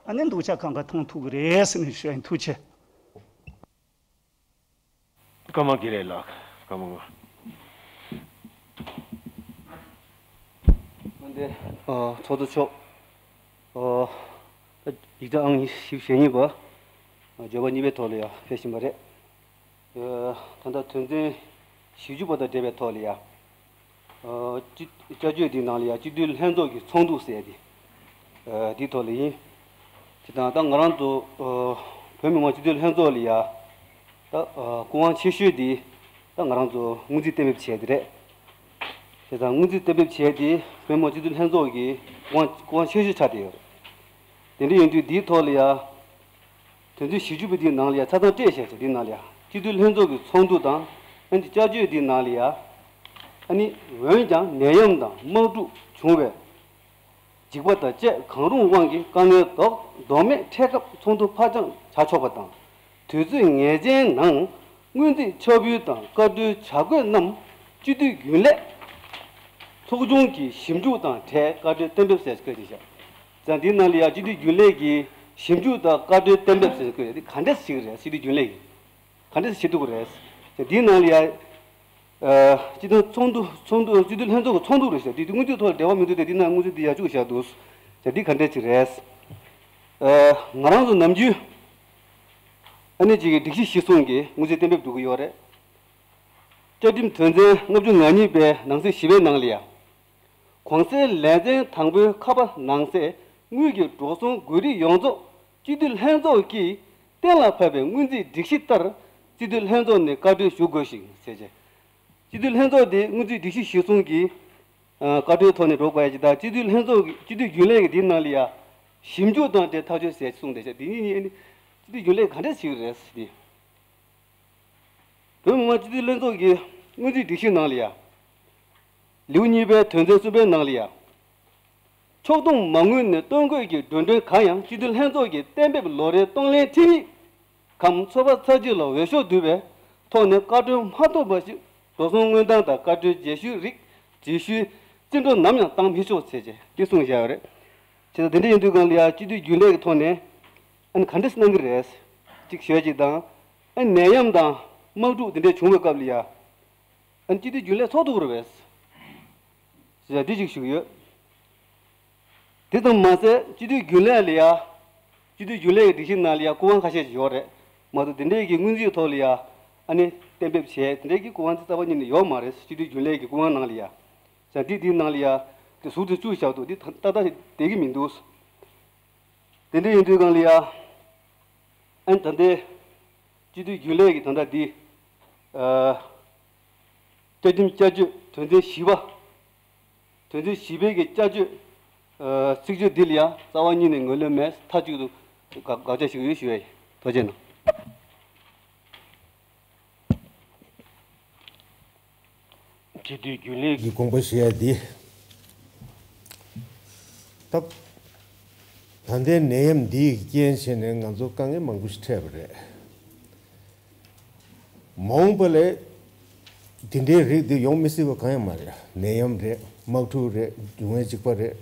ཨ་ནི་སྡུག་ཅག་གང་ག་མཐོང་ཐུབ་ཀྱི་རེད་ཟེར་ནས་ཞུ་ཡ་ཡིན། ཐུགས་རྗེ་ཆེ། ཀརྨ་དགེ་ལེགས་ལགས། ཀརྨ་ལགས། འདི་ཨ་ཚོགས་གཙོ་མཆོག་ཨ་ད་ཡིག་ཚང་ཨང་བཞི་བཅུ་ཞེ་གཉིས་པ་ཨ་འབྱོར་པ་གཉིས་པའི་ཐོག་ལ་ཡང་ཕེབས་བཞིན་པ་རེད། ཨ་ད་ལྟ་དོན་ཚན་བཞི་བཅུ་པ་དང་འབྲེལ་བའི་ཐོག་ལ་ཡང་ཨ་སྤྱི་བསྐྱར་བཅོས་འདིའི་ནང་ལ་ཡང་སྤྱི་འཐུས་ལྷན་ཚོགས་ཀྱི་ཚོགས་འདུ་ཟེར་ཏེ་ཨ་འདིའི་ཐོག་ལ་ཡིན། དེ་དང་ད་ང་རང་ཚོ་ཨ་བོད་མི་མང་སྤྱི་འཐུས་ལྷན་ཚོགས་ལ་ཡང་ད་ཨ་སྐུ་དབང་ཆེ་ཤོས་འདི་ད་ང་རང་ཚོ་སྔོན་རྩིས་གཏན་འབེབས་བྱས་ཏེ་རེད། དེ་དང་སྔོན་རྩིས་གཏན་འབེབས་བྱས་ཏེ་བོད་མི་མང་སྤྱི་འཐུས་ལྷན་ཚོགས་ཀྱི་སྐུ་དབང་སྐུ་དབང་ཆེ་ཤོས་ཆགས་བསྡད་ཡོད་རེད། དེ་འདྲ་ཡིན་དུས་འདིའི་ཐོག་ལ་ཡང་དོན་ཚན་བཞི་བཅུ་པའི་འདིའི་ནང་ལ་ཡང་ཆ་ཚང་སྤྲད་བཞག་ཅིང་འདིའི་ནང་ལ་ཡང་སྤྱི་འཐུས་ལྷན་ཚོགས་ཀྱི་ཚོགས་འདུ་དང་ཨ་ནི་བསྐྱར་བཅོས་འདིའི་ནང་ལ་ཡང་ཨ་ནི་འོན་ཀྱང་ནད་ཡམས་དང་དམག་འཁྲུག་བྱུང་བའི་འཇིགས་པ་དང་བཅས་གང་རུང་དབང་གིས་དཀའ་ངལ་ལྡོག་ལྡོག་མེད་འཕྲད་སྐབས་ཚོགས་འདུ་ཕར་འགྱངས་བྱ་ཆོག་པ་དང་། དུས་ཚོད་ངེས་ཅན་ནང་སྔོན་རྩིས་ཕྱག་ཕུལ་དང་བཀའ་འཁྲོལ་བྱ་དགོས་རྣམས་སྤྱི་འཐུས་རྒྱུན་ལས་ཚོགས་ཆུང་གི་ཞིབ་འཇུག་དང་གྲས་བཀའ་འཁྲོལ་གཏན་འབེབས་ཟེར་བཀོད་དེ་བཞག་ཙང་འདིའི་ནང་ལ་ཡང་སྤྱི་འཐུས་རྒྱུན་ལས་ཀྱི་ཞིབ་འཇུག་དང་བཀའ་འཁྲོལ་གཏན་འབེབས་ཟེར་བཀོད་དེ་ག་འདྲས་ཞིག་རེད། སྤྱི་འཐུས་རྒྱུན་ལས་ཀྱི་ག་འདྲས་བྱེད་ཐུབ་ཀྱི་རེད། འདིའི་ནང་ལ་ཡང་སྤྱི་འཐུས་ཚོགས་འདུ་ཚོགས་འདུ་སྤྱི་འཐུས་ལྷན་ཚོགས་ཀྱི་ཚོགས་འདུ་རེད་ཟེར་དུས་དངུལ་རྩིས་ཐོག་ལ་འབྲེལ་བ་མི་འདུག་སྟེ་འདི་ན་དངུལ་རྩིས་འདི་ཡར་བཅུག་བཞག་འདུག་ཟེར་འདི་ག་འདྲས་ཅིག་རེད། ང་རང་ཚོ་ནམ་རྒྱུན་ཨ་ནི་ཅིག་གི་སྒྲིག་གཞི་གཞིར་བཟུང་གི་དངུལ་རྩིས་གཏན་འབེབས་སྒྲུབ་ཀྱི་ཡོད་རེད། བཅའ་ཁྲིམས་དོན་ཚན་ལྔ་བཅུ་ང་གཉིས་པའི་ནང་གསེས་བཞི་པའི་ནང་ལ་ཡང་། གོང་གསལ་ལས་ཚན་དང་པོའི་ཁ་པ་ནང་གསལ་དངུལ་གྱི་འགྲོ་སོང་དགོས་རིགས་ཡོངས་རྫོགས་སྤྱི་འཐུས་ལྷན་ཚོགས་ཀྱིས་གཏན་ལ་ཕབ་པའི་སྔོན་རྩིས་སྒྲིག་གཞི་ལྟར་སྤྱི་འཐུས་ལྷན་ཚོགས་ནས་བཀའ་འཁྲོལ་ཞུ་དགོས་ཤིང་ཟེར་བྱས། སྤྱི་འཐུས་ལྷན་ཚོགས་དེ་སྔོན་རྩིས་སྒྲིག་གཞི་གཞིར་བཟུང་གིས་ཨ་བཀའ་འཁྲོལ་ཐོག་ནས་འགྲོ་དགོས་ཡ་ཅིག་དང་སྤྱི་འཐུས་ལྷན་ཚོགས་ཀྱི་སྤྱི་འཐུས་རྒྱུན་ལས་ཀྱི་དེའི་ནང་ལ་ཡ་ཞིབ་འཇུག་དང་འབྲེལ་ཐག་གཅོད་ཟེར་གསུངས་བསྡད་ཤག་འདི་གཉིས་གཉིས་ཨ་ནི་སྤྱི་འཐུས་རྒྱུན་ལས་ག་འདྲས་བྱེད་ཀྱི་རེད་ཟེར་ཏེ། བོད་མི་མང་སྤྱི་འཐུས་ལྷན་ཚོགས་ཀྱི་སྔོན་རྩིས་སྒྲིག་གཞི་ནང་ལ་ཡ། ལེའུ་གཉིས་པའི་དོན་ཚན་གསུམ་པའི་ནང་ལ་ཡ། ཕྱོགས་བསྡོམས་མ་དངུལ་ནས་གཏོང་དགོས་ཀྱི་འགྲོ་གྲོན་གང་ཡང་སྤྱི་འཐུས་ལྷན་ཚོགས་ཀྱི་གཏན་འབེབས་ལོ་རེའི་གཏོང་ལེན་ཁྲིམས་ཡིག་གམ་ཚོད་དཔག་ཚར་གཅིག་ལ་འོས་ཤོག་བསྡུས་པའི་ཐོག་ནས་བཀའ་འཁྲོལ་མ་ཐོབ་པ་ཞིག་འགྲོ་སོང་དངུལ་བཏང་དང་བཀའ་འཁྲོལ་རྗེས་ཤུལ་རིགས་རྗེས་ཤུལ་རྩིས་འགྲོ་ནམ་ཡང་བཏང་མི་ཆོག་ཟེར་བྱས་འདི་གསུངས་བཞག་ཡོད་རེད། བྱས་ཙང་དེ་འདྲ་ཡིན་དུས་གང་ལ་ཡ་སྤྱི་འཐུས་རྒྱུན་ལས་ཀྱི་ཐོག་ནས་ཨ་ནི་ག་འདྲས་གནང་གི་རེད། གཅིག་ཞུ་ཡ་གཅིག་དང་ཨ་ནི་ནད་ཡམས་དང་དམག་འཁྲུག་དེ་འདྲས་བྱུང་བའི་སྐབས་ལ་ཡ། ཨ་ནི་སྤྱི་འཐུས་རྒྱུན་ལས་ཚོགས་འདུ་རུ་བས། ཟེར་འདི་ཅིག་ཞུ་གི་ཡོད། དེ་ཙམ་མ་ཟད་སྤྱི་འཐུས་རྒྱུན་ལས་ལ་ཡ། སྤྱི་འཐུས་རྒྱུན་ལས་ཀྱི་སྒྲིག་གཞི་ནང་ལ་ཡ་སྐུ་དབང་ཁ་ཤས་ཅིག་ཡོད་རེད། མ་གཏོགས་དེ་འདྲའི་གི་སྔོན་རྩིས་ཐོག་ལ་ཡ། ཨ་ནི་གཏན་འབེབས་བྱས་དེ་འདྲའི་གི་སྐུ་དབང་དེ་རྩ་བ་ཉིད་ནས་ཡོད་མ་རེད། སྤྱི་འཐུས་རྒྱུན་ལས་ཀྱི་སྐུ་དབང་ནང་ལ་ཡ། ཟེར་འདི་འདིའི་ནང་ལ་ཡ། དེ་ཟུར་དུ་བཅུག་བཞག་འདུག་འདི་ཏག་ཏག་བསྡད་ཀྱི་མི་འདུག་དེ་འདྲ་ཡིན་དུས་སྒང་ལ་ཡ། ཨ་ནི་ད་ལྟའི་སྤྱི་འཐུས་རྒྱུན་ལས་ཀྱི་ད་ལྟ་འདི། ཨ། བཅའ་ཁྲིམས་བསྐྱར་བཅོས་དོན་ཚན་བཞི་པ། དོན་ཚན་བཞི་པའི་གི་བསྐྱར་བཅོས། ཨ། ཚིག་བརྗོད་འདི་ལ་ཡ་རྩ་བ་ཉིད་ནས་ངོས་ལེན་མེད། མཐའ་གཅིག་ཏུ་དགག་དགག་བྱ་ཞིག་ཡོད་ཞུ་ཡ་ཡིན། ཐུགས་རྗེ་གནང་། སྤྱི་འཐུས་རྒྱུན་ལས་ཀྱི་དགོངས་པ་བཞེས་ཡ་འདི། ད། ད་ལྟའི་ནད་ཡམས་འདིའི་རྐྱེན་བྱས་ནས་ང་ཚོ་དཀའ་ངལ་མང་པོ་ཞིག་འཕྲད་པ་རེད། མ་འོངས་པ་ལས་དེ་འདྲའི་རིགས་འདི་ཡོང་མི་སྲིད་པ་གང་ཡང་མ་རེད། ནད་ཡམས་རེད། དམག་འཁྲུག་རེད། སྡུག་བསྔལ་གཅིག་པ་རེད།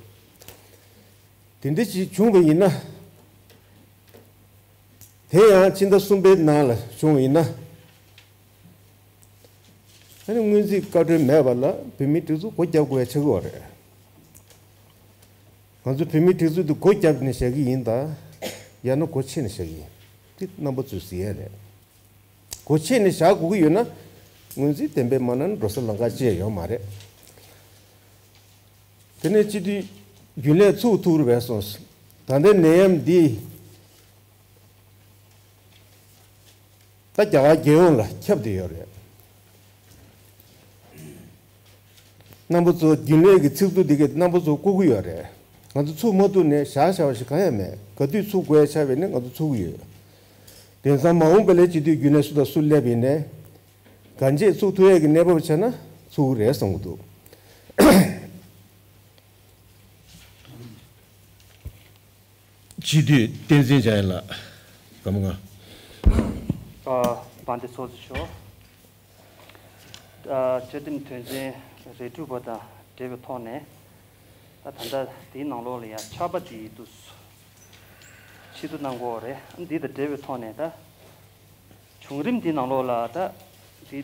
དེ་འདྲ་ཞིག་བྱུང་བ་ཡིན་ན། དེ་ཡང་ཕྱི་ཟླ་གསུམ་པའི་ནང་ལ་བྱུང་བ་ཡིན་ན། ཨ་ནི་སྔོན་རྩིས་བཀའ་འཁྲོལ་མེད་པ་ལ་བོད་མིའི་སྒྲིག་འཛུགས་སྒོ་རྒྱག་དགོས་ཡ་ཆགས་ཀྱི་ཡོད་རེད། ང་ཚོ་བོད་མིའི་སྒྲིག་འཛུགས་འདི་སྒོ་བརྒྱབ་ནས་བཞག་གི་ཡིན་ད། ཡང་ན་སྒོ་ཕྱེ་ནས་བཞག་གི་ཡིན། འདི་རྣམ་པ་ཚོས་གཟིགས་ཡ་རེད། སྒོ་ཕྱེ་ནས་བཞག་དགོས་ཀྱི་ཡོད་ན། སྔོན་རྩིས་གཏན་འབེབས་མ་གནང་ན་འགྲོ་ས་ལམ་ཁ་ཅི་ཡང་ཡོད་མ་རེད། དེ་ནས་སྤྱི་འཐུས་རྒྱུན་ལས་ཚུགས་ཐུབ་རེད་པས་གསུངས། ད་ལྟའི་ནད་ཡམས་འདི་ད་རྒྱ་གར་རྒྱལ་ཡོངས་ལ་ཁྱབ་བསྡད་ཡོད་རེད། རྣམ་པ་ཚོ་རྒྱུན་ལས་ཀྱི་ཚིག་ཐོ་འདི་གས་རྣམ་པ་ཚོ་བསྐུར་གྱི་ཡོད་རེད། ང་ཚོ་ཚུགས་མ་ཐུབ་ནས་བཞག་བཞག་པ་ཞིག་གང་ཡང་མེད། ག་དུས་ཚུགས་དགོས་ཆགས་པ་ཡིན་ན་ང་ཚོ་ཚུགས་ཀྱི་ཡོད། དེང་སང་མ་འོངས་པ་ལ་སྤྱི་འཐུས་རྒྱུན་ལས་སུ་དང་སུ་སླེབས་ཡིན་ནའི། གང་ཅི་ཚུགས་ཐུབ་ཡས་ཀྱི་གནས་བབ་ཆགས་ན་ཚུགས་ཀྱི་རེད་བསམ་གྱི་འདུག། སྤྱི་འཐུས་བསྟན་འཛིན་འཇམ་དབྱངས་ལགས། སྐར་མ་ལྔ། ཨ། དཔལ་ལྡན་ཚོགས་གཙོ་མཆོག། ཨ། བཅའ་ཁྲིམས་དོན་ཚན་རེ་དྲུག་པ་དང་འབྲེལ་བའི་ཐོག་ནས། ད་ད་ལྟ་དེའི་ནང་ལོགས་ལ་ཡང་ཕྱག་དཔེ་དེ་འདུག། ཕྱིར་བསྡུ་གནང་དགོས་རེད། འདི་དང་འབྲེལ་བའི་ཐོག་ནས་ད་བྱུང་རིམ་འདི་ནང་ལོགས་ལ་ད་དེ་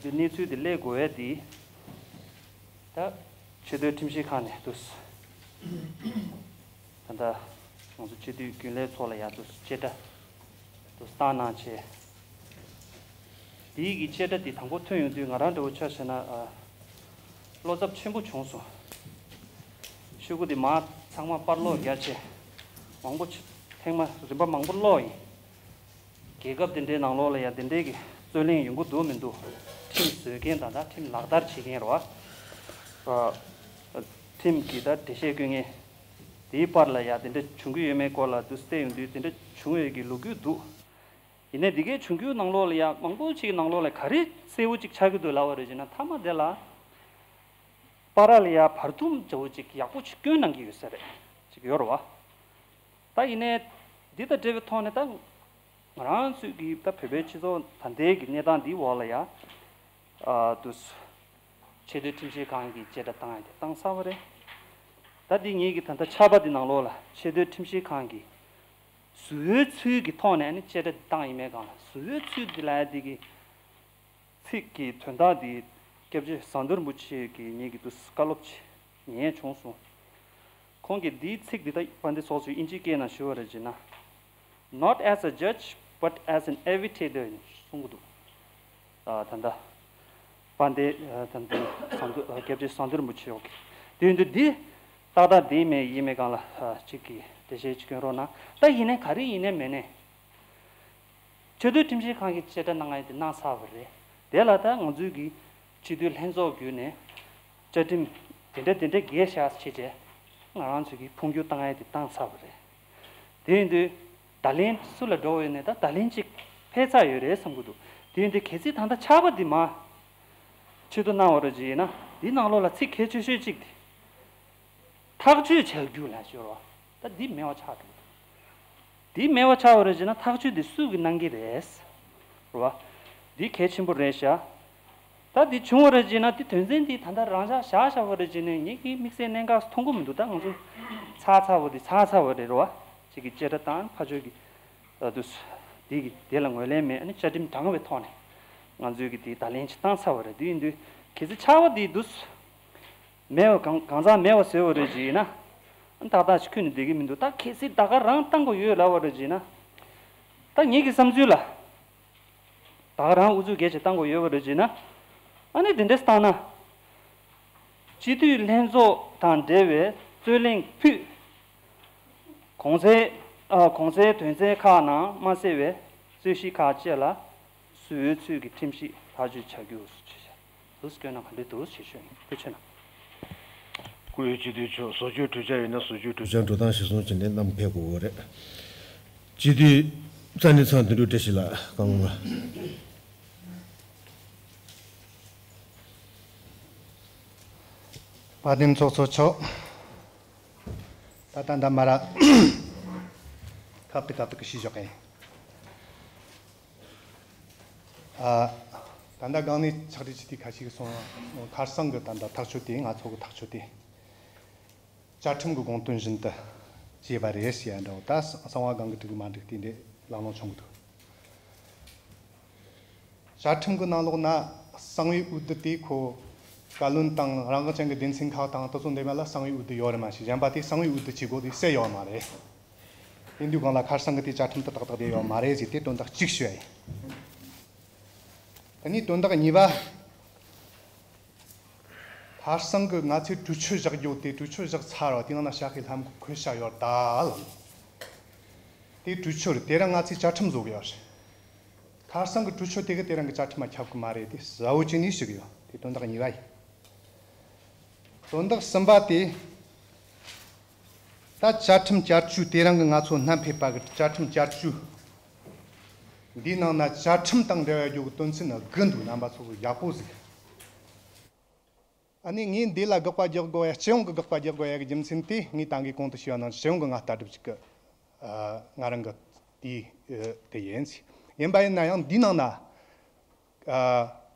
དེ་གནས་ཚུལ་དེ་སླེབས་དགོས་ཡས་དེ། ད་ཆེས་མཐོའི་ཁྲིམས་ཞིབ་ཁང་ནས་འདུག། ད་ལྟ་ང་ཚོ་སྤྱི་འཐུས་རྒྱུན་ལས་ཚོ་ལ་ཡང་འདུག་བཅད་ཁྲ་འདུག་བཏང་གནང་བྱས། དེའི་གི་བཅད་ཁྲ་དེ་དང་པོ་ཐོན་ཡོང་དུས་ང་རང་འདྲ་བོ་ཆ་བཞག་ན། ཨ། བློ་འཚབ་ཆེན་པོ་བྱུང་སོང་། ཤོག་གུ་དེ་མར་ཚང་མ་པར་ཀློག་རྒྱག་བྱས། མང་པོ་ཆ་ཐེངས་མ་རིམ་པ་མང་པོ་ཀློག་ཡིན། རྒྱལ་ཁབ་དེ་འདྲའི་ནང་ལོགས་ལ་ཡང་དེ་འདྲའི་གི་རྩོད་གླེང་ཡོང་གི་འདུག་མི་འདུག། ཁྲིམས་བཟོ་མཁན་དང་ད་ཁྲིམས་ལག་བསྟར་བྱེད་མཁན་རེད་བ། ཨ། ཁྲིམས་ཀྱི་ད་འགྲེལ་བཤད་སྐྱོན་མཁན། དེའི་བར་ལ་ཡང་དེ་འདྲ་བྱུང་གི་ཡོད་མེད་སྐོར་ལ་འདུག་བལྟས་ཡོང་དུས་དེ་འདྲ་བྱུང་ཡོད་ཀྱི་ལོ་རྒྱུས་འདུག། ཡིན་ནའི་འདི་གའི་བྱུང་རྒྱུའི་ནང་ལོགས་ལ་ཡང་མང་པོ་ཅིག་གི་ནང་ལོགས་ལ་ག་རེ་གསལ་བོ་ཅིག་ཆགས་ཀྱི་འདུག་ལབ་པ་རེད་ཅེ་ན། མཐའ་མ་དེ་ལ་པར་ལ་ཡང་བར་འདུམ་འདྲ་བོ་ཅིག་ཡག་པོ་ཅིག་བསྐྱོན་གནང་གི་ཡོད་ས་རེད། ཅིག་ཡོད་རེད་བ། ད་ཡིན་ནའི་འདི་དང་འབྲེལ་བའི་ཐོག་ནས་ད་ང་རང་ཚོས་ཀྱི་ད་བོད་པའི་སྤྱི་ཚོགས་ད་ལྟའི་གི་གནས་སྟངས་འདིའི་འོག་ལ་ཡང་། ཨ། དུ། ཆེས་མཐོའི་ཁྲིམས་ཞིབ་ཁང་གི་བཅད་ཁྲ་བཏང་ཡ་དེ་བཏང་ཚར་བ་རེད། ད་འདི་ངེད་ཀྱི་ད་ལྟ་ཕྱག་དཔེ་འདི་ནང་ལོགས་ལ་ཆེས་མཐོའི་ཁྲིམས་ཞིབ་ཁང་གི་བཟོ་བོའི་ཚུལ་གྱི་ཐོག་ནས་ནི་བཅད་ཁྲ་འདི་བཏང་ཡིན་མེད་གང་ལ། བཟོ་བོའི་ཚུལ་འདི་ལ་ཡ་འདི་གི་ཚིག་གི་དོན་དག་འདི་སྐྱབས་རྗེ་ཟམ་གདོང་རིན་པོ་ཆེ་གིས་ངེད་ཀྱི་དུ་བཀའ་སློབ་ཆེ་ཉན་བྱུང་སོང་། ཁོང་གིས་འདིའི་ཚིག་འདི་དག་དཔལ་ལྡན་ཚོགས་གཙོས་དབྱིན་ཇིའི་སྐད་ནང་ཞུ་བ་རེད་ཅེ་ན། Not as a judge, but as an arbitrator གསུང་གི་འདུག། ཨ། ད་ལྟ་དཔལ་ལྡན། ཨ། ད་ལྟ་ཟམ་གདོང་། ཨ། སྐྱབས་རྗེ་ཟམ་གདོང་རིན་པོ་ཆེ་མཆོག་གིས། དེ་ཡིན་དུས་འདི་ཏག་ཏག་འདི་མེད་ཡིན་མེད་གང་ལ། ཨ། གཅིག་གིས་འགྲེལ་བཤད་ཅིག་སྐྱོན་རོགས་གནང་། ད་ཡིན་ནའི་ག་རེ་ཡིན་ནའི་མེད་ནའི། ཆེས་མཐོའི་ཁྲིམས་ཞིབ་ཁང་གིས་བཅད་ཁྲ་གནང་ཡ་དེ་གནང་ཚར་བ་རེད། དེ་ལ་ད་ང་ཚོའི་གི་སྤྱི་འཐུས་ལྷན་ཚོགས་བརྒྱུད་ནས་བཅའ་ཁྲིམས་དེ་འདྲ་དེ་འདྲ་འགལ་བཞག་བྱས་བྱས་ང་རང་ཚོས་གི་ཕུང་སྒྱུར་བཏང་ཡ་དེ་བཏང་ཚར་བ་རེད། དེ་ཡིན་དུས་བརྡ་ལན་སུ་ལ་འགྲོ་བ་ཡོད་ནའི་ད་བརྡ་ལན་གཅིག་ཕེབས་ཚར་ཡོད་རེད་བསམ་གི་འདུག། དེ་ཡིན་དུས་གལ་སྲིད་ད་ལྟ་ཕྱག་དཔེ་འདི་མར་ཆེད་དུ་གནང་བ་རེད་ཅེ་ན། འདི་ནང་ལོགས་ལ་ཚིག་གལ་ཆེ་ཤོས་གཅིག་དེ། ཐག་གཅོད་བྱ་རྒྱུ་ལ་ཤོར་བ། ད་འདི་མེད་པ་ཆགས་འགྲོ། འདི་མེད་པ་ཆགས་པ་རེད་ཅེ་ན་ཐག་གཅོད་འདི་སུ་གིས་གནང་གི་རེད། རེད་བ། འདི་གལ་ཆེན་པོ་རེད་ཤག། ད་འདི་བྱུང་བ་རེད་ཅེ་ན་འདི་དོན་ཚན་འདི་ད་ལྟ་རང་འཇགས་བཞག་བཞག་པ་རེད་ཅེ་ན་ངེད་ཀྱིས་དམིགས་བསལ་གནད་འགག་མཐོང་གི་མི་འདུག། ད་ང་ཚོ་ཚར་ཚར་བ་འདི་ཚར་ཚར་བ་རེད། རེད་བ། གཅིག་གི་བཅད་ཁྲ་དང་ཕར་ཕྱོགས་ཀྱི། ཨ། དུ། འདི་གི་དེ་ལ་ངོས་ལེན་མེད། ཨ་ནི་བཅའ་ཁྲིམས་དྲང་བའི་ཐོག་ནས་ང་ཚོས་ཀྱི་དེ་བརྡ་ལན་ཅིག་བཏང་ཚར་བ་རེད། དེ་ཡིན་དུས་གལ་སྲིད་ཕྱག་དཔེ་འདི་འདུག་མེད་པ་གང་གང་ཟག་མེད་པ་བཟོས་པ་རེད་ཅེ་ན། ཨ་ནི་ཏག་ཏག་ཅིག་ཁུར་ནས་བསྡད་ཀྱི་མི་འདུག། ད་གལ་སྲིད་ད་ག་རང་བཏང་དགོས་ཡོད་ལབ་པ་རེད་ཅེ་ན། ད་ངེད་ཀྱི་བསམ་ཚུལ་ལ། ད་ག་རང་ཨུ་ཚུགས་རྒྱས་བྱས་བཏང་དགོས་ཡོད་པ་རེད་ཅེ་ན། ཨ་ནི་དེ་འདྲས་བཏང་ན། སྤྱི་འཐུས་ལྷན་ཚོགས་དང་འབྲེལ་བའི་རྩོད་གླེང་ཕུད། གོང་གསལ། ཨ། གོང་གསལ་དོན་ཚན་ཁག་ནང་མ་གསལ་བའི་རྩོད་གཞི་ཁག་བཅས་ལ་བཟོ་བོའི་ཚུལ་གྱིས་ཁྲིམས་ཞིབ་ཐག་གཅོད་བྱ་རྒྱུ་ཞུ་བྱ། དུ་སྐྱོན་ན་ག་འདྲ་འདུག་ཞེས་ཞུ་ཡིན། ཐུགས་རྗེ་གནང་། སྐུ་ཡོད་སྤྱི་འཐུས་མཆོག་བཟོ་བཅོས་གྲོས་འཆར་ཡོད་ན་བཟོ་བཅོས་གྲོས་འཆར་འགྲོ་སྟངས་གཞིར་བཟུང་བྱས་ནས་བསྣམས་ཕེབས་དགོས་ཀྱི་རེད། སྤྱི་འཐུས་རྩ་ནས་ཚང་དོན་གྲུབ་བཀྲ་ཤིས་ལགས་བཀའ་དགོངས། དཔལ་ལྡན་ཚོགས་གཙོ་མཆོག། ད་ལྟ་འདི་མ་ར་ཁ་བཏགས་ཁ་བཏགས་ཀྱི་ཤིས་ཞོག་གི། ཨ། ད་ལྟ་སྒང་ནས་ཕྱག་བྲིས་ཅི་ཐུབ་ཁ་ཤས་ཀྱིས་གསུངས། ཁ་སང་གི་ད་ལྟ་ཐག་གཅོད་དེ། ང་ཚོ་གི་ཐག་གཅོད་དེ་བཅའ་ཁྲིམས་ཀྱི་དགོངས་དོན་བཞིན་དུ་བྱས་པ་རེད་ཟེར་ཡ་འདྲ་བོ། ད་གསང་བ་སྒང་གི་འགྲིག་གི་མ་འགྲིག་དེ་འདྲའི་ལམ་ལྷོང་བྱུང་གི་འདུག། བཅའ་ཁྲིམས་ཀྱི་ནང་ལོགས་ན་གསང་བའི་འོས་བསྡུ་དེ་ཁོ་བཀའ་བློན་དང་རང་དབང་ཅན་གྱི་སྡེ་ཚན་ཁག་དང་དེ་ཚོ་འདེམས་ཡ་ལ་གསང་བའི་འོས་བསྡུ་ཡོད་རེད། མ་གཞི་གཞན་པ་དེ་གསང་བའི་འོས་བསྡུ་བྱེད་དགོས་དེ་གསལ་ཡོད་མ་རེད། དེ་འདུག་གང་ལ་ཁ་སང་གི་དེ་བཅའ་ཁྲིམས་དུ་ཏག་ཏག་བསྡད་ཡོད་མ་རེད་ཟེར་དེ་དོན་དག་གཅིག་ཞུ་ཡ་ཡིན། ཨ་ནི་དོན་དག་གཉིས་པ། ཁ་སང་གི་ང་ཚོས་གྲོས་ཆོད་བཞག་རྒྱུ་དེ་གྲོས་ཆོད་བཞག་ཚར་བ་དེ་ནང་ན་ཤ་ཁའི་ལྷམ་གོག་ཁོལ་བྱས་ཡོད་ད་ལ། དེ་གྲོས་ཆོད་རེད། དེ་རིང་ང་ཚོས་བཅའ་ཁྲིམས་བཟོ་གི་ཡོད་རེད། ཁ་སང་གི་གྲོས་ཆོད་དེ་གི་དེ་རིང་གི་བཅའ་ཁྲིམས་ལ་ཁྱབ་གི་མ་རེད། དེ་གསལ་བོ་བྱས་ནས་ཞུ་གི་ཡོད། དེ་དོན་དག་གཉིས་པ་ཡིན། དོན་དག་གསུམ་པ་དེ། ད་བཅའ་ཁྲིམས་བསྐྱར་བཅོས། དེ་རིང་གི་ང་ཚོ་བསྣམས་ཕེབས་པ་གི་བཅའ་ཁྲིམས་བསྐྱར་བཅོས་འདིའི་ནང་ན་བཅའ་ཁྲིམས་དང་འབྲེལ་བ་ཡོད་རྒྱུ་གི་དོན་ཚན་དགུ་འདུག་རྣམ་པ་ཚོ་གིས་ཡག་པོ་གཟིགས། ཨ་ནི་ངས་འདི་ལ་དགག་པ་རྒྱག་དགོས་ཡ། སྤྱི་ཡོངས་ཀྱི་དགག་པ་རྒྱག་དགོས་ཡ་གི་རྒྱུ་མཚན་དེ། ངས་ད་གིན་གོང་དུ་ཞུས་པ་ནང་བཞིན་སྤྱི་ཡོངས་ཀྱི་ང་ལྟ་གྲུབ་ཅིག་གི་ཨ་ང་རང་གི་དེའི་ཨ་དེ་ཡིན། ཡིན་པ་ཡིན་ན་ཡང་འདིའི་ནང་ན་ཨ་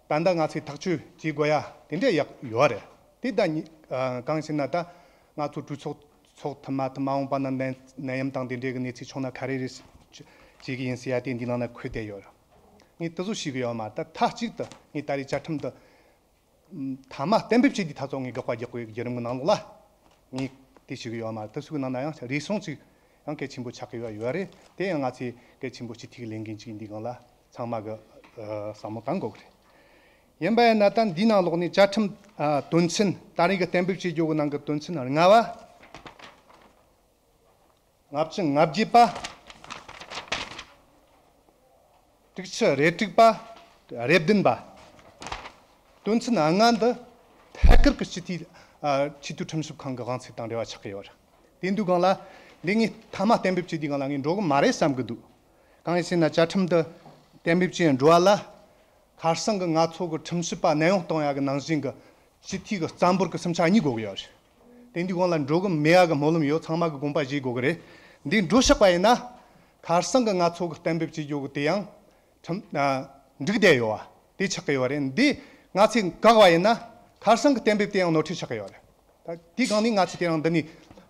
ད་ལྟ་ང་ཚོས་ཐག་གཅོད་བྱེད་དགོས་ཡ་དེ་འདྲ་ཡག་ཡོད་རེད། དེ་ད་ནི་ཨ་གང་ཞེ་ན། ད་ང་ཚོ་གྲོས་ཚོགས་ཚོགས་ཐུབ་མ་ཐུབ། མ་འོངས་པ་ན་ནད་ནད་ཡམས་དང་དེ་འདྲའི་གི་གནས་ཚུལ་བྱུང་ན་ག་རེ་རེད་བྱེད་ཀྱི་ཡིན་ཟེར་ཡ་དེ་འདིའི་ནང་ན་འཁོད་བསྡད་ཡོད་རེད། ངས་དེ་ཚོ་ཤེས་གི་ཡོད་མ་རེད། ད་མཐའ་གཅིག་ཏུ་ངས་ད་རེས་བཅའ་ཁྲིམས་འདི་མཐའ་མ་གཏན་འབེབས་བྱས་དུས་ད་ཚོ་ངས་དགག་པ་རྒྱག་དགོས་ཀྱི་བརྒྱུད་རིམ་གྱི་ནང་ལོགས་ལ་ངས་དེ་ཞུ་གི་ཡོད་མ་རེད། དེ་ཚོའི་ནང་ན་ཡང་རེ་ཟུང་ཅིག་ཡང་གལ་ཆེན་པོ་ཆགས་ཀྱི་ཡོད་ཡོད་རེད། དེ་ཡང་ང་ཚོས་གལ་ཆེན་པོ་སྤྱི་འཐུས་ཀྱི་ལས་འགན་ཅིག་ཡིན་དུས་སྒང་ལ་ཚང་མ་གི་ཨ་བསམ་བློ་གཏང་དགོས་ཀྱི་རེད། ཡིན་པ་ཡིན་ན་ད་འདིའི་ནང་ལོགས་ནས་བཅའ་ཁྲིམས་ཨ་དོན་ཚན། ད་རེས་ཀྱི་གཏན་འབེབས་བྱེད་རྒྱུ་གི་ནང་གི་དོན་ཚན་ལྔ་པ། ལྔ་བཅུ་ང་བརྒྱད་པ། དྲུག་ཅུ་རེ་དྲུག་པ། རེ་བདུན་པ། དོན་ཚན་ལྔ་འདི་ཐད་ཀར་གྱི་སྤྱི་འཐུས་ཨ་ཆེས་མཐོའི་ཁྲིམས་ཞིབ་ཁང་གི་དབང་ཚད་དང་འབྲེལ་བ་ཆགས་ཀྱི་ཡོད་རེད། དེ་འདུག་སྒང་ལ་འདི་ངས་མཐའ་མ་གཏན་འབེབས་བྱེད་དུས་སྒང་ལ་ངས་འགྲོ་གི་མ་རེད་བསམ་གི་འདུག་གང་ཡིན་ཟེར་ན་བཅའ་ཁྲིམས་འདི་གཏན་འབེབས་བྱས་འགྲོ་བ་ལ། ཁ་སང་གི་ང་ཚོ་གི་ཁྲིམས་ཞིབ་པ་གནས་དབྱུང་གཏོང་ཡ་གི་ནང་བཞིན་གྱི་སྤྱི་འཐུས་ཀྱི་རྩ་འབོར་གྱི་སུམ་ཆ་གཉིས་དགོས་ཀྱི་ཡོད་རེད། དེ་འདི་གོང་ལ་འགྲོ་གི་མེད་ཡ་གི་སྨོན་ལམ་ཡོད། ཚང་མ་གི་དགོངས་པ་བཞེས་དགོས་ཀྱི་རེད། འདི་འགྲོ་ཤག་པ་ཡིན་ན། ཁ་སང་གི་ང་ཚོ་གི་གཏན་འབེབས་བྱེད་རྒྱུ་གི་དེ་ཡང་ཁྲིམས་ཨ་འགྲིག་བསྡད་ཡོད་པ་དེ་ཆགས་ཀྱི་ཡོད་རེད། འདི་ང་ཚོས་བཀག་པ་ཡིན་ན། ཁ་སང་གི་གཏན་འབེབས་དེ་ཡང་ནོར་འཁྲུལ་ཆགས་ཀྱི་ཡོད་རེད། ད་དེའི་སྒང་ནས་ང་ཚོས་དེ་རིང་འདི་ནས་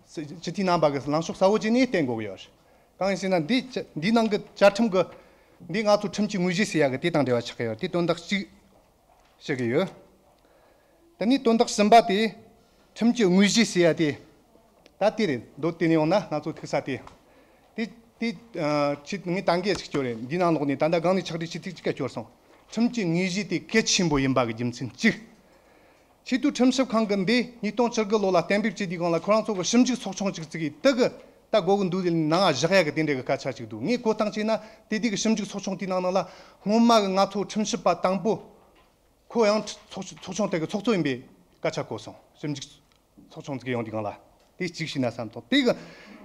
སྤྱི་འཐུས་རྣམ་པ་གི་ལངས་ཕྱོགས་གསལ་བོ་བྱས་ནས་བསྟན་དགོས་ཀྱི་ཡོད་རེད། གང་ཡིན་ཟེར་ན་འདི་ཅ་འདིའི་ནང་གི་བཅའ་ཁྲིམས་ཀྱི་འདི་ང་ཚོ་ཁྲིམས་ཀྱི་དངོས་གཞི་ཟེར་ཡ་གི་དེ་དང་འབྲེལ་བ་ཆགས་ཀྱི་ཡོད། དེ་དོན་དག་གཅིག་བཤད་ཀྱི་ཡོད། དེ་ནས་དོན་དག་གསུམ་པ་དེ་ཁྲིམས་ཀྱི་དངོས་གཞི་ཟེར་ཡ་དེ། ད་དེ་རེད། མདོར་བསྟན་ནས་ཡོང་ན་ང་ཚོ་ཐུག་ས་དེ། དེ་དེ་ཨ་ཆེད་ངས་ད་གིན་ཅིག་སྐྱོར་རེད། འདིའི་ནང་ལོགས་ནས་ད་ལྟ་སྒང་ནས་ཕྱག་བྲིས་ཆེ་ཐིག་གཅིག་ག་སྐྱོར་སོང་། ཁྲིམས་ཀྱི་དངོས་གཞི་དེ་གལ་ཆེན་པོ་ཡིན་པ་གི་རྒྱུ་མཚན་གཅིག་ཆེས་མཐོའི་ཁྲིམས་ཞིབ་ཁང་གི་འདི་ཉིས་སྟོང་བཅུ་དགུ་ལོ་ལ་གཏན་འབེབས་བྱས་དུས་སྒང་ལ་ཁོ་རང་ཚོ་གི་ཞིབ་འཇུག་ཚོགས་ཆུང་ཅིག་བཙུགས་ཡིན། དེ་གི་ད་དགོས་གི་འདུག་ནང་བཞག་ཡ་གི་དེ་འདྲ་གི་སྐད་ཆ་ཅིག་འདུག་ངས་གོ་སྟངས་བྱས་ན་དེ་དུས་གི་ཞིབ་འཇུག་ཚོགས་ཆུང་དེའི་ནང་ནང་ལ་སྔོན་མ་གི་ང་ཚོ་ཁྲིམས་ཞིབ་པ་དང་པོ་ཁོ་ཡང་ཚོགས་ཚོགས་ཆུང་དེ་གི་ཚོགས་གཙོ་ཡིན་པའི་སྐད་ཆ་གོ་སོང་། ཞིབ་འཇུག་ཚོགས་ཆུང་ཅིག་ཡོང་དུས་སྒང་ལ་དེ་གཅིག་བྱས་ན་བསམ་སོང་། དེ་གི་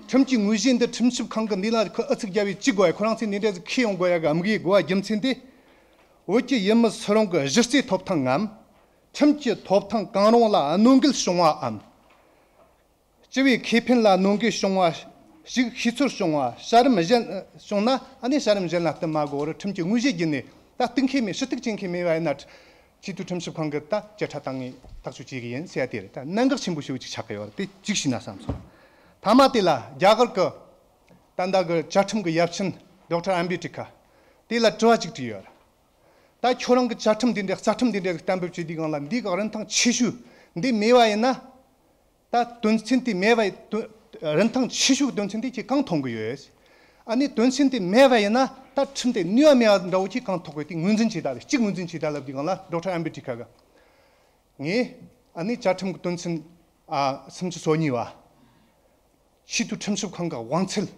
ཁྲིམས་ཀྱི་དངོས་གཞི་འདི་ཁྲིམས་ཞིབ་ཁང་གི་འདི་ལ་ཁོ་ཨུ་ཚུགས་རྒྱབ་པའི་གཅིག་དགོས་ཡ། ཁོ་རང་ཚོས་འདི་འདྲ་ཟིག་ཁས་ཡོང་དགོས་ཡ་གི་དམིགས་ཡུལ་དགོས་པ་རྒྱུ་མཚན་དེ། བོད་ཀྱི་ཡུལ་མི་སུ་རུང་གི་གཞི་རྩའི་ཐོབ་ཐང་ངམ། ཁྲིམས་ཀྱི་ཐོབ་ཐང་གང་རུང་ལ་གནོད་འགེལ་བྱུང་བའམ། སྤྱི་པའི་ཁེ་ཕན་ལ་གནོད་འགེལ་བྱུང་བ་ཞིག་ཤེས་ཚོར་བྱུང་བ། བྱ་རིམ་གཞན་བྱུང་ན། ཨ་ནི་བྱ་རིམ་གཞན་ལ་བསྟུན་མ་དགོས་པར་ཁྲིམས་ཀྱི་དངོས་གཞི་བརྒྱུད་ནས་ད་གཏུག་མཁན་མེད། ཞུ་གཏུག་བྱེད་མཁན་མེད་པ་ཡིན་ན། ཆེས་མཐོའི་ཁྲིམས་ཞིབ་ཁང་གིས་ད་བཅད་ཁྲ་བཏང་ངས་ཐག་གཅོད་བྱེད་ཀྱི་ཡིན་ཟེར་ཡ་དེ་རེད། ད་གནད་འགག་ཆེན་པོ་ཞེ་པོ་ཅིག་ཆགས་ཀྱི་ཡོད་རེད། དེ་གཅིག་བྱས་ན་བསམ་སོང་། མཐའ་མ་དེ་ལ་རྒྱ་གར་གྱི་ད་ལྟ་གི་བཅའ་ཁྲིམས་ཀྱི་ཡབ་ཆེན་ཌོག་ཊར་ཨམ་བེ་ཏྲི་ཁ་དེ་ལ་དྲི་བ་གཅིག་དྲིས་ཡོད་རེད། ད་ཁྱོད་རང་གི་བཅའ་ཁྲིམས་འདི་འདྲ་རྩ་ཁྲིམས་འདི་འདྲ་གཏན་འབེབས་བྱེད་དུས་སྒང་ལ་འདི་གི་རིན་ཐང་ཆེ་ཤོས་འདི་མེད་པ་ཡིན་ན། ད་དོན་ཚན་དེ་མེད་པ་ཡི་དོན་རིན་ཐང་ཆེ་ཤོས་ཀྱི་དོན་ཚན་དེ་ཁྱེད་གང་མཐོང་གི་ཡོད། ཨ་ནི་དོན་ཚན་དེ་མེད་པ་ཡིན་ན་ད་ཁྲིམས་དེ་ནུས་པ་མེད་པ་འདྲ་བོ་ཁྱེད་གང་མཐོང་གི་ཡོད། དེ་ངོས་འཛིན་བྱེད་ད་རེད། གཅིག་ངོས་འཛིན་བྱེད་ད་ལབ་དུས་སྒང་ལ་ཌོག་ཊར་ཨམ་བེ་ཏྲི་ཁ་གིས་ངས་ཨ་ནི་བཅའ་ཁྲིམས་ཀྱི་དོན་ཚན་ཨ་སུམ་ཅུ་སོ་གཉིས་པ། ཆེས་མཐོའི་ཁྲིམས་ཞིབ་ཁང་གི་དབང་ཚད།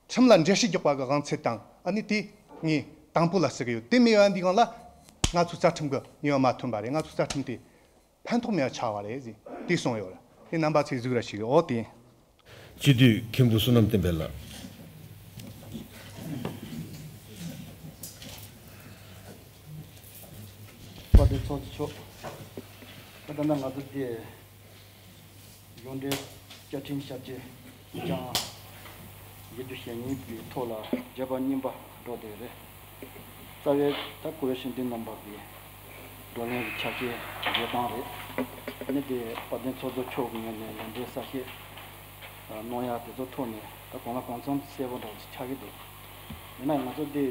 ཁྲིམས་ལ་འགྲེལ་བཤད་རྒྱག་པ་གི་དབང་ཚད་དང་། ཨ་ནི་དེ་ངས་དང་པོ་ལ་བརྩི་གི་ཡོད། དེ་མེད་པ་འདི་སྒང་ལ་ང་ཚོའི་རྩ་ཁྲིམས་ཀྱི་ནུས་པ་མ་ཐོན་པ་རེད། ང་ཚོའི་རྩ་ཁྲིམས་དེ་ཕན་ཐོགས་མེད་པ་ཆགས་པ་རེད་ཟེར་དེ་གསུངས་ཡོད་རེད། དེ་རྣམ་པ་ཚོས་གཟིགས་རོགས་ཞུ་གི། འོ་དེ། སྤྱི་འཐུས་མཁན་པོ་བསོད་ནམས་བསྟན་འཕེལ་ལགས། དཔལ་ལྡན་ཚོགས་གཙོ་མཆོག་ད་ལྟ་ང་ཚོ་འདི། གཞུང་འབྲེལ་བཅའ་ཁྲིམས་ཞབས་ཕྱི་ཉིས་སྟོང་བརྒྱད་བརྒྱ་ཞེ་གཉིས་པའི་ཐོག་ལ་བརྗོད་པ་གཉིས་པ་འགྲོ་བསྡད་རེད། རྩ་བའི་ད་གུ་རུ་ཤུལ་འདེབས་གནང་བ་གི་བགྲོ་གླེང་གི་ཆ་རྐྱེན་བརྗོད་སྟངས་རེད། ཨ་ནི་དེ་དཔལ་ལྡན་ཚོགས་གཙོ་མཆོག་གི་ངོས་ནས་ལན་འདེབས་གསལ་བཤད་གནང་ཡ་དེ་ཚོ་ཐོག་ནས་ད་གང་ལ་གང་འཚམ་གསལ་པོ་འདྲ་བོ་ཞིག་ཆགས་ཀྱི་འདུག་ཡིན་ན་ང་ཚོ་འདི་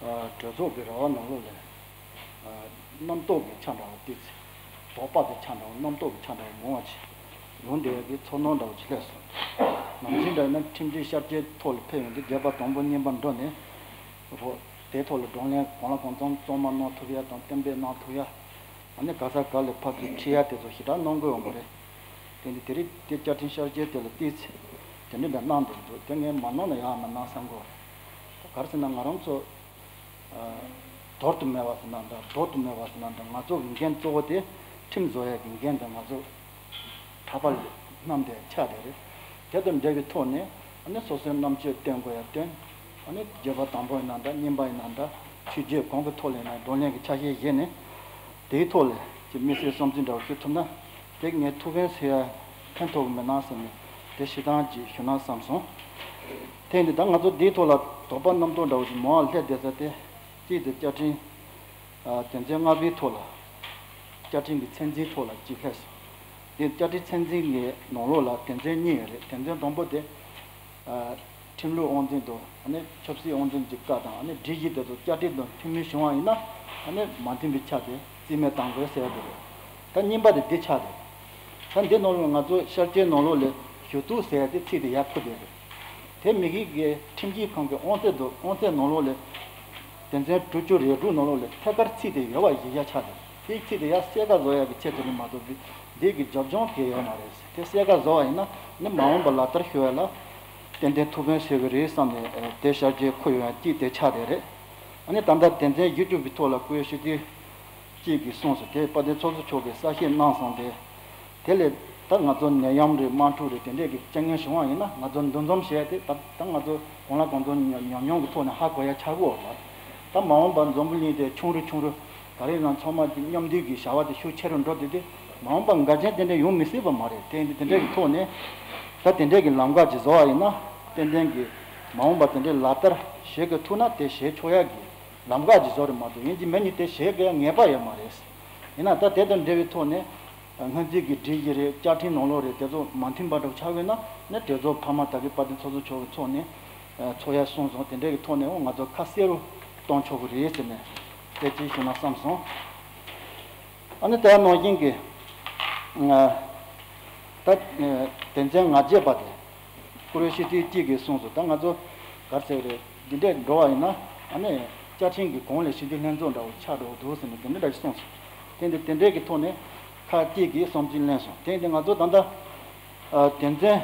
གྲོས་ཚོགས་ཀྱི་ར་བ་ནང་ལོགས་ལ། རྣམ་རྟོག་གི་ཆ་འདྲ་བ་ཏོག་ཙམ། དོགས་པ་གི་ཆ་འདྲ་བ། རྣམ་རྟོག་གི་ཆ་འདྲ་བ་མང་བ་ཅིག་ཡོང་བསྡད་ཡ་གི་ཚོར་སྣང་འདྲ་བ་ཅིག་སླེབས་སོང་། ནམ་རྒྱུན་འདྲ་ན་ཁྲིམས་སྒྲིག་ཤར་སྐྱེད་ཐོག་ལ་ཕེབས་ཡོང་དུས་བརྗོད་པ་དང་པོ་གཉིས་པ་འགྲོ་ནས། ཧོ། དེའི་ཐོག་ལ་བགྲོ་གླེང་གང་ལ་གང་འཚམ་གཙང་མ་གནང་ཐུབ་ཡ་དང་གཏན་འབེབས་གནང་ཐུབ་ཡ། ཨ་ནི་ག་ས་ག་ལ་ཕར་ཚུར་ཁྲིད་ཡ་དེ་ཚོ་ཞེ་དྲག་གནང་དགོས་ཡོང་གི་རེད། དེ་འདི་དེ་རིང་དེ་བཅའ་ཁྲིམས་ཤར་སྐྱོད་དེ་ལ་བལྟས་ཚེ་དེ་འདྲ་འདྲ་གནང་འདུག་འདུག་དེ་ངས་མ་གནང་ན་ཡག་མ་གནང་བསམ་གི་རེད། ད་ག་རེ་ཟེར་ན་ང་རང་ཚོ་ཨ་དོར་དུ་མེད་པ་ཟེར་ན་འདྲ་ལྡོག་ཏུ་མེད་པ་ཟེར་ན་འདྲ་ང་ཚོ་གི་འགན་གཙོ་བོ་དེ་ཁྲིམས་བཟོ་ཡ་གི་འགན་དེ་ང་ཚོ་གྲྭ་པ་ལ་བསྣམས་ཏེ་ཆགས་བསྡད་རེད། དེ་དང་འབྲེལ་བའི་ཐོག་ནས་ཨ་ནི་སོ་སོའི་རྣམ་དཔྱོད་བཏོན་དགོས་ཡ་བཏོན། ཨ་ནི་བརྗོད་པ་དང་པོ་ཡིན་ན་འདྲ་གཉིས་པ་ཡིན་ན་འདྲ་ཆོས་བརྒྱུད་གང་གི་ཐོག་ལ་ཡིན་ན་བགྲོ་གླེང་གི་ཆ་ཤས་བཞེས་ནས་དེའི་ཐོག་ལ་ཅིག་དམིགས་བསལ་བསམ་ཚུལ་འདྲ་བོ་ཞུ་ཐུབ་ན་དེ་ངས་ཐུགས་ཕན་གསོས་ཡ་ཕན་ཐོགས་ཀྱི་མེད་ན་བསམ་ནས་དེ་ཞུ་སྟངས་ཅིག་ཞུ་ན་བསམ་སོང་། དེ་ཡིན་དུས་ད་ང་ཚོ་འདིའི་ཐོག་ལ་དོགས་པ་རྣམ་རྟོག་འདྲ་བོ་ཞིག་མང་བ་སླེབས་བསྡད་ས་དེ་གཅིག་དེ་བཅའ་ཁྲིམས་ཨ་དོན་ཚན་ལྔ་པའི་ཐོག་ལ་བཅའ་ཁྲིམས་ཀྱི་ཚད་འཛིན་ཐོག་ལ་གཅིག་སླེབས་སོང་། དེ་བཅའ་ཁྲིམས་ཚད་འཛིན་གྱི་ནང་ལོགས་ལ་དོན་ཚན་གཉིས་ཡོད་རེད། དོན་ཚན་དང་པོ་དེ་ཨ་ཁྲིམས་ལུགས་དབང་འཛིན་དང་ཨ་ནི་ཆབ་སྲིད་དབང་འཛིན་གྱི་བཀའ་དང་ཨ་ནི་སྒྲིག་གཞི་དེ་ཚོ་བཅའ་ཁྲིམས་དང་མཐུན་མིན་བྱུང་བ་ཡིན་ན་ཨ་ནི་མ་མཐུན་པའི་ཆ་དེ་རྩིས་མེད་གཏང་དགོས་ཟེར་ཡ་དེ་རེད། ད་གཉིས་པ་དེ་འདི་ཆགས་འདུག་ད་འདི་ནང་ལ་ང་ཚོ་ཤར་སྐྱོད་ནང་ལོགས་ལ་ཞུ་གཏུག་ཟེར་ཡ་དེ་ཚིག་དེ་ཡར་ཕུད་བསྡད་རེད། དེ་མི་སྒེར་གྱི་ཁྲིམས་ཞིབ་ཁང་གི་དབང་ཚད་དུ་དབང་ཚད་ནང་ལོགས་ལ་དོན་ཚན་དྲུག་ཅུ་རེ་དྲུག་ནང་ལོགས་ལ་ཐད་ཀར་ཚིག་དེ་ཡོད་པ་གཞི་བཞག་ཆགས་འདུག་དེའི་ཚིག་དེ་ཡར་གསལ་ཁ་བཟོ་ཡག་གི་ཆེད་དུ་ནི་མ་གཏོགས་འདི་འདི་གི་རྒྱབ་ལྗོངས་དེ་ཡོད་མ་རེད། དེ་གསལ་ཁ་བཟོ་བ་ཡིན་ན་ནི་མ་འོངས་པ་ལག་བསྟར་ཞུ་ཡ་ལ་ཏན་ཏན་ཐུགས་ཕན་གསོས་ཀྱི་རེད་བསམ་ནས་དེ་ཤར་སྐྱོད་ཁུར་ཡོང་ཡ་གཅིག་དེ་ཆགས་བསྡད་རེད། ཨ་ནི་ད་ལྟ་དོན་ཚན་བཞི་བཅུ་པའི་ཐོག་ལ་སྐུ་ཞབས་ཞུ་དེ། གཅིག་གིས་གསུངས་སོང་། དེ་དཔལ་ལྡན་ཚོགས་གཙོ་མཆོག་གིས་གསལ་བཤད་གནང་སོང་སྟེ། དེ་ལས་ད་ང་ཚོ་ནད་ཡམས་རེད་དམག་འཁྲུག་རེད་དེ་འདྲས་ཀྱི་རྐྱེན་ངན་བྱུང་བ་ཡིན་ན་ང་ཚོ་འདུ་འཛོམས་བྱས་ཏེ་ད་ད་ང་ཚོ་གང་ལ་གང་འཚམ་ཉམས་མྱོང་གི་ཐོག་ནས་ཧ་གོ་ཡ་ཆགས་ཀྱི་ཡོད་རེད། ད་མ་འོངས་པར་འཛམ་བུ་གླིང་དེ་ཆུང་རུ་ཆུང་རུ་ག་རེ་ཡིན་ན་ཚང་མ་མཉམ་འདུས་ཀྱི་བྱ་བ་དེ་ཤུགས་ཆེ་རུ་འགྲོ་དེ་དེ་མ་འོངས་པར་འགལ་རྐྱེན་དེ་འདྲས་ཡོང་མི་སྲིད་པ་མ་རེད། དེ་འདི་དེ་འདྲས་ཀྱི་ཐོག་ནས་ད་དེ་འདྲས་ཀྱི་ལམ་ཁ་ཅིག་བཟོ་བ་ཡིན་ན་ཏན་ཏན་གྱི་མ་འོངས་པར་དེ་འདྲས་ལག་བསྟར་བྱེད་དགོས་ཐུག་ན་དེ་བྱེད་ཆོག་ཡ་གི་ལམ་ཁ་ཅིག་བཟོ་རེད་མ་གཏོགས་ཡིན་གཅིག་མིན་གཉིས་དེ་བྱེད་དགོས་ངེས་པ་ཡོད་མ་རེད། ཡིན་ན་ད་དེ་དང་འབྲེལ་བའི་ཐོག་ནས་སྔོན་རྩིས་ཀྱི་སྒྲིག་གཞི་རེད་བཅའ་ཁྲིམས་ནང་ལོགས་རེད་དེ་ཚོ་མ་མཐུན་པ་འདྲ་བོ་ཆགས་ཡོད་ན་ནི་དེ་ཚོ་ཕ་མ་ད་གི་དཔལ་ལྡན་ཚོགས་གཙོ་མཆོག་གི་ཚོགས་ནས་ཚོགས་ཡ་གསུངས་སོང་། དེ་འདྲའི་གི་ཐོག་ནས་འོ་ང་ཚོ་ཁ་གསལ་རུ་གཏོང་ཆོག་གི་རེད་ཟེར་ནས་དེ་ཅིག་ཞུ་ན་བསམ་སོང་། ཨ་ནི་དེ་ནང་བཞིན་གྱི་ད་དོན་ཚན་ང་བརྒྱད་པ་དེ། ཀུ་རེ་ཤི་ཏི་གཅིག་གིས་གསུངས་སོང་། ད་ང་ཚོ་ག་རེ་ཟེར་རེད། འདི་འདྲས་འགྲོ་བ་ཡིན་ན་ཨ་ནི་བཅའ་ཁྲིམས་ཀྱི་གོང་ལ་སྤྱི་འཐུས་ལྷན་ཚོགས་འདྲ་བོ་ཆགས་འགྲོ་གི་འདུག་ཟེར་ནས་དེ་འདྲ་འདྲ་ཞིག་གསུངས་སོང་། དེ་འདི་དེ་འདྲས་ཀྱི་ཐོག་ནས་ཁག་གཅིག་གིས་བསམ་ཚུལ་གླེང་སོང་། དེ་འདི་ང་ཚོ་ད་ལྟ་དོན་ཚན་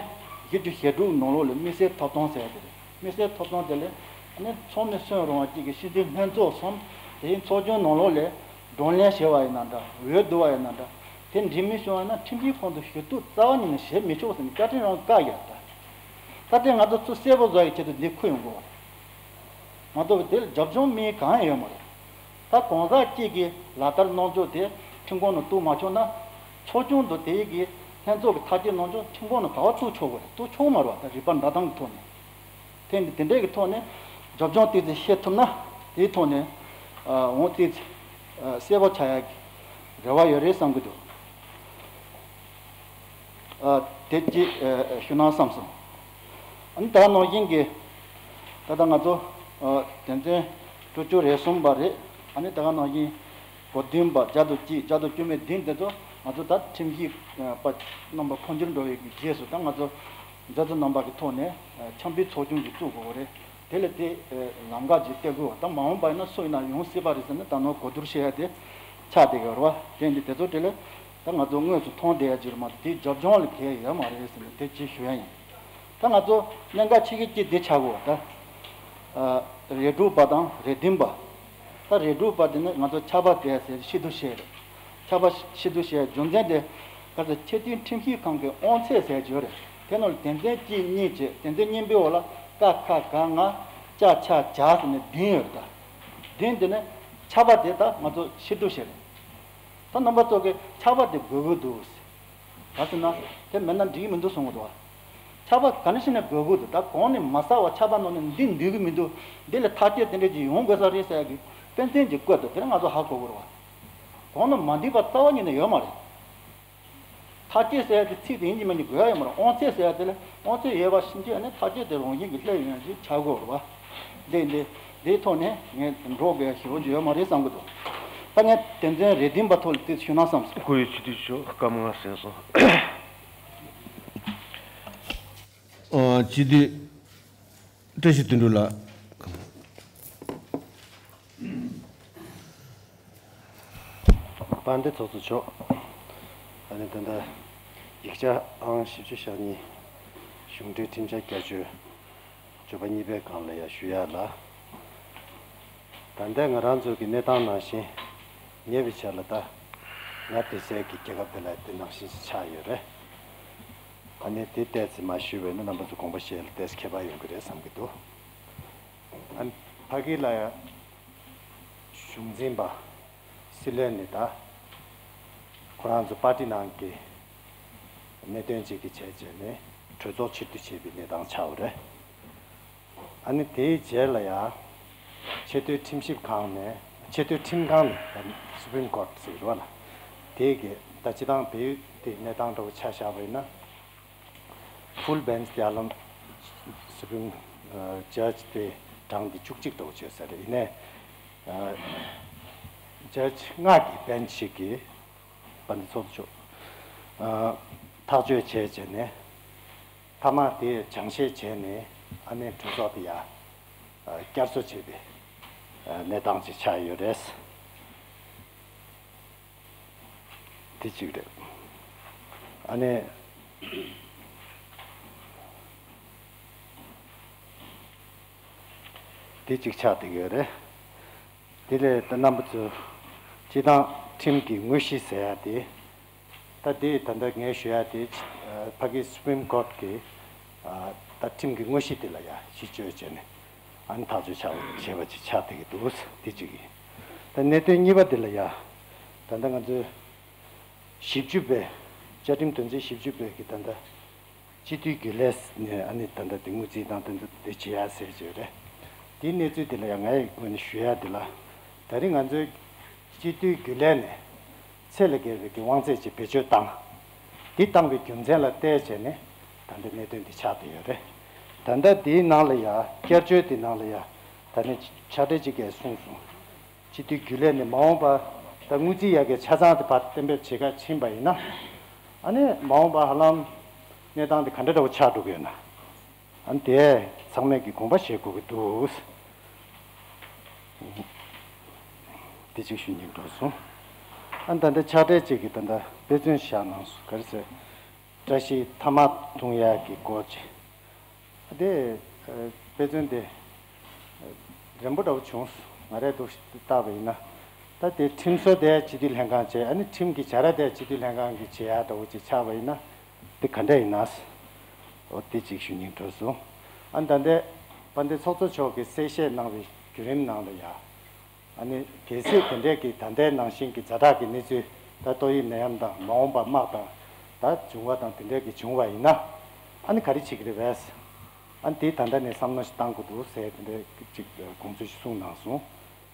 བཞི་བཅུ་ཞེ་དྲུག་ནང་ལོགས་ལ་དམིགས་བསལ་ཐོབ་ཐང་ཟེར་ཡ་དེ་རེད། དམིགས་བསལ་ཐོབ་ཐང་དེ་ལས་ཨ་ནི་ཚང་མས་གསན་རུང་བ་གཅིག་གིས་སྤྱི་འཐུས་ལྷན་ཚོགས་སམ་དེ་ཡིན་ཚོགས་ཆུང་ནང་ལོགས་ལས་བགྲོ་གླེང་བྱས་པ་ཡིན་ན་འདྲ་འོས་བསྡུ་བ་ཡིན་ན་འདྲ་དེ་འགྲིག་མིན་བྱུང་བ་ཡིན་ན་ཁྲིམས་ཞིབ་ཁང་དུ་ཞུ་གཏུག་རྩ་བ་ཉིད་ནས་བྱེད་མི་ཆོག་ཟེར་ནས་བཅའ་ཁྲིམས་རང་བཀག་ཡོད་ད། ད་དེ་ང་ཚོ་ཚུར་གསལ་པོ་བཟོ་ཡི་ཆེད་དུ་འདི་ཁུར་ཡོང་དགོས་པ་རེད། མ་གཏོགས་དེ་ལ་རྒྱབ་ལྗོངས་མིན་གང་ཡང་ཡོད་མ་རེད། ད་གང་ཟག་གཅིག་གིས་ལག་བསྟར་གནང་ཕྱོགས་དེ་ཁྲིམས་ཁང་ནང་གཏུག་མ་ཆོག་ན། ཚོགས་ཆུང་དུ་དེ་ཡི་གི་ལྷན་ཚོགས་ཀྱི་ཐག་གཅོད་གནང་ཕྱོགས་ཁྲིམས་ཁང་ནང་ག་པར་གཏུག་ཆོག་གི་རེད། གཏུག་ཆོག་མ་རེད་བ། ད་རིག་པ་འདྲ་སྟངས་ཀྱི་ཐོག་ནས། དེ་འདི་དེ་འདྲས་ཀྱི་ཐོག་ནས་རྒྱབ་ལྗོངས་ཏོག་ཙམ་ཤེས་ཐུབ་ན་དེའི་ཐོག་ནས་འོང་ཏོག་ཙམ་གསལ་པོ་ཆགས་ཡག་གི་རེ་བ་ཡོད་རེད་བསམ་གྱི་འདུག་ཨ་དེ་གཅིག་ཨ་ཞུ་ན་བསམ་སོང་། ཨ་ནི་ད་ནང་བཞིན་གྱི་ད་ལྟ་ང་ཚོ་ཨ་དོན་ཚན་དྲུག་ཅུ་རེ་གསུམ་པ་རེད། ཨ་ནི་ད་ག་ནང་བཞིན་གོ་བདུན་པ་བརྒྱ་དང་གཅིག་བརྒྱ་དང་བཅུ་མེད་བདུན་དེ་ཚོ་ང་ཚོ་ད་ཁྲིམས་ཞིབ་པ་རྣམ་པ་འཕོ་འགྱུར་འགྲོ་བའི་གི་རྗེས་སུ་ད་ང་ཚོ་མཛད་གཙོ་རྣམ་པ་གི་ཐོག་ནས་ཨ་འཆམ་མཐུན་ཚོགས་ཆུང་ཞིག་བཙུགས་དགོས་རེད། དེ་ལས་དེ་ལམ་ཁ་ཅིག་སྟེར་དགོས་པ་དང་མ་འོངས་པ་ཡིན་ན་སུ་ཡིན་ན་ཡོང་སྲིད་པ་རེད་ཟེར་ནས་ད་ནོར་གོ་བསྡུར་བྱེད་ཡ་དེ་ཆགས་བསྡད་ཡོད་རེད་བ། དེ་འདི་དེ་ཚོ་དེ་ལས་ད་ང་ཚོ་དངོས་སུ་མཐོང་བསྡད་ཡ་ཅིག་རེད་མ་གཏོགས་དེའི་རྒྱབ་ལྗོངས་ལ་གལ་ཡོད་མ་རེད་ཟེར་ནས་དེ་ཅིག་ཞུ་ཡ་ཡིན། ད་ང་ཚོ་གནད་འགག་ཆེ་ཤོས་གཅིག་དེ་ཆགས་དགོས་པ་ད། རེ་དྲུག་པ་དང་རེ་བདུན་པ། ད་རེ་དྲུག་པ་དེ་ནི་ང་ཚོ་ཆར་པ་དེ་ཟེར་ཕྱིར་བསྡུ་བྱས་རེད། ཆར་པ་ཕྱིར་བསྡུ་བྱས་རྒྱུ་མཚན་དེ་ག་ཚོད་ཆེས་མཐུན་ཁྲིམས་ཞིབ་ཁང་གི་དབང་ཚད་ཟེར་རྒྱུ་རེད། དེ་ནང་ལ་དོན་ཚན་གཅིག་གཉིས་བཅས་དོན་ཚན་གཉིས་པའི་འོག་ལ་ཀ་ཁ་ག་ང་ཅ་ཆ་ཇ་ཟེར་ནས་བདུན་ཡོད་རེད་ད། བདུན་དེ་ནི་ཆར་པ་དེ་ད་ང་ཚོ་ཕྱིར་བསྡུ་བྱས་རེད། ད་རྣམ་པ་ཚོ་གིས་ཆར་པ་དེ་དགོས་ཀྱི་འདུག་ཟེར། ག་ཟེར་ན་དེ་མེད་ན་འགྲིག་གི་མི་འདུག་གསུང་གི་འདུག་བ། ཆར་པ་ག་འདྲ་བྱས་ནས་དགོས་ཀྱི་འདུག་ད་གོང་ནས་མ་གསལ་བ་ཆར་པ་ནང་ནས་འདི་འདུས་ཀྱི་མི་འདུག་འདི་ལ་ཐག་གཅོད་དེ་འདྲ་ཅིག་ཡོང་དགོས་ས་རེད་ཟེར་ཡ་གི་དཔེ་མཚོན་ཅིག་བཀོད་འདུག་དེ་ང་ཚོ་ཧ་གོ་དགོས་རེད་བ། གོང་ནས་མ་འདུས་པ་རྩ་བ་ཉིད་ནས་ཡོད་མ་རེད། ཐག་གཅོད་ཟེར་ཡ་དེ་ཚིག་དེ་ཡིན་གཅིག་མིན་གཅིག་དགོས་ཡ་ཡོད་མ་རེད། དབང་ཚད་ཟེར་ཡ་དེ་ལ་དབང་ཚད་ཡོད་པ་ཕྱིན་ཆད་ནི་ཐག་གཅོད་དེ་རང་བཞིན་གྱིས་སླེབས་ཡོང་ཡ་ཅིག་ཆགས་དགོས་རེད་བ། འདི་འདི་འདིའི་ཐོག་ནས་ངས་འགྲོ་དགོས་ཡ་ཞེ་པོ་ཅིག་ཡོད་མ་རེད་བསམ་གྱི་འདུག་ད་ངས་དོན་ཚན་རེ་བདུན་པ་ཐོག་ལ་ཏོག་ཙམ་ཞུ་ན་བསམ་སོང་། སྐུ་ཡི་སྤྱི་འཐུས་མཆོག་སྐར་མ་ལྔ་ཟིན་སོང་། ཨ་སྤྱི་འཐུས་བཀྲ་ཤིས་དོན་གྲུབ་ལགས། དཔལ་ལྡན་ཚོགས་གཙོ་མཆོག་ཨ་ནི་ད་ལྟ་ཡིག་ཆ་ཨང་བཞི་བཅུ་ཞེ་གཉིས། གཞུང་འབྲེལ་ཁྲིམས་འཆར་བསྐྱར་བཅོས་འབྱོར་པ་གཉིས་པའི་སྒང་ལ་ཡང་ཞུ་ཡ་ལ། ད་ལྟ་ང་རང་ཚོ་གི་གནས་སྟངས་ནང་བཞིན་ཉེ་བའི་ཆར་ལ་ད་ང་བསྡད་སའི་གི་རྒྱལ་ཁབ་དེ་ལ་དེ་ནང་བཞིན་ཞིག་ཆགས་ཡོད་རེད། ཨ་ནི་དེ་ཏོག་ཙམ་མར་ཞུས་པ་ཡིན་ན་རྣམ་པ་ཚོ་དགོངས་པ་བཞེས་ལ་ཏོག་ཙམ་ཁྱད་པར་ཡོང་གི་རེད་བསམ་གྱི་འདུག་ཨ་ནི་ཕ་གི་ལ་ཡང་གཞུང་འཛིན་པ་སྲིད་བློན་ནས་ད་ཁོ་རང་ཚོ་པར་ཏི་ནང་གི་གནད་དོན་ཅིག་གི་བྱས་བྱས་ནས་གྲོས་ཚོགས་ཕྱིར་བསྡུ་བྱས་པའི་གནས་སྟངས་ཆགས་པ་རེད། ཨ་ནི་དེའི་རྗེས་ལ་ཡང་ཆེས་མཐོའི་ཁྲིམས་ཞིབ་ཁང་ནས་ཆེས་མཐོའི་ཁྲིམས་ཁང་ནས་Supreme Court ཟེར་བ་ལ་དེ་གི་ད་སྤྱི་བཏང་བལ་ཡུལ་དེ་གནས་སྟངས་འདྲ་བོ་ཆ་བཞག་པ་ཡིན་ན། Full Bench དེ་ཧ་ལམ་Supreme Judge དེ་གྲངས་དེ་བཅུ་གཅིག་འདྲ་བོ་བྱས་ས་རེད། ཡིན་ནའི་Judge ལྔ་གི་Bench ཞིག་གིས་དཔལ་ལྡན་ཚོགས་གཙོ་མཆོག་ཐག་གཅོད་བྱས་བྱས་ནས་མཐའ་མ་དེ་ཆ་ཤས་བྱས་ནས་ཨ་ནི་གྲོས་ཚོགས་དེ་ཡ་བསྐྱར་གསོ་བྱས་པའི་གནས་སྟངས་ཅིག་ཆགས་ཡོད་རེད། དེ་གཅིག་རེད། ཨ་ནི། དེ་གཅིག་ཆགས་བསྡད་ཡོད་རེད། དེ་ལས་ད་རྣམ་པ་ཚོ་སྤྱི་བཏང་ཁྲིམས་ཀྱི་དངོས་གཞི་ཟེར་ཡ་དེ། ད་དེ་ད་ལྟ་ངས་ཞུ་ཡ་དེ་ཕ་གི་Supreme Court གི་ད་ཁྲིམས་ཀྱི་དངོས་གཞི་དེ་ལ་ཡ་གཞི་བཅོལ་བྱས་ནས། ཨ་ནི་ཐག་གཅོད་བྱ་བ་བྱས་པ་ཅིག་ཆགས་བསྡད་ཀྱི་འདུག་དེ་གཅིག་ཡིན། ད་གནད་དོན་གཉིས་པ་དེ་ལ་ཡ། ད་ལྟ་ང་ཚོའི་བཞི་བཅུ་པའི་བཅའ་ཁྲིམས་དོན་ཚན་བཞི་བཅུ་པའི་གི་ད་ལྟ་སྤྱི་འཐུས་རྒྱུན་ལས་ནས་ཨ་ནི་ད་ལྟ་དེ་དངུལ་རྩིས་དང་དེ་ཚོ་དེ་བྱེད་ཡ་ཟེར་བྱས་རེད། དེའི་གནས་ཚུལ་དེ་ལ་ཡ་ངའི་ངོས་ནས་ཞུ་ཡ་དེ་ལ། ད་རིང་ང་ཚོའི་སྤྱི་འཐུས་རྒྱུན་ལས་ནས། ཚད་ལས་བརྒལ་བའི་གི་དབང་ཚད་ཅིག་བེད་སྤྱོད་བཏང་། འདི་བཏང་བའི་རྒྱུ་མཚན་ལ་བལྟས་བྱས་ནས་ད་ལྟ་གནད་དོན་འདི་ཆགས་བསྡད་ཡོད་རེད། ད་ལྟ་འདིའི་ནང་ལ་ཡ་བསྐྱར་བཅོས་འདི་ནང་ལ་ཡ་ད་ནི་ཕྱག་སྦྲེལ་གཅིག་གིས་གསུངས་སོང་། སྤྱི་འཐུས་རྒྱུན་ལས་ནས་མ་འོངས་པ་ད་དངུལ་རྩིས་ཡ་གི་ཆ་ཚང་དེ་ཕར་གཏན་འབེབས་བྱེད་ག་ཕྱིན་པ་ཡིན་ན། ཨ་ནི་མ་འོངས་པ་ཧ་ལམ་གནས་སྟངས་དེ་ག་འདྲ་འདྲ་བོ་ཆགས་འགྲོ་གི་ཡོད་ན། ཨ་ནི་དེ་ཚང་མས་ཀྱི་དགོངས་པ་བཞེས་དགོས་ཀྱི་འདུག་དེ་གཅིག་ཞུ་སྙིང་འདོད་སོང་། ཨ་ནི་ད་ལྟ་ཕྱག་སྦྲེལ་གཅིག་གིས་ད་ལྟ་དཔེ་མཚོན་བཞག་གནང་སོང་། ག་རེ་ཟེར། བཀྲ་ཤིས་ཐ་མག་འཐུང་ཡག་གི་སྐོར་གྱི། ཨ་དེ་དཔེ་མཚོན་དེ་རན་པོ་འདྲ་བོ་བྱུང་སོང་། ང་རས་འདུག་བལྟས་པ་ཡིན་ན། ད་དེ་ཁྲིམས་བཟོ་དེ་སྤྱི་འཐུས་ལྷན་ཁང་བྱས། ཨ་ནི་ཁྲིམས་ཀྱི་བྱ་ར་དེ་སྤྱི་འཐུས་ལྷན་ཁང་གིས་བྱེད་ཡག་འདྲ་བོ་ཅིག་ཆགས་པ་ཡིན་ན། དེ་ག་འདྲ་ཡིན་ན། འོ་དེ་གཅིག་ཞུ་སྙིང་འདོད་སོང་། ཨ་ནི་ད་ལྟའི་དཔལ་ལྡན་ཚོགས་གཙོ་མཆོག་གིས་གསལ་བཤད་གནང་བའི་བརྒྱུད་རིམ་ནང་ལ་ཡ། ཨ་ནི་གལ་སྲིད་དེ་འདྲའི་གི་ད་ལྟའི་ནང་བཞིན་གྱི་ཛ་དྲག་གི་གནས་ཚུལ་ད་ཏོག་དབྱིབས་ནད་ཡམས་དང་མ་འོངས་པ་དམག་དང་ད་འབྱུང་བ་དང་དེ་འདྲའི་གི་བྱུང་བ་ཡིན་ན། ཨ་ནི་ག་རེ་བྱེད་ཀྱི་རེད་པས། ཨ་ནི་དེ་ད་ལྟ་ནས་བསམ་བློ་ཞིག་བཏང་དགོས་འདུག་ཟེར་དེ་འདྲའི་གཅིག་དགོངས་ཚུལ་ཞིག་གསུངས་གནང་སོང་།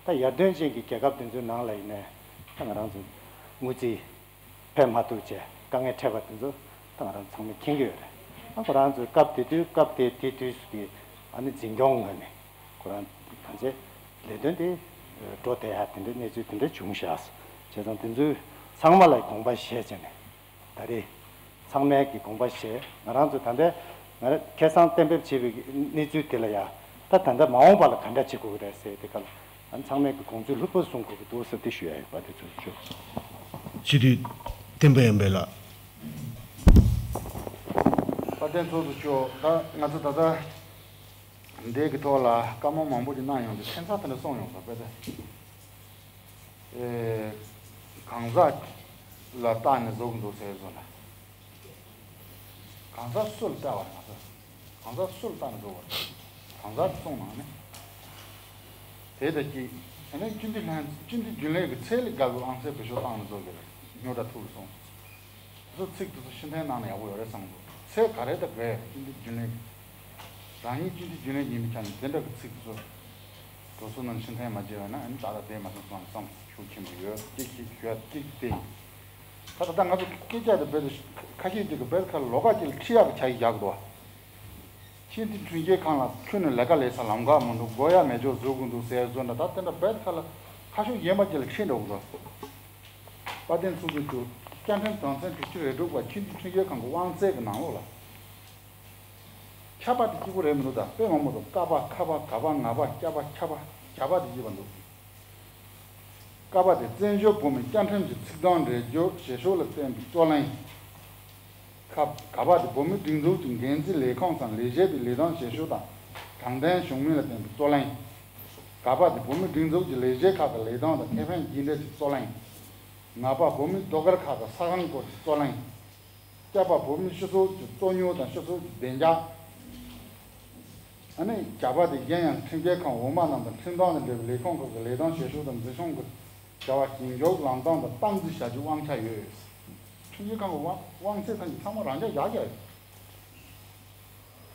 ད་ཡར་ཐོན་ཅན་གྱི་རྒྱལ་ཁབ་དེ་ཚོའི་ནང་ལ་ཡིན་ནའི་ད་ང་རང་ཚོ་དངུལ་རྩིས་ཕན་མ་ཐོགས་བྱས་དཀའ་ངལ་འཕྲད་པ་དེ་ཚོ་ད་ང་རང་ཚང་མས་མཁྱེན་གྱི་ཡོད་རེད། ཨ་ཁོ་རང་ཚོས་སྐབས་དེ་དུས་སྐབས་དེ་དེ་དུས་སུ་གི་ཨ་ནི་འཛིན་སྐྱོང་ངོས་ནས་ཁོ་རང་གང་བྱས་ལས་དོན་དེ་འགྲོ་བསྡད་ཡ་དེ་འདྲའི་གནས་ཚུལ་དེ་འདྲ་བྱུང་ཤག་བྱས་ཙང་དེ་ཚོའི་ཚང་མ་ལ་དགོངས་པ་བཞེས་བྱས་ནས་ད་རེས་ཚང་མས་ཀྱི་དགོངས་པ་བཞེས། ང་རང་ཚོ་ད་ལྟའི་ང་རང་ཁ་སང་གཏན་འབེབས་བྱས་པའི་གནས་ཚུལ་དེ་ལ་ཡ་ད་ད་ལྟ་མ་འོངས་པ་ལ་ག་འདྲ་བྱེད་དགོས་རེད་ཟེར་དེ་ག་ལ། ཨ་ནི་ཚང་མས་ཀྱི་དགོངས་ཚུལ་ལྷུག་པོ་གསུང་དགོས་ཀྱི་འདུག་ཟེར་དེ་ཞུ་ཡ་ཡིན་པ་དེ་ཚོ་ཞུ། སྤྱི་འཐུས་བསྟན་པ་ཡར་འཕེལ་ལགས། དཔལ་ལྡན་ཚོགས་གཙོ་མཆོག་ད་ང་ཚོ་ད་ལྟ་འདས་ཀྱི་ཐོག་ལ་བཀའ་མོལ་མང་པོ་ཞིག་གནང་ཡོང་དུས་ཁྱད་མཚར་དེ་འདྲ་གསུངས་ཡོང་ས་དཔེ་དེ། ཨེ། གང་ཟག་ལ་བལྟས་ནས་བཟོ་གི་འདུག་ཟེར་བཟོ་ན། གང་ཟག་སུ་ལ་བལྟ་བ་རེད་ང་ཚོ། གང་ཟག་སུ་ལ་བལྟ་ནས་བཟོ་བ་རེད། གང་ཟག་གི་གསུང་ནང་ནས། དེ་ལྟ་ཅི། ཨ་ནི་སྤྱི་འཐུས་ལྷན་སྤྱི་འཐུས་རྒྱུན་ལས་ཀྱི་ཚད་ལས་བརྒལ་བའི་དབང་ཚད་བེད་སྤྱོད་བཏང་ནས་བཟོ་གི་རེད། རྙོག་དྲ་ཐུག་རེད་གསུངས། དེ་ཚོ་ཚིག་དེ་ཚོ་ཕྱིར་འཐེན་གནང་ན་ཡག་པོ་ཡོད་རེད་བསམ་གི་འདུག་ཚད་ག་རེ་དང་ག་རེ་སྤྱི་འཐུས་རྒྱུན་ལས་ཀྱི། རང་ཉིད་སྤྱི་འཐུས་རྒྱུན་ལས་ཡིན་པའི་ཆ་ནས་དེ་འདྲ་གི་ཚིག་དེ་ཚོ། གྲོས་ཚོགས་ནང་ཕྱིར་འཐེན་མ་བྱས་པ་ན་ཨ་ནི་ཏག་ཏག་བསྡད་མ་སོང་བསམ་བསམ་ཤུགས་ཆེན་པོ་ཡོད། གཅིག་གཅིག་ཞུ་ཡ་གཅིག་དེ་ཡིན། ད་ད་ལྟ་ང་ཚོ་སྐད་ཆ་དེ་རྦད་དེ་ཁ་ཤས་ཅིག་གིས་རྦད་ཁ་ལོགས་ཀ་ཅིག་ལ་ཁྲིད་ཡག་གི་བྱ་ཡི་རྒྱག་གི་འདུག་བ། ཁྱེད་འདི་མཐུན་རྐྱེན་ཁང་ལ་ཁྱོན་ནས་ལས་ཀ་ལས་ས་ལམ་ཁ་མི་འདུག་སྒོ་ཡ་མེ་སྒྱོགས་བཟོ་དགོས་འདུག་ཟེར་བཟོ་འདྲ་ད་དེ་འདྲ་རྦད་ཁ་ལ་ཁ་ཕྱོགས་གཞན་པ་ཅིག་ལ་ཁྲིད་འགྲོ་གི་འདུག་དཔལ་ལྡན་ཚོགས་གཙོ་མཆོག་བཅའ་ཁྲིམས་དོན་ཚན་དྲུག་ཅུ་རེ་དྲུག་པ་ཁྱེད་འདི་མཐུན་རྐྱེན་ཁང་གི་དབང་ཚད་ཀྱི་ནང་ལོགས་ལ། ཁྱབ་པ་དེ་གཅིག་པུ་རེད་མི་འདུག་ད་དཔེ་མང་པོ་འདུག་ཀ་པ་ཁ་པ་ག་པ་ང་པ་ཀྱ་པ་ཁྱ་པ་གྱ་པ་དེ་གཅིག་པ་འདུག་ཀ་པ་དེ་བཙན་བྱོལ་བོད་མིའི་བཅའ་ཁྲིམས་ཀྱི་ཚིག་དོན་འགྲེལ་བརྗོད་བྱེད་ཕྱོགས་ལ་བརྟེན་པའི་རྩོད་གླེང་། ཁ། ག་པ་དེ་བོད་མིའི་སྒྲིག་འཛུགས་ཀྱི་འགན་འཛིན་ལས་ཁུངས་སམ་ལས་བྱེད་པའི་ལས་དོན་བྱེད་ཕྱོགས་དང་དྲང་བདེན་བྱུང་མིན་ལ་བརྟེན་པའི་རྩོད་གླེང་། ག་པ་དེ་བོད་མིའི་སྒྲིག་འཛུགས་ཀྱི་ལས་བྱེད་ཁག་གི་ལས་དོན་དང་ཁེ་ཕན་རྒྱུ་འབྲས་ཀྱི་རྩོད་གླེང་། ང་པ་བོད་མིའི་ཟློས་གར་ཁག་གི་ས་ཁང་སྐོར་གྱི་རྩོད་གླེང་། ཀྱ་པ་བོད་མིའི་སྤྱི་ཚོགས་ཀྱི་རྩོད་རྙོག་དང་སྤྱི་ཚོགས་ཀྱི་བདེ་འཇགས། ཨ་ནི་གྱ་པ་དེ་གཞན་ཡང་ཁྲིམས་ཞིབ་ཁང་འོག་མ་རྣམས་དང་ཁྲིམས་དོན་དང་འབྲེལ་བའི་ལས་ཁུངས་ཁག་གི་ལས་དོན་བྱེད་ཕྱོགས་དང་འཛིན་སྐྱོང་གི་བྱ་བ་ཞིབ་འཇུག་ལམ་སྟོན་དང་སྟངས་འཛིན་བྱ་རྒྱུའི་དབང་ཆ་ཡོད། ཁྲིམས་ཞིབ་ཁང་གི་དབང་དབང་ཚད་ཐམས་ཅད་ཚང་མ་རང་འཇགས་བཞག་བཞག་ཡོད།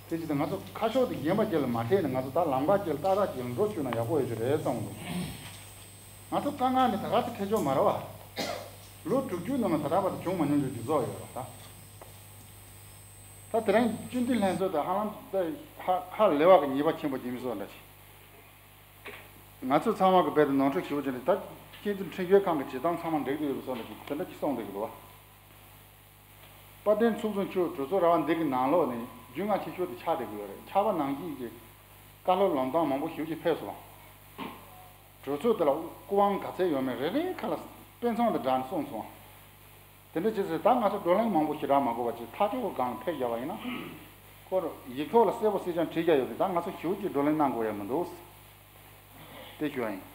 དེ་བྱས་ཏེ་ང་ཚོ་ཁ་ཕྱོགས་དེ་གཞན་པ་ཅིག་ལ་མ་ཁྲིད་ནས་ང་ཚོ་ད་ལམ་ཁ་ཅིག་ལ་ཏག་ཏག་ཅིག་ལ་འགྲོ་བཅུག་ན་ཡག་པོ་ཡོད་ཀྱི་རེད་བསམ་གི་འདུག་ང་ཚོ་དཀའ་ངལ་འདི་ད་ག་ཚོད་འཕྲད་ཆོག་མ་རེད་བ། ལོ་དྲུག་ཅུའི་ནང་ལ་ད་ལྟ་བར་དུ་བྱུང་མ་མྱོང་རྒྱུ་རྒྱུ་ཚོགས་ཡོད་རེད་ད། ད་དེ་རིང་སྤྱི་འཐུས་ལྷན་ཚོགས་དང་ཧ་ལམ་ད་ཧ་ཧ་ལས་པ་གི་ཉེས་པ་ཆེན་པོ་རྒྱུ་མི་སོགས་འདྲ་ཞིག་ང་ཚོ་ཚང་མ་གི་རྦད་དེ་ནོར་འཁྲུལ་ཞེ་པོ་ཅིག་རེད་ད། ཁྱེད་ཚོ་ཁྲིམས་ཞིབ་ཁང་གི་བྱེད་སྟངས་ཚང་མ་འགྲིག་འདུག་ཡོད་པ་སོགས་འདྲ་ཞིག་དེ་འདྲ་ཅིག་གསུངས་བསྡད་ཀྱི་འདུག་བ། དཔལ་ལྡན་ཚོགས་གཙོ་མཆོག་གྲོས་ཚོགས་ར་བ་འདི་གི་ནང་ལོགས་ནས་རྒྱུས་མངའ་ཆེ་ཤོས་དེ་ཆགས་བསྡད་ཀྱི་ཡོད་རེད། ཆགས་པ་ནང་བཞིན་གྱི་བཀའ་སློབ་ལམ་སྟོན་མང་པོ་ཞེ་པོ་ཅིག་ཕེབས་སོང་། གྲོས་ཚོགས་དེ་ལ་སྐུ་དབང་ག་ཚད་ཡོད་མེད་རེ་རེའི་ཁ་ལ་དཔེ་མཚོན་དེ་འདྲ་ནས་གསུངས་སོང་། དེ་འདྲ་བྱས་ཚེ་ད་ང་ཚོ་བགྲོ་གླེང་མང་པོ་ཞེ་དྲག་མ་དགོས་པ་ཅིག་ཐག་ཆོད་པོ་སྒང་ལ་ཕེབས་བཞག་པ་ཡིན་ན། ཁོ་ཡིག་ཐོག་ལ་གསལ་པོ་གསལ་རྐྱང་བྲིས་བཞག་ཡོད་དེ་ད་ང་ཚོ་ཞེ་པོ་ཅིག་བགྲོ་གླེང་གནང་དགོས་ཡ་མི་འདུག་དེ་ཞུ་བ་ཡིན།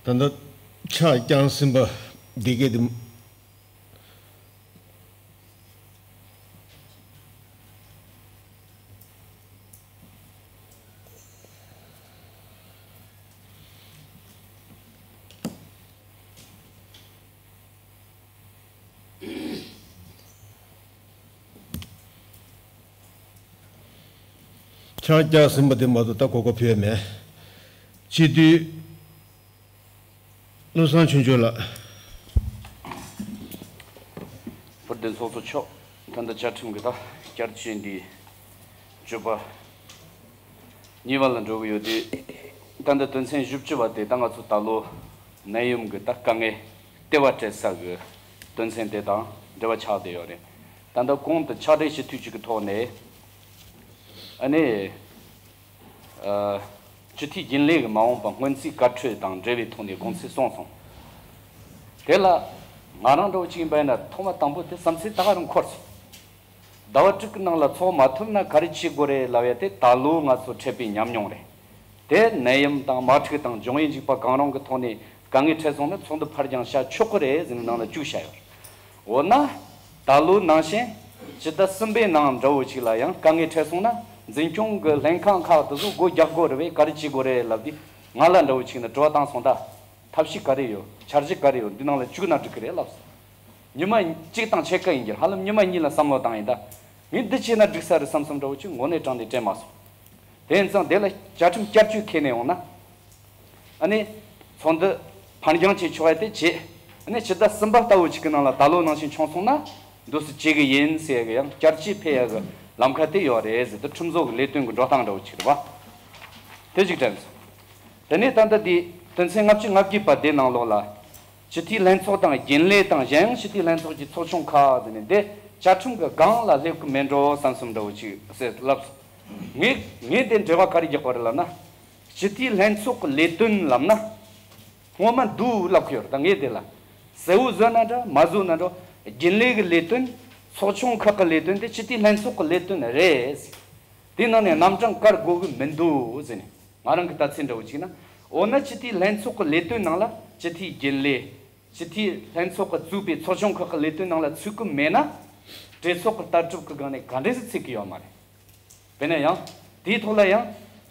ད་ལྟ་ཕྱག་བརྐྱངས་ཟིན་པ་འདི་གས་དེ། ཕྱག་རྒྱ་ཟིན་པ་དེ་མ་གཏོགས་ད་གོ་སྐབས་ཕུལ་ཡ་མེད། སྤྱི་འཐུས་བློ་བཟང་ཆོས་འབྱོར་ལགས། དཔལ་ལྡན་ཚོགས་གཙོ་མཆོག་ད་ལྟ་བཅའ་ཁྲིམས་ཀྱི་ད་བསྐྱར་བཅོས་འདི་བརྗོད་པ་གཉིས་པ་ལ་འགྲོ་གི་ཡོད་དུས། ད་ལྟ་དོན་ཚན་བཞི་བཅུ་པ་དེ་ད་ང་ཚོ་ད་ལོ་ནད་ཡམས་ཀྱི་ད་དཀའ་ངལ་ལྟེ་བ་སྤྲད་ས་གི་དོན་ཚན་དེ་དང་འབྲེལ་བ་ཆགས་བསྡད་ཡོད་རེད། ད་ལྟ་གོང་དུ་ཕྱག་སྦྲེལ་ཞུ་མཐུད་ཅིག་གི་ཐོག་ནས་ཨ་ནི་ཨ་སྤྱི་འཐུས་རྒྱུན་ལས་ཀྱི་མ་འོངས་པ་སྔོན་རྩིས་བཀའ་འཁྲོལ་དང་འབྲེལ་བའི་ཐོག་ནས་དགོངས་ཚུལ་གསུངས་སོང་། དེ་ལ་ང་རང་འདྲ་བོ་ཅིག་ཡིན་པ་ཡིན་ན་ཐོག་མ་དང་པོ་དེ་བསམ་ཚུལ་ད་ག་རང་འཁོར་སོང་། ཟླ་བ་དྲུག་གི་ནང་ལ་ཚོགས་མ་ཐུབ་ན་ག་རེ་བྱེད་དགོས་རེད་ལབ་ཡ་དེ་ད་ལོ་ང་ཚོ་འཕྲད་པའི་ཉམས་མྱོང་རེད། དེ་ནད་ཡམས་དང་དམག་འཁྲུག་དང་འབྱུང་བའི་འཇིགས་པ་གང་རུང་གི་ཐོག་ནས་དཀའ་ངལ་འཕྲད་སོང་ན་ཚོགས་འདུ་ཕར་འགྱངས་བྱ་ཆོག་གི་རེད་ཟེར་ནས་ནང་ལ་བཅུག་བྱ་ཡོད། འོ་ན་ད་ལོ་ནང་བཞིན་ཕྱི་ཟླ་གསུམ་པའི་ནང་འདྲ་བོ་ཅིག་ལ་ཡང་དཀའ་ངལ་འཕྲད་སོང་ན་འཛིན་སྐྱོང་གི་ལྷན་ཁང་ཁག་དེ་ཚོ་སྒོ་རྒྱག་དགོས་རེད་པས། ག་རེ་བྱེད་དགོས་རེད་ལབ་དུས་ང་ལ་འདྲ་བོ་ཅིག་ནས་དྲི་བ་བཏང་སོང་ད། ཐབས་ཤེས་ག་རེ་ཡོད། འཆར་གཞི་ག་རེ་ཡོད། འདི་ནང་ལ་བཅུག་ན་འགྲིག་གི་རེད་ལབ་སོང་། ཉི་མ་གཅིག་དང་ཕྱེད་ཀ་ཡིན་རྒྱུ་ཧ་ལམ་ཉི་མ་གཉིས་ལ་བསམ་བློ་བཏང་ཡིན་ད། ངས་འདི་བྱས་ན་འགྲིག་ས་རེད་བསམ་བསམ་འདྲ་བོ་ཅིག་དངོས་གནས་དྲང་གནས་དྲན་མ་སོང་། དེ་ཡིན་ཙང་དེ་ལ་བཅའ་ཁྲིམས་བསྐྱར་བཅོས་ཁས་ལེན་འོང་ན། ཨ་ནི། ཚོགས་འདུ་ཕར་འགྱངས་བྱེད་ཆོག་ཡ་དེ་བྱེད། ཨ་ནི་ཕྱི་ཟླ་གསུམ་པ་ལྟ་བུ་ཅིག་གི་ནང་ལ་ད་ལོ་ནང་བཞིན་བྱུང་སོང་ན། འདུག་སེ་བྱེད་གི་ཡིན་ཟེར་ཡ་གི་ཡང་བསྐྱར་བཅོས་ཕེབས་ཡ་གི་ལམ་ཁ་དེ་ཡོད་རེད་ཟེར་དུས་ཁྲིམས་བཟོ་གི་ལས་དོན་གི་འགྲོ་སྟངས་འདྲ་བོ་ཅིག་རེད་བ། དེ་ཅིག་དྲན་སོང་། དེ་ནས་ད་ལྟ་འདི་དོན་ཚན་ལྔ་བཅུ་ང་བརྒྱད་པ་དེ་ནང་ལོགས་ལ། སྤྱི་འཐུས་ལྷན་ཚོགས་དང་རྒྱུན་ལས་དང་གཞན་ཡང་སྤྱི་འཐུས་ལྷན་ཚོགས་ཀྱི་ཚོགས་ཆུང་ཁག་དེ་ནས་འདི་བཅའ་ཁྲིམས་ཀྱི་སྒང་ལ་སླེབས་ཀྱི་མེད་འགྲོ་བསམ་བསམ་འདྲ་བོ་ཅིག་ཟེར་ལབ་སོང་། ངས་ངས་དེ་འགྲེལ་བ་ག་རེ་རྒྱག་པ་རེད་ལབ་ན། སྤྱི་འཐུས་ལྷན་ཚོགས་ཀྱི་ལས་དོན་ལབ་ན། སྔོན་མ་འདུག་ལབ་ཀྱི་ཡོད་རེད་ད་ངས་དེ་ལ། གསལ་བོ་བཟོས་ན་འདྲ་མ་བཟོས་ན་འདྲ། རྒྱུན་ལས་ཀྱི་ལས་དོན། ཚོགས་ཆུང་ཁག་གི་ལས་དོན་དེ་སྤྱི་འཐུས་ལྷན་ཚོགས་ཀྱི་ལས་དོན་རེད། དེ་ནང་ནས་རྣམ་གྲངས་བཀར་དགོས་ཀྱི་མི་འདུག་ཟེར་ནས་ང་རང་གི་ལྟ་ཚུལ་འདྲ་བོ་ཅིག་ན། འོ་ན་སྤྱི་འཐུས་ལྷན་ཚོགས་ཀྱི་ལས་དོན་ནང་ལ་སྤྱི་འཐུས་རྒྱུན་ལས། སྤྱི་འཐུས་ལྷན་ཚོགས་ཀྱིས་བཙུགས་པའི་ཚོགས་ཆུང་ཁག་གི་ལས་དོན་ནང་ལ་ཚུད་ཀྱི་མེད་ན། གྲོས་ཚོགས་ཀྱི་ལྟ་གྲུབ་ཀྱི་སྒང་ནས་ག་འདྲས་སེ་ཚུད་ཀྱི་ཡོད་མ་རེད། དཔེར་ན་ཡང་། དེའི་ཐོག་ལ་ཡང་།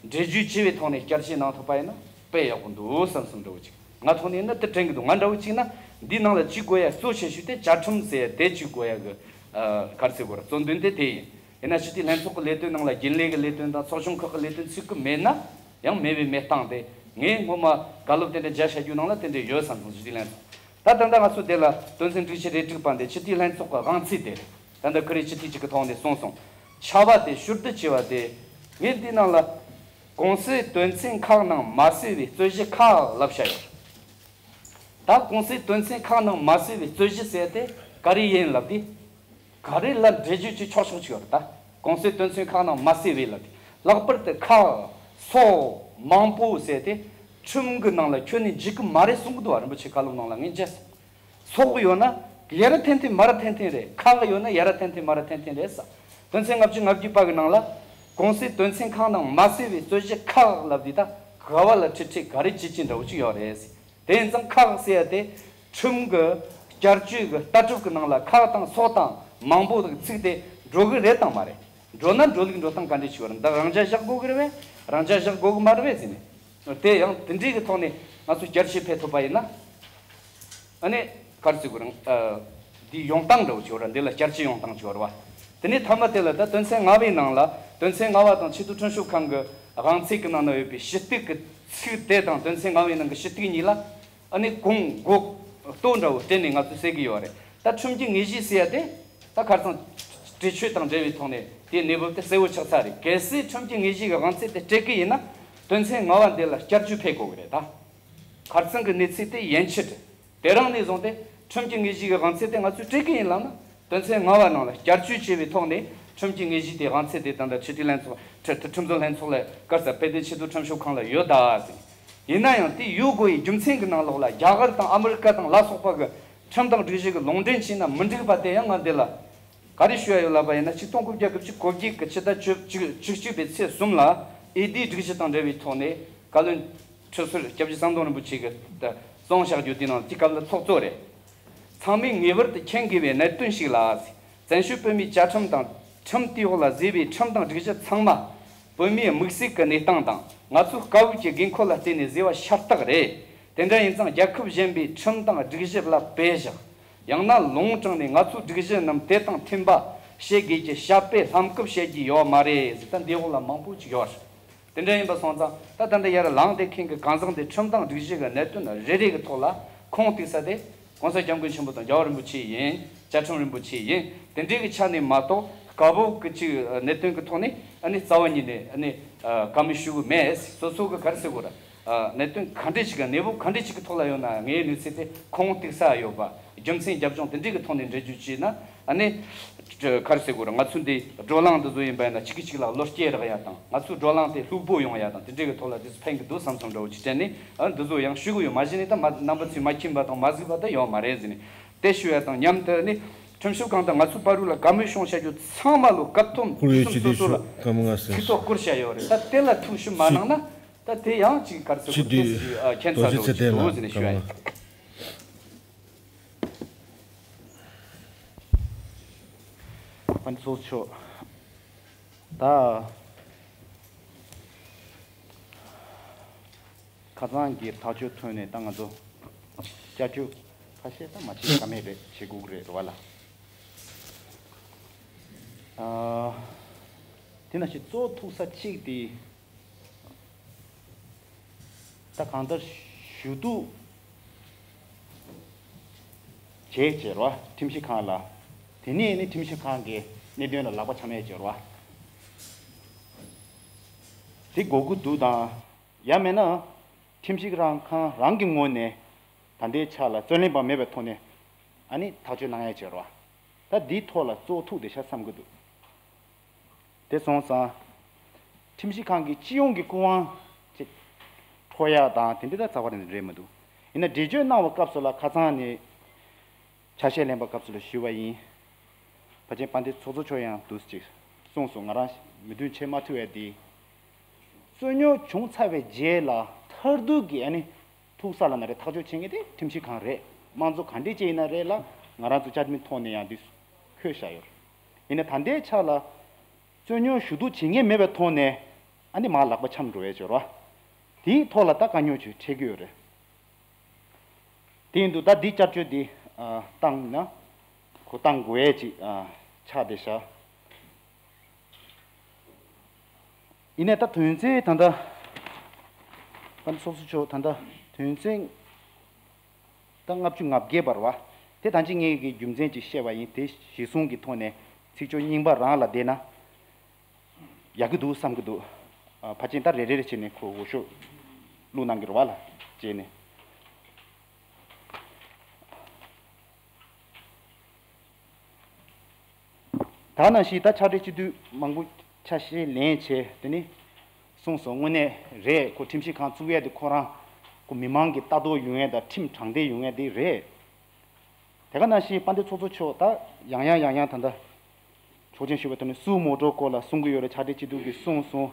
འགྲེལ་བརྗོད་བྱས་པའི་ཐོག་ནས་བསྐྱར་བཤད་གནང་ཐུབ་པ་ཡིན་ན་དཔེ་ཡག་པོ་འདུག་བསམ་བསམ་འདྲ་བོ་ཅིག་ང་ཐོག་ནས་ནི་དེ་དྲན་གྱི་འདུག་ང་འདྲ་བོ་ཅིག་ན་འདིའི་ནང་ལ་བཅུག་དགོས་ཡ་གཙོ་ཆེ་ཤོས་དེ་བཅའ་ཁྲིམས་ཟེར་ཡ་དེ་བཅུག་དགོས་ཡ་གི་ཨ། ག་རེ་ཟེར་དགོས་རེད། གཙོ་འདུན་དེ་དེ་ཡིན། ཡིན་ན་སྤྱི་འཐུས་ལྷན་ཚོགས་ཀྱི་ལས་དོན་ནང་ལ་རྒྱུན་ལས་ཀྱི་ལས་དོན་དང་ཚོགས་ཆུང་ཁག་གི་ལས་དོན་ཚུད་ཀྱི་མེད་ན་ཡང་མེད་པའི་མེད་སྟངས་དེ་ངས་སྔོན་མ་བཀའ་སློབ་དེ་འདྲ་མཇལ་བྱ་རྒྱུ་ནང་ལ་དེ་འདྲ་ཡོད་བསམ་སོང་། སྤྱི་འཐུས་ལྷན་ཚོགས་ད་ད་ལྟ་ང་ཚོ་དེ་ལ་དོན་ཚན་དྲུག་ཅུ་རེ་དྲུག་པ་འདི་སྤྱི་འཐུས་ལྷན་ཚོགས་ཀྱི་དབང་ཚད་དེ་རེད། ད་ལྟ་ཁུ་རེ་སྤྱི་འཐུས་གཅིག་གི་ཐོག་ནས་གསུངས་སོང་། ཆ་བ་དེ་ཞུ་སྡུད་བྱས་པ་དེ། ངས་འདི་ནང་ལ། གོང་གསལ་དོན་ཚན་ཁག་ནང་མ་གསལ་བའི་རྩོད་གཞི་ཁག་ལབ་བྱ་ཡོད། ད་གོང་གསལ་དོན་ཚན་ཁག་ནང་མ་གསལ་བའི་རྩོད་གཞི་ཟེར་དེ་ག་རེ་ཡིན་ལབ་དུས། ག་རེ་ལ་འགྲེལ་བརྗོད་ཀྱི་ཆོག་ཆོག་ཅིག་ཡོད་རེད་ད། གོང་གསལ་དོན་ཚན་ཁག་ནང་མ་གསལ་བའི་ལ་དེ། ལྷག་པར་དུ་ཁག་སོགས་མང་པོ་ཟེར་ཏེ། ཁྲིམས་ཀྱི་ནང་ལ་ཁྱོན་ནས་འཇུག་གི་མ་རེད་གསུང་གི་འདུག་བ། རིན་པོ་ཆེ་བཀའ་སློབ་ནང་ལ་ངས་མཇལ་སོང་། སོགས་ཡོད་ན་ཡ་ར་འཐེན་འཐེན་མ་ར་འཐེན་འཐེན་རེད། ཁག་ཡོད་ན་ཡ་ར་འཐེན་འཐེན་མ་ར་འཐེན་འཐེན་རེད་ས། དོན་ཚན་ལྔ་བཅུ་ང་བརྒྱད་པ་གི་ནང་ལ། གོང་གསལ་དོན་ཚན་ཁག་ནང་མ་གསལ་བའི་རྩོད་གཞི་ཁག་ལབ་དུས་ད་ག་བ་ལ་ཁྲིད་ཁྲིད་ག་རེ་བྱེད་ཀྱི་འདྲ་བོ་ཅིག་ཡོད་རེད། དེ་ཡིན་ཙང་ཁག་ཟེར་ཡ་དེ་ཁྲིམས་ཀྱི་བསྐྱར་བཅོས་ཀྱི་ལྟ་གྲུབ་ཀྱི་ནང་ལ་ཁག་དང་སོགས་དང་མང་པོ་དང་ཚིག་དེ་འགྲོ་གི་རེད་དང་མ་རེད། འགྲོ་ན་འགྲོ་ལུགས་འགྲོ་སྟངས་ག་འདྲས་ཅིག་ཡོད་རེད། འདི་རང་འཇགས་བཞག་དགོས་ཀྱི་རེད་པས། རང་འཇགས་བཞག་དགོས་ཀྱི་མ་རེད་པས་ཟེར་ནས། དེ་ཡང་དེ་འདྲའི་གི་ཐོག་ནས་ང་ཚོ་བསྐྱར་ཞིབ་ཕེབས་ཐུབ་པ་ཡིན་ན། ཨ་ནི་ག་རེ་ཟེར་དགོས་རེད། ཨ། འདི་ཡོང་སྟངས་འདྲ་བོ་ཅིག་ཡོད་ར། འདི་ལ་བསྐྱར་བཅོས་ཡོང་སྟངས་ཅིག་ཡོད་ར་བ། དེ་ནས་མཐའ་མ་དེ་ལ་ད་དོན་ཚན་ལྔ་པའི་ནང་ལ། དོན་ཚན་ལྔ་པ་དང་ཆེས་མཐོའི་ཁྲིམས་ཞིབ་ཁང་གི་དབང་ཚད་ཀྱི་ནང་ན་ཡོད་པའི་ཞུ་གཏུག་གི་ཚིག་དེ་དང་དོན་ཚན་ལྔ་པའི་ནང་གི་ཞུ་གཏུག་གཉིས་ལ། ཨ་ནི་གོང་འོག་ལྟོ་འདྲ་བོ་སྤྲད་ནས་ང་ཚོས་ཟེར་གི་ཡོད་རེད། ད་ཁྲིམས་ཀྱི་དངོས་གཞི་ཟེར་ཡ་དེ། ད་ཁ་སང་འབྲེལ་ཆོད་དང་འབྲེལ་བའི་ཐོག་ནས་དེའི་གནས་བབ་དེ་གསལ་བོ་ཆགས་ཚར་རེད། གལ་སྲིད་ཁྲིམས་ཀྱི་དངོས་གཞི་གི་དབང་ཚད་དེ་སྤྲད་གི་ཡིན་ན། དོན་ཚན་ལྔ་པ་འདི་ལ་བསྐྱར་བཅོས་ཕེབས་དགོས་གི་རེད་ད། ཁ་སང་གི་གནས་ཚུལ་དེ་ཡན་ཆད་རེད། དེ་རིང་ནས་བཟུང་སྟེ་ཁྲིམས་ཀྱི་དངོས་གཞི་གི་དབང་ཚད་དེ་ང་ཚོས་སྤྲད་གི་ཡིན་ལབ་ན། དོན་ཚན་ལྔ་པ་ནང་ལ་བསྐྱར་བཅོས་བྱས་པའི་ཐོག་ནས་ཁྲིམས་ཀྱི་དངོས་གཞི་དེའི་དབང་ཚད་དེ་ད་ལྟ་ཁྲིམས་སྒྲིག་ལྷན་ཚོགས། ཁྲི་ཁྲི་ཁྲིམས་བཟོ་ལྷན་ཚོགས་ལ་བཀར་ས། དཔལ་ལྡན་ཆེས་མཐོའི་ཁྲིམས་ཞིབ་ཁང་ལ་ཡོད་ད་ཟེར། ཡིན་ན་ཡང་དེ་ཡོད་དགོས་པའི་རྒྱུ་མཚན་གྱི་ནང་ལོགས་ལ་རྒྱ་གར་དང་ཨ་མི་རི་ཀ་དང་ལ་སོགས་པ་གི་ཁྲིམས་དང་སྒྲིག་གཞི་གི་ལུང་འདྲེན་བྱས་ན་མི་འགྲིག་པ་དེ་ཡང་ང་འདི་ལ། ག་རེ་ཞུ་ཡ་ཡོད་ལབ་པ་ཡིན་ན། ཆིག་སྟོང་དགུ་བརྒྱ་དགུ་བཅུ་གོ་བརྒྱད་ཀྱི་ཕྱི་ཟླ་བཅུ་གཅིག་བཅུ་གཅིག་པའི་ཚེས་གསུམ་ལ་ཨེ་ལྡི་སྒྲིག་གཞི་དང་འབྲེལ་བའི་ཐོག་ནས་བཀའ་བློན་ཁྲི་ཟུར་སྐྱབས་རྗེ་ཟམ་གདོང་རིན་པོ་ཆེ་གིས་གསུངས་བཞག་རྒྱུ་དེ་ནང་དེ་སྐབས་ལ་ཚོགས་གཙོ་རེད། ཚང་མས་ངེས་པར་དུ་མཁྱེན་དགོས་པའི་གནད་དོན་ཞིག་ལ། བཙན་བྱོལ་བོད་མིའི་བཅའ་ཁྲིམས་དང་ཁྲིམས་དེའི་འོག་ལ་བཟོས་པའི་ཁྲིམས་དང་སྒྲིག་གཞི་ཚང་མ་བོད་མིའི་དམིགས་བསལ་གྱི་གནས་སྟངས་དང་ང་ཚོའི་དཀའ་བོའི་དགོས་མཁོ་ལ་བརྟེན་ནས་བཟོས་པ་ཤ་སྟག་རེད། དེ་འདྲ་ཡིན་ཙང་རྒྱལ་ཁབ་གཞན་པའི་ཁྲིམས་དང་སྒྲིག་གཞི་ལ་བེད་བཞག་ཡང་ན་ལུང་དྲངས་ནས་ང་ཚོའི་སྒྲིག་གཞི་རྣམས་དེ་དང་མཐུན་པ་བྱེད་དགོས་ཀྱི་བྱ་དཔེ་ལྷམ་གུབ་བྱེད་ཀྱི་ཡོད་མ་རེད་ཟེར། ད་འདི་འོག་ལ་མང་པོ་ཅིག་ཡོད་རེད། དེ་འདྲ་ཡིན་པ་སོང་ཙང་ད་ད་ལྟ་ཡར་ལངས་བསྡད་མཁན་གྱི་གང་ཟག་འདི་ཁྲིམས་དང་སྒྲིག་གཞི་གི་གནད་དོན་རེ་རེ་གི་ཐོག་ལ་ཁུངས་གཏུགས་ས་དེ་༸གོང་ས་༸སྐྱབས་མགོན་ཆེན་པོ་དང་རྒྱལ་བ་རིན་པོ་ཆེ་ཡིན། བཅའ་ཁྲིམས་རིན་པོ་ཆེ་ཡིན། དེ་འདྲའི་གི་ཆ་ནས་མ་གཏོགས་དཀར་པོ་གི་ཅིག་གནད་དོན་གི་ཐོག་ནས་ཨ་ནི་རྩ་བ་ཉིད་ནས་ཨ་ནི་བཀའ་མོལ་ཞུ་གི་མེད། སོ་སོ་གི་ག་རེ་ཟེར་དགོས་རེད། གནད་དོན་ག་འདྲ་ཞིག་གི་གནས་བབ་ག་འདྲ་ཞིག་གི་ཐོག་ལ་ཡོད་ན་ངའི་ནུས་ཚད་དེ་ཁུངས་གཏུགས་ས་ཡོད་པ། རྒྱུ་མཚན་རྒྱབ་ལྗོངས་དེ་འདྲའི་གི་ཐོག་ནས་འགྲེལ་བརྗོད་བྱས་ན་ཨ་ནི། ག་རེ་ཟེར་དགོས་རེད། ང་ཚོ་འདི་བགྲོ་གླེང་འདི་ཚོ་ཡིན་པ་ཡིན་ན་གཅིག་གིས་གཅིག་ལ་བློ་སྐྱེད་རག་ཡ་དང་། ང་ཚོའི་བགྲོ་གླེང་དེ་ལྷུག་པོ་ཡོང་ཡ་དང་། དེ་འདྲའི་གི་ཐོག་ལ་དེ་ཚོ་ཕན་གི་འདུག་བསམ་བསམ་འདྲ་བོ་ཅིག་དྲན་ནས་ཨ་འདི་ཚོ་ཡང་ཞུ་གི་ཡོད། མ་གཞི་ནས་ད་མ་རྣམ་པ་ཚོས་མ་མཁྱེན་པ་དང་མ་གཟིགས་པ་ད་ཡོད་མ་རེད་ཟེར་ནས་དེ་ཞུ་ཡ་དང་མཉམ་དུ་ནི་ཁྲིམས་ཞིབ་ཁང་དང་ང་ཚོའི་བར་དུ་ལ་བཀའ་མོལ་གསུངས་བཞག་རྒྱུ་ཚང་མ་ལོ་སྐབས་ཐོག་བཀུར་འོས་དུས་གཅིག་སོ་སོ་ལ་དེ་ཚོ་སྐུ་ཚེ་བསྐོར་བཞག་ཡོད་རེད། ད་དེ་ལ་ཐུགས་ཞིབ་མ་གནང་ན་ད་དེ་ཡང་ཅིག་ག་རེ་ཟེར་དགོས་རེད། ཁྱད་མཚར་འདྲ་བོ་ཅིག་འདུག་ཟེར་ནས་ཞུ་ཡ་ཡིན། ཨ་ནི་ཚོགས་གཙོ་མཆོག་ད་ཁ་སང་གི་ཐག་གཅོད་ཐོན་ནས་ད་ང་ཚོ་བསྐྱར་བཅོས་ཁ་ཤས་ད་མ་བྱེད་ཀ་མེད་རེད། བྱེད་དགོས་ཀྱི་རེད་རེད་བ་ལ། ཨ། དེ་ནང་བཞིན་གཙོ་ཐུག་ས་གཅིག་དེ། ད་གང་ལྟར་ཞུ་གཏུག་བྱས་བྱས་རོ། ཁྲིམས་ཞིབ་ཁང་ལ། དེ་ནས་ནི་ཁྲིམས་ཞིབ་ཁང་གི་གནད་དོན་ལ་ལག་པ་འཆང་ཡས་བྱས་རོ། དེ་དགོས་ཀྱི་འདུག་དང་། ཡང་མིན་ན་ཁྲིམས་ཞིབ་ཁང་རང་གི་ངོས་ནས་ད་ལྟའི་ཆ་ལ་རྩོད་ལེན་པ་མེད་པའི་ཐོག་ནས་ཨ་ནི་ཐག་གཅོད་གནང་ཡས་བྱས་རོ། ད་འདིའི་ཐོག་ལ་གཙོ་ཐུག་བསྡད་ཤག་བསམ་གྱི་འདུག་དེ་སོང་ཙང་། ཁྲིམས་ཞིབ་ཁང་གི་སྤྱི་ཡོངས་ཀྱི་སྐུ་དབང་ཅིག་འཕྲོག་ཡག་དང་དེ་འདྲ་ད་རྩ་བ་ནས་རེད་མི་འདུག་ཡིན་ན་འགྲེལ་བརྗོད་གནང་བའི་སྐབས་སུ་ལ་ཁ་སང་ནས་ཆ་ཤས་ལེན་པའི་སྐབས་སུ་ལ་ཞུས་པ་ཡིན། ཕལ་ཆེར་དཔལ་ལྡན་ཚོགས་གཙོ་མཆོག་ཡང་འདུག་ཅིག་གསུངས་སོང་། ང་རང་མོས་མཐུན་བྱེད་མ་ཐུབ་པའི་དེ། རྩོད་རྙོག་བྱུང་ཚར་བའི་རྗེས་ལ་མཐར་ཐུག་གི་ཨ་ནི་ཐུག་ས་ལ་ན་རེ་ཐག་གཅོད་བྱེད་མཁན་དེ་ཁྲིམས་ཞིབ་ཁང་རེད། དམངས་གཙོ་ག་འདྲས་ཅིག་ཡིན་ན་རེད་ལ་ང་རང་ཚོ་བཅའ་ཁྲིམས་ཐོག་ནས་ཡང་འདི་འཁོད་བཞག་ཡོད་རེད། ཡིན་ན་ད་ལྟའི་ཆ་ལ་རྩོད་རྙོག་ཞུ་གཏུག་བྱེད་མཁན་མེད་པའི་ཐོག་ནས་ཨ་ནི་མར་ལག་པ་འཆང་འགྲོ་ཡས་ཅིག་ཡོད་རེད་བ། དེའི་ཐོག་ལ་ད་དཀའ་རྙོག་ཅིག་འཕྲད་ཀྱི་ཡོད་རེད། དེ་ཡིན་དུས་ད་འདི་བསྐྱར་བཅོས་འདི་ཨ་བཏང་ན་གོ་བཏང་དགོས་ཡས་ཅིག་ཨ་ཆགས་བསྡད་ཤག་ཡིན་ནའི་ད་དོན་ཚན་ད་ལྟ་ད་ཚོགས་གཙོ་མཆོག་ད་ལྟ་དོན་ཚན་ད་ལྔ་བཅུ་ང་བརྒྱད་པ་རེད་བ། དེ་ད་ཅི་ངས་ཀྱི་རྒྱུ་མཚན་ཅིག་བཤད་པ་ཡིན། དེ་གཞི་བཟུང་གི་ཐོག་ནས་ཚིག་སྦྱོར་རྙིང་པ་རང་ལ་བསྡད་ན་ཡག་གི་འདུག་བསམ་གི་འདུག་ཨ་ཕལ་ཆེར་ད་རེ་རེ་རེ་བྱས་ནས་ཁོ་འོས་ཤོག་བླུགས་གནང་གི་རེད་བ་ལ་བྱས་ནས། ད་ནང་བཞིན་ད་ཕྱག་སྦྲེལ་སྤྱི་འཐུས་མང་པོ་ཆ་ཤས་ལེན་བྱས་དེ་ནི་གསུངས་སོང་། དངོས་གནས་རེད། ཁོ་ཁྲིམས་ཞིབ་ཁང་བཙུགས་ཡས་དེ་ཁོ་རང་ཁོ་མི་མང་གི་ལྟ་རྟོག་ཡོང་ཡས་དང་ཁྲིམས་དྲང་བདེན་ཡོང་ཡས་དེ་རེད། དེ་ག་ནང་བཞིན་དཔལ་ལྡན་ཚོགས་གཙོ་མཆོག་ད་ཡང་ཡང་ཡང་ཡང་ད་ལྟ་ཆོག་མཆན་ཞུ་བའི་ཐོག་ནས་སུའུ་མོ་ཊོ་སྐོར་ལ་གསུང་གི་ཡོད་རེད། ཕྱག་སྦྲེལ་སྤྱི་འཐུས་ཀྱིས་གསུངས་སོང་།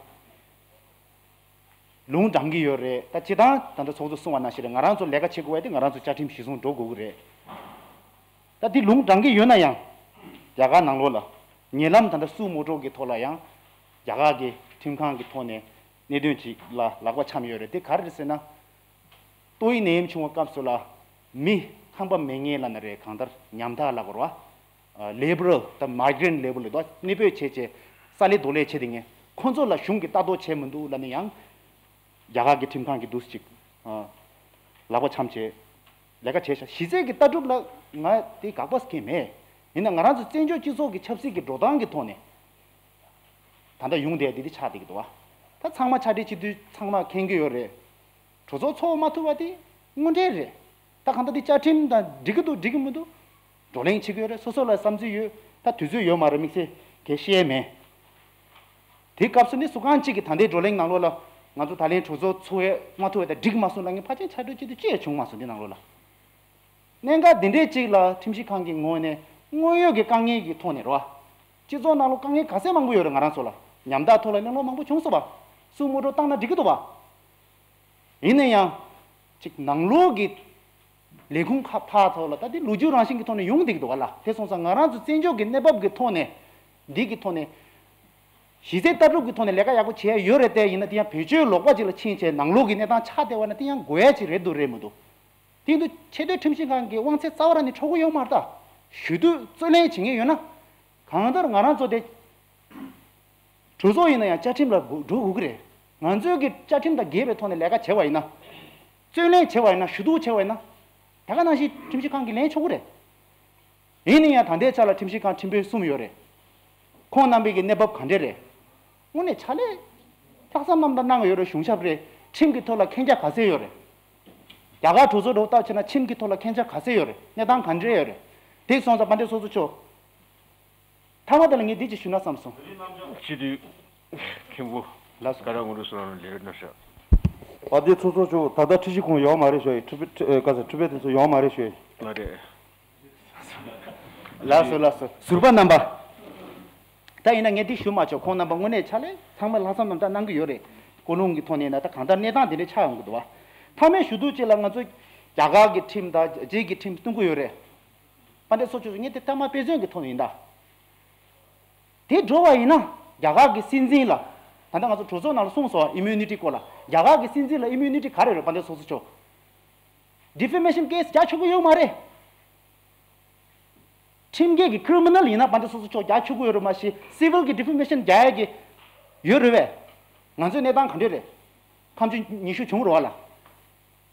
ལུང་དྲང་གི་ཡོད་རེད། ད་སྤྱིར་བཏང་ད་ལྟ་ཚོགས་གཙོ་གསུངས་པ་ནང་བཞིན་རེད། ང་རང་ཚོ་ལས་ཀ་བྱེད་དགོས་པ་དེ་ང་རང་ཚོ་བཅའ་ཁྲིམས་གཞིར་བཟུང་འགྲོ་དགོས་ཀྱི་རེད། ད་དེ་ལུང་དྲང་གི་ཡོད་ན་ཡང་རྒྱ་གར་ནང་ལོགས་ལ་ཉེ་ལམ་ད་ལྟ་སུའུ་མོ་ཊོ་གི་ཐོག་ལ་ཡང་རྒྱ་གར་གྱི་ཁྲིམས་ཁང་གི་ཐོག་ནས་གནད་དོན་ཅིག་ལ་ལག་པ་འཆང་ཡོད་རེད། དེ་ག་རེ་རེད་ཟེར་ན། ཏོག་དབྱིབས་ནད་ཡམས་བྱུང་བའི་སྐབས་སུ་ལ་མི་ཁང་པ་མེད་མཁན་ལབ་ན་རེད། གང་ལྟར་ཉམ་ཐག་ལབ་དགོས་རེད་བ། ལེ་བ་རལ་དང་མའི་གྷི་རེན་ཊི་ལེ་བ་རལ་དང་གནས་སྤོས་བྱས་བྱས་ས་ལེ་རྡོ་ལེ་བྱས་བསྡད་མཁན་ཁོ་ཚོ་ལ་གཞུང་གིས་ལྟ་རྟོག་བྱས་མི་འདུག་ལབ་ན་ཡང་རྒྱ་གར་གྱི་ཁྲིམས་ཁང་གིས་འདུག་སེ་ཅིག་ལག་པ་འཆང་བྱས་ལས་ཀ་བྱས་ཤག་གཞི་རྩའི་གི་ལྟ་གྲུབ་ལ་ང་དེ་དགག་པ་གང་ཡང་མེད། ཡིན་ན་ང་རང་ཚོ་བཙན་བྱོལ་སྤྱི་ཚོགས་ཀྱི་ཆབ་སྲིད་ཀྱི་འགྲོ་སྟངས་ཀྱི་ཐོག་ནས་ད་ལྟ་ཡོང་བསྡད་དེ་དེ་ཆགས་བསྡད་ཀྱི་འདུག་བ། ད་ཚང་མ་ཕྱག་སྦྲེལ་སྤྱི་འཐུས་ཚང་མ་མཁྱེན་གྱི་ཡོད་རེད། གྲོས་ཚོགས་ཚོགས་མ་ཐུབ་པ་དེ་དངོས་འབྲེལ་རེད། ད་གང་ལྟར་དེ་བཅའ་ཁྲིམས་དང་འགྲིག་གི་འདུག་འགྲིག་གི་མི་འདུག་བགྲོ་གླེང་བྱེད་ཀྱི་ཡོད་རེད། སོ་སོ་ལ་བསམ་ཚུལ་ཡོད། ད་དུས་ཚོད་ཡོད་མ་རེད། དམིགས་བསལ་གལ་བཤད་མེད། དེ་སྐབས་སུ་ནི་སུ་གང་གཅིག་གིས་ད་ལྟའི་བགྲོ་གླེང་ནང་ལོགས་ལ་ང་ཚོ་ད་ལན་གྲོས་ཚོགས་ཚོགས་མ་ཐུབ་པ་དང་འགྲིག་མ་སོང་ལབ་མཁན་ཕལ་ཆེར་ཕྱག་སྦྲེལ་སྤྱི་འཐུས་གཅིག་ཡང་བྱུང་མ་སོང་། འདི་ནང་ལོགས་ལ། གནད་འགག་འདི་འདྲའི་གཅིག་ལ་ཁྲིམས་ཞིབ་ཁང་གི་ངོས་ནས་དངོས་ཡོད་ཀྱི་དཀའ་ངལ་གྱི་ཐོག་ནས་རེད་བ། སྤྱི་ཚོགས་ནང་ལོགས་དཀའ་ངལ་ག་ཚད་མང་པོ་ཡོད་རེད། ང་རང་ཚོ་ལ་ཉམ་ཐག་ཐོག་ལ་གླེང་སློང་མང་པོ་བྱུང་སོང་བ། སུའུ་མོ་ཊོ་བཏང་ན་འགྲིག་གི་འདུག་བ། ཡིན་ན་ཡང་། ཅིག་ནང་ལོགས་ཀྱི་ལས་ཁུངས་ཁག་ཕར་ཚོ་ལ་ད་དེ་ལོ་རྒྱུས་རང་བཞིན་གྱི་ཐོག་ནས་ཡོང་བསྡད་ཀྱི་འདུག་བ་ལ། དེ་སོང་ཙང་ང་རང་ཚོ་བཙན་བྱོལ་གྱི་གནས་བབ་ཀྱི་ཐོག་ནས། འདི་གི་ཐོག་ནས། གཞི་རྩའི་ལྟ་གྲུབ་ཀྱི་ཐོག་ནས་ལས་ཀ་ཡག་པོ་བྱས་ཡོད་རེད་དེ། ཡིན་ན་དེ་ཡང་བེད་སྤྱོད་ལོག་པ་ཅིག་ལ་ཕྱིན་བྱས་ནང་ལོགས་ཀྱི་གནས་སྟངས་ཆགས་བསྡད་པ་ན་དེ་ཡང་དགོས་ཡ་ཅིག་རེད་འདུག་རེད་མི་འདུག་དེ་ཡིན་དུས་ཆེས་མཐོའི་ཁྲིམས་ཞིབ་ཁང་གི་དབང་ཚད་རྩ་བ་རང་ནས་འཕྲོག་གི་ཡོད་མ་རེད་ད། ཞུ་དུས་རྩོད་ལེན་བྱེད་མཁན་ཡོད་ན། གང་ལྟར་ང་རང་ཚོ་དེ། གྲོས་ཚོགས་ཡིན་ན་ཡང་བཅའ་ཁྲིམས་ལ་འགྲོ་དགོས་ཀྱི་རེད། ང་ཚོའི་གི་བཅའ་ཁྲིམས་དང་འགལ་བའི་ཐོག་ནས་ལས་ཀ་བྱས་པ་ཡིན་ན། རྩོད་ལེན་བྱས་པ་ཡིན་ན། ཞུ་གཏུག་བྱས་པ་ཡིན་ན། ད་ག་ནང་བཞིན་ཁྲིམས་ཞིབ་ཁང་གིས་ལེན་ཆོག་གི་རེད། ཡིན་ན་ཡང་ད་ལྟའི་ཆ་ལ་ཁྲིམས་ཞིབ་ཁང་ཁྲིམས་དཔོན་གསུམ་ཡོད་རེད། ཁོང་རྣམ་པའི་གི་གནས་བབ་ག་འདྲས་རེད། དངོས་གནས་ཕྱག་ལས་ལྷག་བསམ་རྣམ་དག་གནང་གི་ཡོད་རེད། གཞུང་ཞབས་རེད། ཁྲིམས་ཀྱི་ཐོག་ལ་མཁྱེན་རྒྱ་ག་ཚད་ཡོད་རེད། རྒྱ་གར་གྲོས་ཚོགས་འདྲ་བོ་བལྟ་བྱས་ན་ཁྲིམས་ཀྱི་ཐོག་ལ་མཁྱེན་རྒྱ་ག་ཚད་ཡོད་རེད། གནས་སྟངས་ག་འདྲས་ཡོད་རེད། དེ་སོང་ཙང་དཔལ་ལྡན་ཚོགས་གཙོ་མཆོག་མཐའ་མ་དེ་ལ་ངས་འདི་ཅིག་ཞུ་ན་བསམ་སོང་། སྤྱི་འཐུས་མཁན་པོ་ལགས་སོ། ཀ་ར་ངོ་རུ་སོ་རང་ལ་ལས་རེ་གནང་ཤག་དཔལ་ལྡན་ཚོགས་གཙོ་མཆོག་ད་ལྟ་ཁྲི་བཞི་ཁོང་ཡོང་མ་རེད་ཞུ་ཡིན། ཁྲི་པེ་ཁྲི་ཨེ་ག་ས་ཁྲི་པེ་དེ་ཚོ་ཡོང་མ་རེད་ཞུ་ཡིན། མ་རེད། ལགས་སོ་ལགས་སོ། ཟུར་པ་རྣམ་པ། ད་ཡིན་ན་ངས་འདི་ཞུ་མ་ཆོག་ཁོང་རྣམ་པ་དངོས་གནས་ཕྱག་ལས་ཚང་མས་ལྷག་བསམ་རྣམ་དག་གནང་གི་ཡོད་རེད། ཀུན་སློང་གི་ཐོག་ནས་ཡིན་ན་ད་གང་ལྟར་གནས་སྟངས་དེ་འདྲ་ཆགས་ཡོང་གི་འདུག་བ། མཐའ་མའི་ཞུ་གཏུག་ཅིག་ལ་ང་ཚོ་རྒྱ་གར་གྱི་ཁྲིམས་དང་རྒྱལ་སྤྱིའི་ཁྲིམས་སྟོན་གྱི་ཡོད་རེད། དཔལ་ལྡན་ཚོགས་གཙོ་མཆོག་ངས་དེ་ཐ་མ་དཔེ་མཚོན་གྱི་ཐོག་ནས་ཡིན་ད། དེ་འགྲོ་བ་ཡིན་ན་རྒྱ་གར་གྱི་སྲིད་འཛིན་ལ། ད་ལྟ་ང་ཚོ་གྲོས་ཚོགས་ནང་ལ་གསུངས་སོང་། ཨི་མུ་ནི་ཊི་སྐོར་ལ། རྒྱ་གར་གྱི་སྲིད་འཛིན་ལ་ཨི་མུ་ནི་ཊི་ག་རེ་རེད། དཔལ་ལྡན་ཚོགས་གཙོ་མཆོག་ཌི་ཕེ་མེ་ཤན་ཀེ་སི་རྒྱག་ཆོག་གི་ཡོད་མ་རེད། ཁྲིམས་འགལ་གྱི་ཀི་རི་མི་ནལ་ཡིན་ན་དཔལ་ལྡན་ཚོགས་གཙོ་མཆོག་རྒྱག་ཆོག་གི་ཡོད་རེད། མ་གཞི་སི་ཝིལ་གྱི་ཌི་ཕེ་མེ་ཤན་རྒྱག་ཡ་གི་ཡོད་རེད་པས། ང་ཚོའི་གནས་སྟངས་ག་འདྲས་རེད། ཁ་མཆུ་ཉི་ཤུ་བྱུང་རེད་བ་ལ།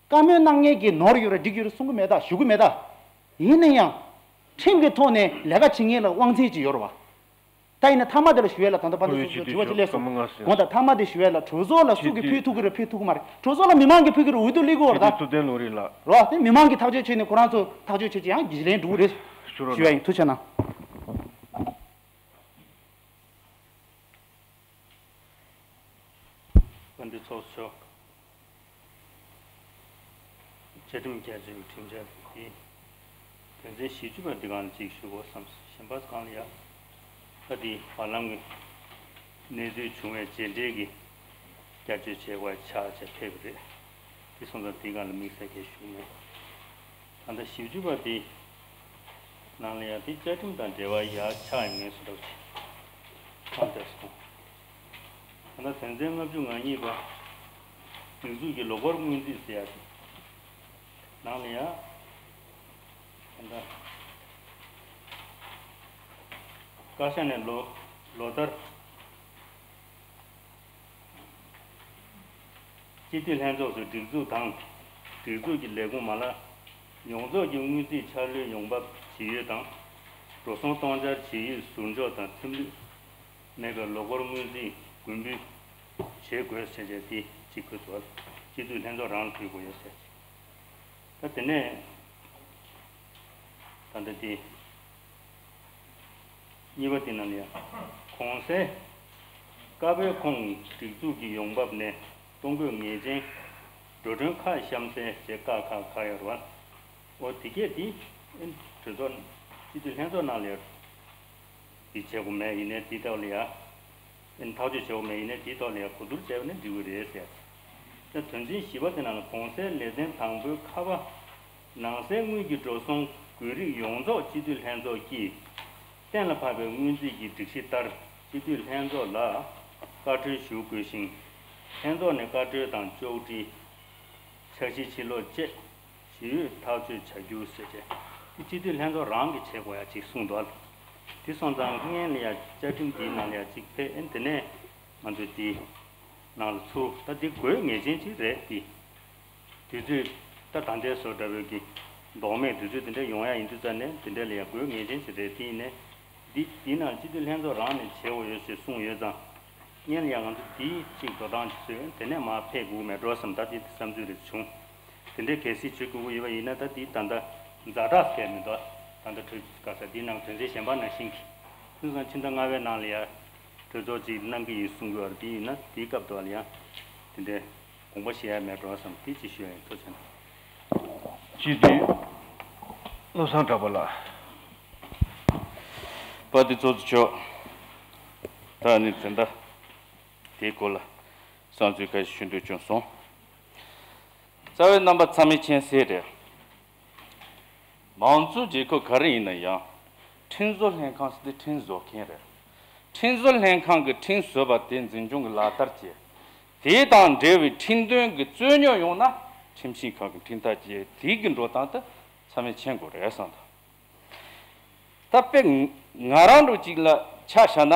བཀའ་མོལ་གནང་མཁན་གྱི་ནོར་ཡོད་རེད་འགྲིག་ཡོད་རེད་གསུང་གི་མེད་ད། ཞུ་གི་མེད་ད། ཡིན་ན་ཡང་། ཁྲིམས་ཀྱི་ཐོག་ནས་ལས་ཀ་བྱེད་མཁན་ལ་དབང་ཚད་ཅིག་ཡོད་རེད་བ། ད་ཡིན་ན་མཐའ་མ་དེ་ལ་ཞུ་ཡས་ལ་ད་ལྟ་དཔལ་ལྡན་ཚོགས་གཙོ་དྲི་བ་ཅིག་སླེབས་སོང་། དགོངས་དག་མཐའ་མ་དེ་ཞུ་ཡས་ལ་གྲོས་ཚོགས་ལ་སུ་གིས་ཕུལ་ཐུབ་ཀྱི་རེད་ཕུལ་ཐུབ་ཀྱི་མ་རེད། གྲོས་ཚོགས་ལ་མི་མང་གིས་ཕུལ་གྱི་རེད། འོས་བསྡུ་སླེབས་ཀྱི་ཡོད་རེད་ད། རེད་བ། དེ་མི་མང་གིས་ཐག་གཅོད་བྱས་ནས་ཁོ་རང་ཚོ་ཐག་གཅོད་བྱས་ཀྱི་ཡང་གཞི་ལེན་འགྲོ་གི་རེད། ཞུ་ཡ་ཡིན། ཐུགས་རྗེ་གནང་། དཔལ་ལྡན་ཚོགས་གཙོ། བཅའ་ཁྲིམས་བསྐྱར་བཅོས་ཀྱི་ཁྲིམས་འཆར་འདི་དོན་ཚན་བཞི་བཅུ་པ་འདི་སྒང་ལ་ཅིག་ཞུ་དགོས་བསམ། གཞན་པ་སྒང་ལ་ཡ། ད་འདི་བར་ལམ་གྱི་གནས་ཚུལ་བྱུང་བའི་རྗེས་འབྲེལ་གྱི་བསྐྱར་བཅོས་བྱེད་དགོས་ཆགས་བྱས་ཕེབས་པ་རེད། དེ་སོང་ཙང་འདི་སྒང་ལ་དམིགས་བསལ་གྱི་ཞུ་མེད། ད་ལྟ་བཞི་བཅུ་པ་འདི་ནང་ལ་ཡང་དེ་བཅའ་ཁྲིམས་དང་འབྲེལ་བ་ཡག་ཆགས་ཡོད་ངེས་སུ་འདྲ་བ་ཅིག་མཐོང་བསྡད་སོང་། ད་ལྟ་དོན་ཚན་ལྔ་བཅུ་ང་གཉིས་པ་སྒྲིག་འཛུགས་ཀྱི་ལོ་འཁོར་སྔོན་རྩིས་ཟེར་ཡག་ཅིག་ནང་ལ་ཡང་། ད་ལྟ་བཀའ་ཤག་ནས་ལོ་ལོ་ལྟར། སྤྱི་འཐུས་ལྷན་ཚོགས་སུ་སྒྲིག་འཛུགས་དང་། སྒྲིག་འཛུགས་ཀྱི་ལས་ཁུངས་མ་ལག་ཡོངས་རྫོགས་ཀྱི་སྔོན་རྩིས་འཆར་ལོའི་ཡོང་འབབ་ཇི་ཡོད་དང་། འགྲོ་སོང་གཏོང་འཆར་ཇི་ཡོད་ཟུར་འཇོག་དང་། ཁྲིམས་ལུགས་མེད་པའི་ལོ་འཁོར་སྔོན་རྩིས་དགོས་འབུལ་བྱེད་དགོས་ཟེར་བྱས་དེ་གཅིག་ཁུལ་དུ་སྤྱི་འཐུས་ལྷན་ཚོགས་རང་ལ་ཕུལ་དགོས་ཡོད་ཟེར། ད་དེ་ནས་ད་ལྟ་དེ། གཉིས་པ་དེ་ནང་ལ་ཡང་གོང་གསལ་བཀའ་པོད་ཁོངས་སྒྲིག་འཛུགས་ཀྱི་ཡོང་འབབ་ནས་གཏོང་སྒོས་ངེས་ཅན་འགྲོ་གྲོན་ཁག་གཤམ་གསལ་ཞེས་ཀ་ཁ་ག་ཡོད་རེད་བ། འོ་དེ་གས་དེ་གྲོས་ཚོགས་སྤྱི་འཐུས་ལྷན་ཚོགས་ནང་ལ་ཡང་དེ་བྱེད་དགོས་མེད། ཡིན་ནའི་དེ་ལྟ་བུ་ལ་ཡང་ཐག་གཅོད་བྱེད་དགོས་མེད། ཡིན་ནའི་དེའི་ཐོག་ལ་ཡང་གོ་བསྡུར་བྱས་པ་ནི་འགྲིག་གི་རེད་ཟེར། ད་དོན་ཚན་བཞི་པ་དེ་ནང་ལ་གོང་གསལ་ལེ་ཚན་དང་པོའི་ཁ་པ། ནང་གསེས་དངུལ་གྱི་འགྲོ་སོང་དགོས་རིགས་ཡོངས་རྫོགས་སྤྱི་འཐུས་ལྷན་ཚོགས་ཀྱིས་གཏན་ལ་ཕབ་པའི་སྔོན་རྩིས་ཀྱི་སྒྲིག་གཞི་ལྟར་སྤྱི་འཐུས་ལྷན་ཚོགས་ལ་བཀའ་འཁྲོལ་ཞུ་དགོས་ཤིང་། ལྷན་ཚོགས་ནས་བཀའ་འཁྲོལ་དང་གཅོག་འཕྲི། འཆར་གཞི་ཕྱིར་སློག་བཅས་ཞུས་ཐག་གཅོད་བྱ་རྒྱུ་ཟེར་བྱས། དེ་སྤྱི་འཐུས་ལྷན་ཚོགས་རང་གིས་བྱེད་དགོས་ཡ་ཅིག་གསུངས་འདུག་དེ་སོང་ཙང་སྔོན་ལ་ཡ་བཅའ་ཁྲིམས་འདིའི་ནང་ལ་ཡ་ཅིག་ཕེབས། ཨེ་དེ་ནས་ང་ཚོས་དེའི་ནང་ལ་ཚུར། ད་འདི་དགོས་ངེས་ཅན་ཅིག་རེད། དེ་དུས་ཚོད་ད་ད་ལྟའི་བཟོ་འདྲ་བོའི་གི་ལྡོག་མེད་དུས་ཚོད་དེ་འདྲ་ཡོང་ཡ་ཡིན་དུས་ཙ་ནས་དེ་འདྲ་ལ་ཡ་དགོས་ངེས་ཅན་ཅིག་རེད། དེ་ཡིན་ནས་འདི་འདི་ནང་སྤྱི་འཐུས་ལྷན་ཚོགས་རང་ནས་བྱེད་དགོས་ཡོད་ཅེས་གསུངས་ཡོད་ཙང་། སྔོན་ལ་ཡང་ང་ཚོ་དེའི་གཅིག་འགྲོ་སྟངས་ཀྱི་ཚུལ་དེ་ནས་མར་ཕེབས་དགོས་མེད་འགྲོ་བསམ། ད་དེ་བསམ་ཚུལ་རེ་བྱུང་། དེ་འདྲའི་གལ་སྲིད་བྱེད་དགོས་ཀྱི་ཡོད་པ་ཡིན་ན། ད་དེ་ད་ལྟ་ཛ་དྲག་ཟེར་མི་འདུག་ད་ལྟ་གྲོས་ག་ས་འདིའི་ནང་དོན་ཚན་གཞན་པ་ནང་བཞིན་གྱི་ཁུངས་སང་ཕྱི་ཟླ་ལྔ་པའི་ནང་ལ་ཡ་གྲོས་ཚོགས་གཅིག་གནང་གི་ཡིན་གསུང་གི་ཡོད་རེད། དེ་ཡིན་ན་དེའི་སྐབས་དུ་བ་ལ་ཡང་དེ་འདྲའི་དགོངས་པ་བཞེས་ཡ་མེད་འགྲོ་བསམ། དེ་ཅིག་ཞུ་ཡ་ཡིན། ཐུགས་རྗེ་ཆེ། སྤྱི་འཐུས་བློ་བཟང་གྲགས་པ་ལགས། དཔལ་ལྡན་ཚོགས་གཙོ་མཆོག་ད་ནི་དེ་འདྲ་དེའི་སྐོར་ལ་བསམ་ཚུལ་ཁ་ཤས་ཞུ་འདོད་བྱུང་སོང་། རྩ་བའི་རྣམ་པ་ཚང་མས་མཁྱེན་གསལ་རེད། མང་གཙོ་རྒྱལ་ཁབ་ག་རེ་ཡིན་ན་ཡང་ཁྲིམས་བཟོ་ལྷན་ཁང་ཟེར་དེ་ཁྲིམས་བཟོ་མཁན་རེད། ཁྲིམས་བཟོ་ལྷན་ཁང་གིས་ཁྲིམས་བཟོས་པ་དེ་འཛིན་སྐྱོང་གི་ལག་བསྟར་བྱས། དེ་དང་འབྲེལ་བའི་ཁྲིམས་དོན་གྱི་རྩོད་རྙོག་ཡོང་ན་ཁྲིམས་ཞིབ་ཁང་གིས་ཁྲིམས་ཐག་བཅད། དེ་གི་འགྲོ་སྟངས་དེ་ཚང་མས་མཁྱེན་དགོས་རེད་བསམ་ད། ད་དཔེ་ང་རང་འདྲ་བོ་ཅིག་ལ་ཆ་བཞག་ན།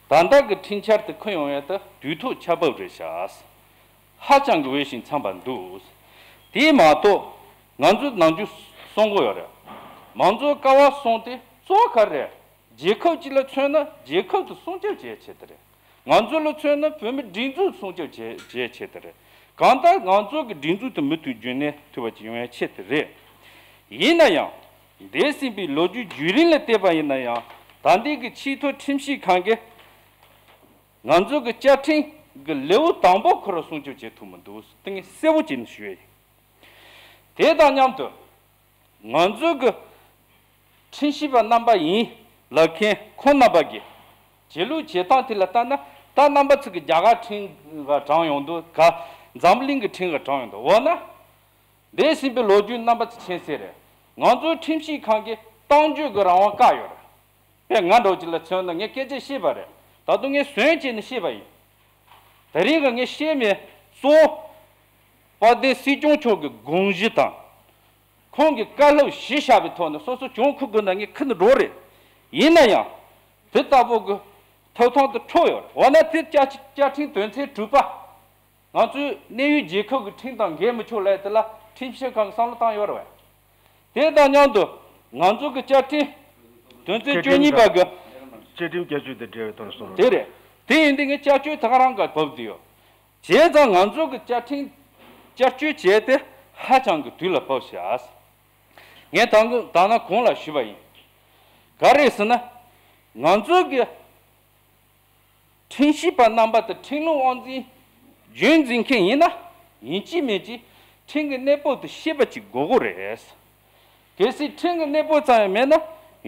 ད་ལྟ་གི་ཁྲིམས་འཆར་དེ་འཁོད་ཡོང་ཡ་དེ་དུས་ཐོག་ཆར་བབས་རེད་ཤག་ཧ་ཅང་གི་འོས་ཤིང་འཚམས་པ་འདུག་དེ་མ་གཏོགས་ང་ཚོས་ནམ་རྒྱུན་གསུང་གི་ཡོད་རེད། མང་གཙོའི་ཀ་བ་གསུམ་དེ་གཙོ་བོ་ག་རེ་རེད། རྒྱལ་ཁབ་ཅིག་ལ་མཚོན་ན་རྒྱལ་ཁབ་དེ་སྲུང་སྐྱོབ་བྱེད་ཡ་ཆེད་དུ་རེད། ང་ཚོ་ལ་མཚོན་ན་བོད་མི་སྒྲིག་འཛུགས་སྲུང་སྐྱོབ་བྱེད་བྱེད་ཆེད་དུ་རེད། གང་ལྟར་ང་ཚོ་གི་སྒྲིག་འཛུགས་དེ་མུ་མཐུད་རྒྱུན་གནས་ཐུབ་པ་ཅིག་ཡོང་ཡ་ཆེད་དུ་རེད། ཡིན་ན་ཡང་། འདས་ཟིན་པའི་ལོ་རྒྱུས་བརྒྱུད་རིམ་ལ་བལྟས་པ་ཡིན་ན་ཡང་། ད་ལྟའི་གི་ཆེས་མཐོའི་ཁྲིམས་ཞིབ་ཁང་གིས་ང་ཚོ་གི་བཅའ་ཁྲིམས་གི་ལེའུ་དང་པོ་ཁོ་རང་སྲུང་སྐྱོབ་བྱེད་ཐུབ་མི་འདུག་དེ་ངས་གསལ་པོ་བྱས་ནས་ཞུ་ཡ་ཡིན། དེ་དང་མཉམ་དུ། ང་ཚོ་གི་ཁྲིམས་ཞིབ་པ་རྣམ་པ་ཡིན་ལབ་མཁན་ཁོང་རྣམ་པ་གིས་བྱེད་ལུགས་བྱེད་སྟངས་དེ་ལ་ལྟ་ན། ད་རྣམ་པ་ཚོ་གི་རྒྱ་གར་ཁྲིམས་ལ་དྲངས་ཡོང་འདུག་ག་འཛམ་གླིང་གི་ཁྲིམས་ལ་དྲངས་ཡོང་འདུག་འོ་ན། འདས་ཟིན་པའི་ལོ་རྒྱུས་རྣམ་པ་ཚོ་མཁྱེན་གསལ་རེད། ང་ཚོའི་ཁྲིམས་ཞིབ་ཁང་གིས་གཏམ་བརྗོད་ཀྱི་རང་དབང་བཀག་ཡོད་རེད། དཔེ་ང་འདྲ་བོ་ཅིག་ལ་མཚོན་ན་ངས་སྐད་ཆ་བཤད་པ་རེད། ད་དུང་ངས་ཟོན་བྱས་ནས་བཤད་པ་ཡིན། དེ་རིང་གི་ངས་བཤད་མིན་གཙོ་བོ། དཔལ་ལྡན་སྲིད་སྐྱོང་མཆོག་གི་དགོངས་གཞི་དང་། ཁོང་གིས་བཀའ་སློབ་གཞི་བཞག་པའི་ཐོག་ནས་སོ་སོ་གྱོང་ཁུར་དགོས་ན་ངས་ཁུར་ནས་འགྲོ་རེད། ཡིན་ན་ཡང་། དེ་ལྟ་བུ་གི་ཐོབ་ཐང་དེ་འཕྲོག་ཡོད་རེད། འོ་ན་དེ་བཅའ་བཅའ་ཁྲིམས་དོན་ཚན་དྲུག་པ། ང་ཚོའི་གནས་ཡུལ་རྒྱལ་ཁབ་ཀྱི་ཁྲིམས་དང་འགལ་མི་ཆོག་ལབ་དེ་ལ་ཁྲིམས་ཞིབ་ཁང་གིས་བསམ་བློ་བཏང་ཡོད་རེད་བས། དེ་དང་མཉམ་དུ་ང་ཚོ་གི་བཅའ་ཁྲིམས་དོན་ཚན་བཅུ་གཉིས་པ་གི། བཅའ་ཁྲིམས་བསྐྱར་བཅོས་དང་འབྲེལ་བའི་ཐོག་ནས་གསུངས་རེད། དེ་རེད། དེ་ཡིན་དུས་ངས་བསྐྱར་བཅོས་ད་ག་རང་ག་བབས་བསྡད་ཡོད། བྱས་ཙང་ང་ཚོ་གི་བཅའ་ཁྲིམས་བསྐྱར་བཅོས་བྱས་ཏེ་ཧ་ཅང་གི་དུས་ལ་བབས་ཤག་ངས་ད་གོང་ད་ནང་གོང་ལ་ཞུས་པ་ཡིན། ག་རེ་ཟེར་ན། ང་ཚོ་གི་ཁྲིམས་ཞིབ་པ་རྣམ་པ་དང་ཁྲིམས་ལུགས་དབང་འཛིན་རྒྱུན་འཛིན་མཁན་ཡིན་ན། ཡིན་གཅིག་མིན་གཅིག་ཁྲིམས་ཀྱི་གནས་བབ་དེ་ཤེས་པ་ཅིག་དགོས་ཀྱི་རེད། གལ་སྲིད་ཁྲིམས་ཀྱི་གནས་བབ་ཙམ་ཡང་མེད་ན་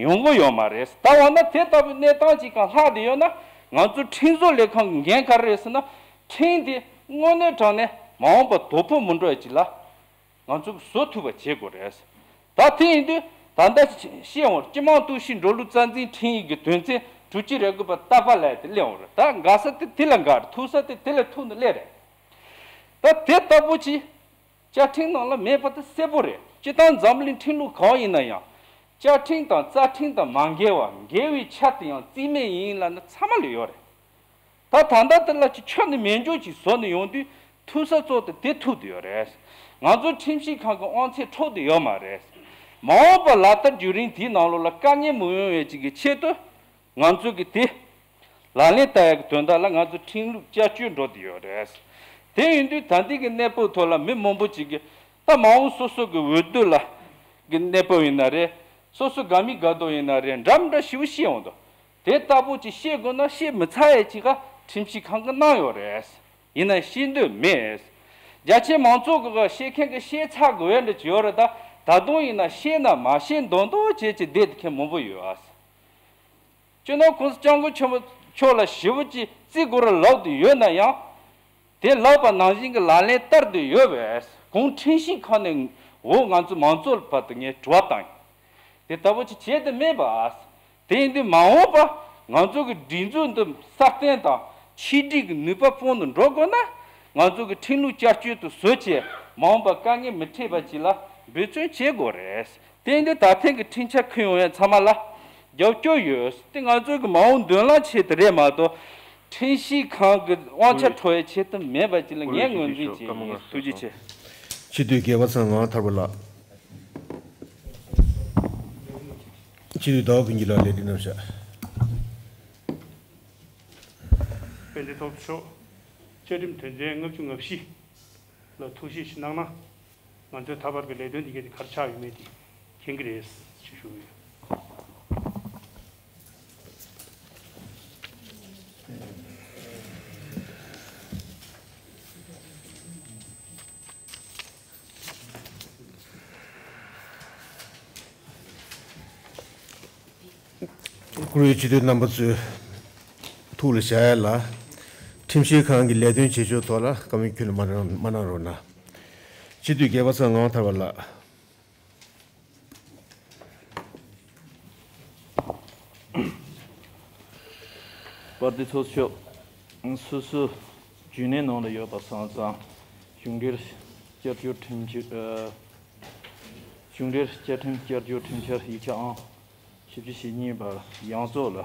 ཡོང་གི་ཡོད་མ་རེད། ད་འོ་ན་དེ་ལྟ་བུའི་གནས་སྟངས་ཅིག་གང་ལྷག་བསྡད་ཡོད་ན། ང་ཚོ་ཁྲིམས་བཟོ་ལས་ཁང་གི་འགན་ག་རེ་རེད་ཟེར་ན། ཁྲིམས་དེ་དངོས་གནས་དྲང་གནས་མ་འོངས་པར་དོ་ཕོག་མི་འགྲོ་ཡ་ཅིག་ལ་ང་ཚོ་བཟོ་ཐུབ་པ་བྱེད་དགོས་རེད། ད་དེ་ཡིན་དུས་ད་ལྟ་བཤད་འོང་། སྤྱི་དམངས་གཏུག་བཤེར་འགྲོ་ལུགས་རྩ་འཛིན་ཁྲིམས་ཡིག་གི་དོན་ཚན་དྲུག་ཅུ་རེ་དགུ་པ་ལྟ་བ་ལབ་དེ་གླེང་འོང་རེད། ད་དགའ་ས་དེ་དེ་ལ་དགའ་རེད། ཐུག་ས་དེ་དེ་ལ་ཐུག་ནས་སླེབས་རེད། ད་དེ་ལྟ་བུ་ཅིག་བཅའ་ཁྲིམས་ནང་ལ་མེད་པ་དེ་གསལ་པོ་རེད། སྤྱིར་བཏང་འཛམ་གླིང་ཁྲིམས་ལུགས་གང་ཡིན་ན་ཡང་། བཅའ་ཁྲིམས་དང་རྩ་ཁྲིམས་དང་མ་འགལ་བ། འགལ་བའི་ཆ་དེ་ཡང་རྩིས་མེད་ཡིན་ལབ་ན་ཚང་མ་ལ་ཡོད་རེད། ད་ད་ལྟ་དེ་ལ་ཅིག་ཆོས་ནི་མེད་འཇོག་ཅིག་བཟོ་ནས་ཡོང་དུས་ཐུག་ས་གཙོ་དེ་དེ་ཐུག་བསྡད་ཡོད་རེད། ང་ཚོ་ཁྲིམས་ཞིབ་ཁང་གི་དབང་ཚད་འཕྲོག་བསྡད་ཡོད་མ་རེད། མ་འོངས་པ་ལག་བསྟར་བརྒྱུད་རིམ་དེའི་ནང་ལོགས་ལ་དཀའ་ངལ་མི་ཡོང་བའི་ཅིག་གི་ཆེད་དུ། ང་ཚོ་གི་དེ་ལག་ལེན་བསྟར་ཡག་གི་དོན་དག་ལ་ང་ཚོ་ཁྲིམས་ལུགས་བསྐྱར་བཅོས་འགྲོ་བསྡད་ཡོད་རེད། དེ་ཡིན་དུས་ད་ལྟའི་གི་གནས་བབ་ཐོག་ལ་མི་མང་པོ་ཅིག་གིས་ད་མ་འོངས་སོ་སོ་གི་འོས་བསྡུ་ལ་གི་གནས་བབ་ཡིན་ན་རེད། སོ་སོ་དགའ་མི་དགའ་མདོག་ཡིན་ན་རེད། འདྲ་མི་འདྲ་ཞེ་པོ་བཤད་འོང་དུས། དེ་ལྟ་བུ་ཅིག་བཤད་དགོས་ན་བཤད་མི་ཚར་ཡས་ཅིག་ག་ཁྲིམས་ཞིབ་ཁང་གིས་གནང་ཡོད་རེད། ཡིན་ན་བཤད་འདོད་མེད། རྒྱ་ཆེ་མང་ཚོགས་ཀྱི་བཤད་མཁན་གྱི་བཤད་ཚར་དགོས་ཡས་འདྲ་ཅིག་ཡོད་རེད་ད། ད་དུང་ཡིན་ན་བཤད་ན་མ་བཤད་མདོག་མདོག་བྱས་ཅིག་བསྡད་མཁན་མང་པོ་ཡོད་ཨ། སྤྱི་ནོར་༸གོང་ས་༸སྐྱབས་མགོན་ཆེན་པོ་མཆོག་ལ་ཞེ་པོ་ཅིག་བརྩི་དགོས་རེད་ལབ་དུ་ཡོད་ན་ཡང་། དེ་ལབ་པ་ནང་བཞིན་གྱི་ལག་ལེན་བསྟར་དུ་ཡོད་པས་གོང་ཁྲིམས་ཞིབ་ཁང་ནས་འོ་ང་ཚོ་མང་ཚོགས་ལ་བར་དུ་ངས་དྲི་བ་བཏང་ཡིན། དེ་ལྟ་བུ་ཅིག་བྱེད་དུ་མེད་པ། དེ་ཡིན་དུས་མ་འོངས་པ་ང་ཚོ་གི་སྒྲིག་འཛུགས་འདི་སྲ་བརྟན་དང་ཆིག་སྒྲིལ་གྱི་ནུས་པ་སྤུངས་ཏུ་འགྲོ་དགོས་ན། ང་ཚོ་གི་ཁྲིམས་ལུགས་བསྐྱར་བཅོས་དུ་བཟོ་བྱས་མ་འོངས་པ་དཀའ་ངལ་མི་འཕྲད་པ་ཅིག་ལ་འབད་བརྩོན་བྱེད་དགོས་རེད། དེ་ཡིན་དུས་ད་ཐེངས་ཀྱི་ཁྲིམས་འཆར་ཁུར་ཡོང་ཡ་ཚང་མ་ལ་རྒྱབ་སྐྱོར་ཡོད། དེ་ང་ཚོ་གི་མ་འོངས་མདུན་ལམ་ཆེད་དུ་རེད་མ་གཏོགས་ཁྲིམས་ཞིབ་ཁང་གི་དབང་ཆ་འཕྲོག་ཡའི་ཆེད་དུ་མེད་པ་ཅིག་ལ་ངས་ངོས་འཛིན་བྱེད་ཀྱི་ཡིན། ཐུགས་རྗེ་ཆེ། སྤྱི་འཐུས་རྒྱལ་བ་ཚེ་དབང་ངག་ཐར་པ་ལགས། སྤྱི་འཐུས་ཟླ་བ་ཀུན་གྱི་ལགས། ལས་རིམ་རྣམས་བཞག་དཔལ་ལྡན་ཚོགས་གཙོ་མཆོག་བཅའ་ཁྲིམས་དོན་ཚན་ལྔ་བཅུ་ང་བཞི་ལ་ཐུགས་ཞིབ་ཞིག་གནང་ན། ང་ཚོའི་ད་བར་གྱི་ལས་དོན་འདི་གའི་ག་རེ་ཆགས་ཡོད་མེད་དེ་མཁྱེན་གྱི་རེད་ཅེས་ཞུ་གི་ཡོད། བཀུར་འོས་སྤྱི་འཐུས་རྣམ་པ་ཚོའི་ཐུགས་ལ་བཞག་ཡ་ལ། ཁྲིམས་ཞིབ་ཁང་གི་ལས་དོན་བྱེད་ཕྱོགས་ཐོག་ལ་བཀའ་མོལ་ཁྱོན་ནས་མ་གནང་མ་གནང་རོགས་གནང་། སྤྱི་འཐུས་རྒྱལ་བ་ཚེ་དབང་ངག་ཐར་པ་ལགས། དཔལ་ལྡན་ཚོགས་གཙོ་མཆོག་སོ་སོའི་རྒྱུན་ལས་ནང་ལ་ཡོད་པ་སོང་ཙང་། གཞུང་འབྲེལ་བསྐྱར་བཅོས་ཁྲིམས་ཆད། ཨ། གཞུང་འབྲེལ་བཅའ་ཁྲིམས་བསྐྱར་བཅོས་ཁྲིམས་འཆར་ཡིག་ཆ་ཨང་བཞི་བཅུ་ཞེ་གཉིས་པ་ཡང་བཙོག་ལ་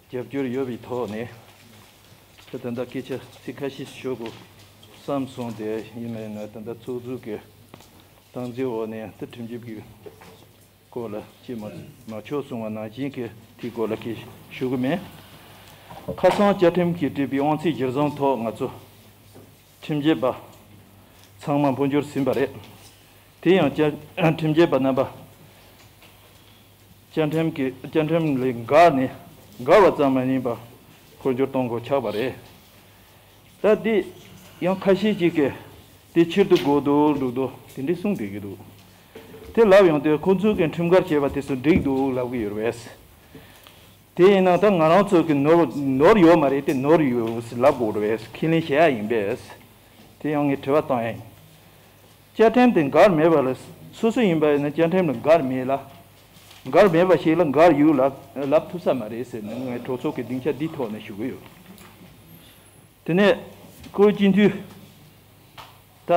རྒྱབ་སྐྱོར་ཡོད་པའི་ཐོག་ནས། ད་ལྟ་སྐད་ཆ་ཚིག་ཁ་ཤས་ཤོད་དགོས་བསམ་སོང་། དེ་ཡིན་ན་ཡིན་ན་ད་ལྟ་ཚོགས་གཙོ་གི་སྟངས་འཛིན་འོག་ནས་ད་ཁྲིམས་ཞིབ་ཀྱི་སྐོར་ལ་བྱེད་མ་མ་ཆོག་གསུང་བ་ནང་བཞིན་གྱི་དེའི་སྐོར་ལ་སྐད་ཞུ་གི་མེད། ཁ་སང་བཅའ་ཁྲིམས་ཀྱིས་སྤྲད་པའི་དབང་ཚད་གཞིར་བཟུང་ཐོག་ང་ཚོ་ཁྲིམས་ཞིབ་པ་ཚང་མ་འཕོ་འགྱུར་ཟིན་པ་རེད། དེ་ཡང་བཅའ་ཁྲིམས་ཞིབ་པ་རྣམ་པ་བཅའ་ཁྲིམས་ཀྱི་བཅའ་ཁྲིམས་ལས་འགལ་ནས་འགལ་བ་ཙམ་མ་ཡིན་པར་འཕོ་འགྱུར་གཏོང་དགོས་ཆགས་པ་རེད། ད་འདི་ཡང་ཁ་ཤས་ཅིག་གིས་འདི་ཕྱིར་བསྡུ་དགོས་འདུག་འདུག་འདུག་དེ་འདྲའི་གསུངས་བསྡད་ཀྱི་འདུག་དེ་ལབ་ཡོང་དུས་ཁོང་ཚོས་ཀྱི་ཁྲིམས་འགལ་བྱས་པ་དེ་ཚོ་འགྲིག་འདུག་ལབ་ཀྱི་ཡོད་རེད། དེ་ཡིན་ན་ད་ང་རང་ཚོ་གི་ནོར་ནོར་ཡོད་མ་རེད་དེ། ནོར་ཡོད་ཟེར་ལབ་དགོས་རེད། ཁས་ལེན་བྱེད་ཡ་ཡིན་པས། དེ་ཡང་ངས་དྲི་བ་བཏང་ཡ་ཡིན། བཅའ་ཁྲིམས་དེ་འགལ་མེད་པ་ལ། སོ་སོ་ཡིན་པ་ཡིན་ན་བཅའ་ཁྲིམས་ལ་འགལ་མེད་ལ། འགལ་མེད་པ་ཞིག་ལ་འགལ་ཡོད་ལབ་ལབ་ཐུབ་ས་མ་རེད་ཟེར་ནས་ངས་གྲོས་ཚོགས་ཀྱི་སྡིངས་ཆ་འདིའི་ཐོག་ནས་ཞུ་གི་ཡོད། དེ་ནས་བཀུར་འོས་སྤྱི་འཐུས་ད་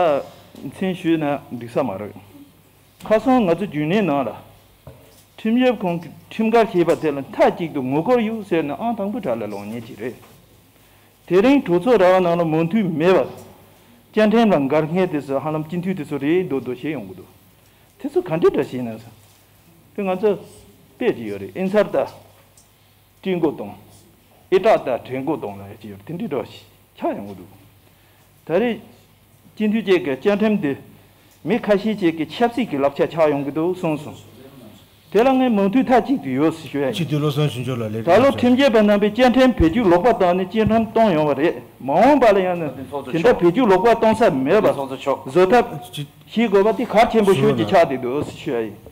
མཚན་ཞུས་ན་འགྲིག་ས་མ་རེད། ཁ་སང་ང་ཚོ་རྒྱུན་ལས་ནང་ལ་ཁྲིམས་ཞིབ་ཁང་གིས་ཁྲིམས་འགལ་བྱས་པ་དེ་ལ་མཐའ་གཅིག་ཏུ་ངོ་རྒོལ་ཡོད་ཟེར་ནས་ཨང་དང་པོ་གྲས་ལ་ལངས་མཁན་ཅིག་རེད། དེ་རིང་གྲོས་ཚོགས་ར་བ་ནང་ལ་མོས་མཐུན་མེད་པར་བཅའ་ཁྲིམས་ལ་འགལ་མཁན་དེ་ཚོ་ཧ་ལམ་སྤྱི་འཐུས་དེ་ཚོ་རེད་འདུག་འདུག་བྱས་ཡོང་གི་འདུག་དེ་ཚོ་ག་འདྲ་འདྲ་བྱས་ན་ཟེར། དེ་ང་ཚོ་དཔེ་ཅིག་ཡོད་རེད། ཨིན་སར་ད་སྤྲིན་མགོ་གཏོང་། ཨི་ཏྲག་ད་བྲན་མགོ་གཏོང་ལ་ཡ་ཅིག་ཡོད་རེད། དེ་འདྲའི་འདྲ་བ་ཞིག་ཆགས་ཡོང་གི་འདུག་ད་རེས་སྤྱི་འཐུས་བཅས་ཀྱི་བཅའ་ཁྲིམས་འདི་མི་ཁ་ཤས་ཅིག་གིས་ཆབ་སྲིད་ཀྱི་བསླབ་བྱ་ཆགས་ཡོང་གི་འདུག་གསུངས་སོང་། དེ་ལ་ངས་མོས་མཐུན་མཐའ་གཅིག་ཏུ་ཡོད་ཟེར་ཞུ་ཡ་ཡིན། སྤྱི་འཐུས་བློ་བཟང་ཆོས་འབྱོར་ལགས་ལས། ད་ལོ་ཁྲིམས་ཞིབ་པ་རྣམ་པས་བཅའ་ཁྲིམས་བེད་སྤྱོད་ལོག་པ་བཏང་ནས་བཅའ་ཁྲིམས་གཏོང་ཡོང་བ་རེད། མ་འོངས་པ་ལ་ཡང་ན་དེ་འདྲ་བེད་སྤྱོད་ལོག་པ་གཏོང་ས་མེད་པ་བཟོ་ཐབས་ཤིག་དགོས་པ་དེ་གལ་ཆེན་པོ་ཤོས་ཅིག་ཆགས་བསྡད་འདུག་ཟེར་ཞུ་ཡ་ཡིན།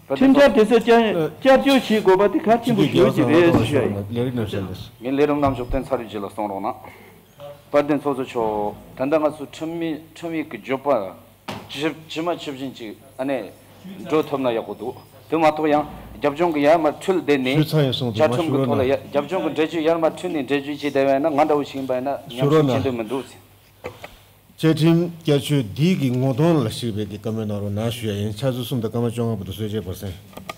ཁྲིམས་འཆར་དེ་ཚོ་བསྐྱར་བསྐྱར་བཅོས་བྱེད་དགོས་པ་དེ་གལ་ཆེན་པོ་ཞེ་པོ་ཅིག་རེད་ཞུ་ཡ་ཡིན། ལས་རིམ་རྣམས་ཞལ་འདེབས། ངས་ལས་རིམ་རྣམས་ཞོགས་ཏན་ཚར་རེའི་རྗེས་ལ་གསུང་རོགས་གནང་། དཔལ་ལྡན་ཚོགས་གཙོ་མཆོག་ད་ལྟ་ང་ཚོའི་ཁྲིམས་མི་ཁྲིམས་ཡིག་གི་བརྗོད་པ་ཇི་ཇི་མ་ཇི་བཞིན་ཅིག་ཨ་ནེ་འགྲོ་ཐུབ་ན་ཡག་པོ་འདུག་དེ་མ་གཏོགས་ཡང་རྒྱབ་ལྗོངས་ཀྱི་ཡར་མར་འཁྲུལ་བསྡད་ནས་ཞུ་ཚར་ཡིན་གསུངས་འདུག་བཅའ་ཁྲིམས་ཀྱི་ཐོག་ལ་ཡ་རྒྱབ་ལྗོངས་ཀྱི་འགྲེལ་བརྗོད་ཡར་མར་འཁྲུལ་ནས་འགྲེལ་བརྗོད་བྱས་བསྡད་པ་ཡིན་ན་ང་འདྲ་བོ་ཞིག་ཡིན་པ་ཡིན་ན་ཉམས་ཞིབ་བྱེད་འདོད་མི་འདུག་བཅའ་ཁྲིམས་བསྐྱར་བཅོས་འདི་གི་ངོ་གདོང་ལ་གཞིགས་པའི་གི་བཀའ་མོལ་གནང་རོགས་གནང་ཞུ་ཡ་ཡིན། ཕྱག་ཚོད་གསུམ་དང་སྐར་མ་བཅོ་ལྔ་བར་དུ་གསོལ་ཇ་བར་གསེང་།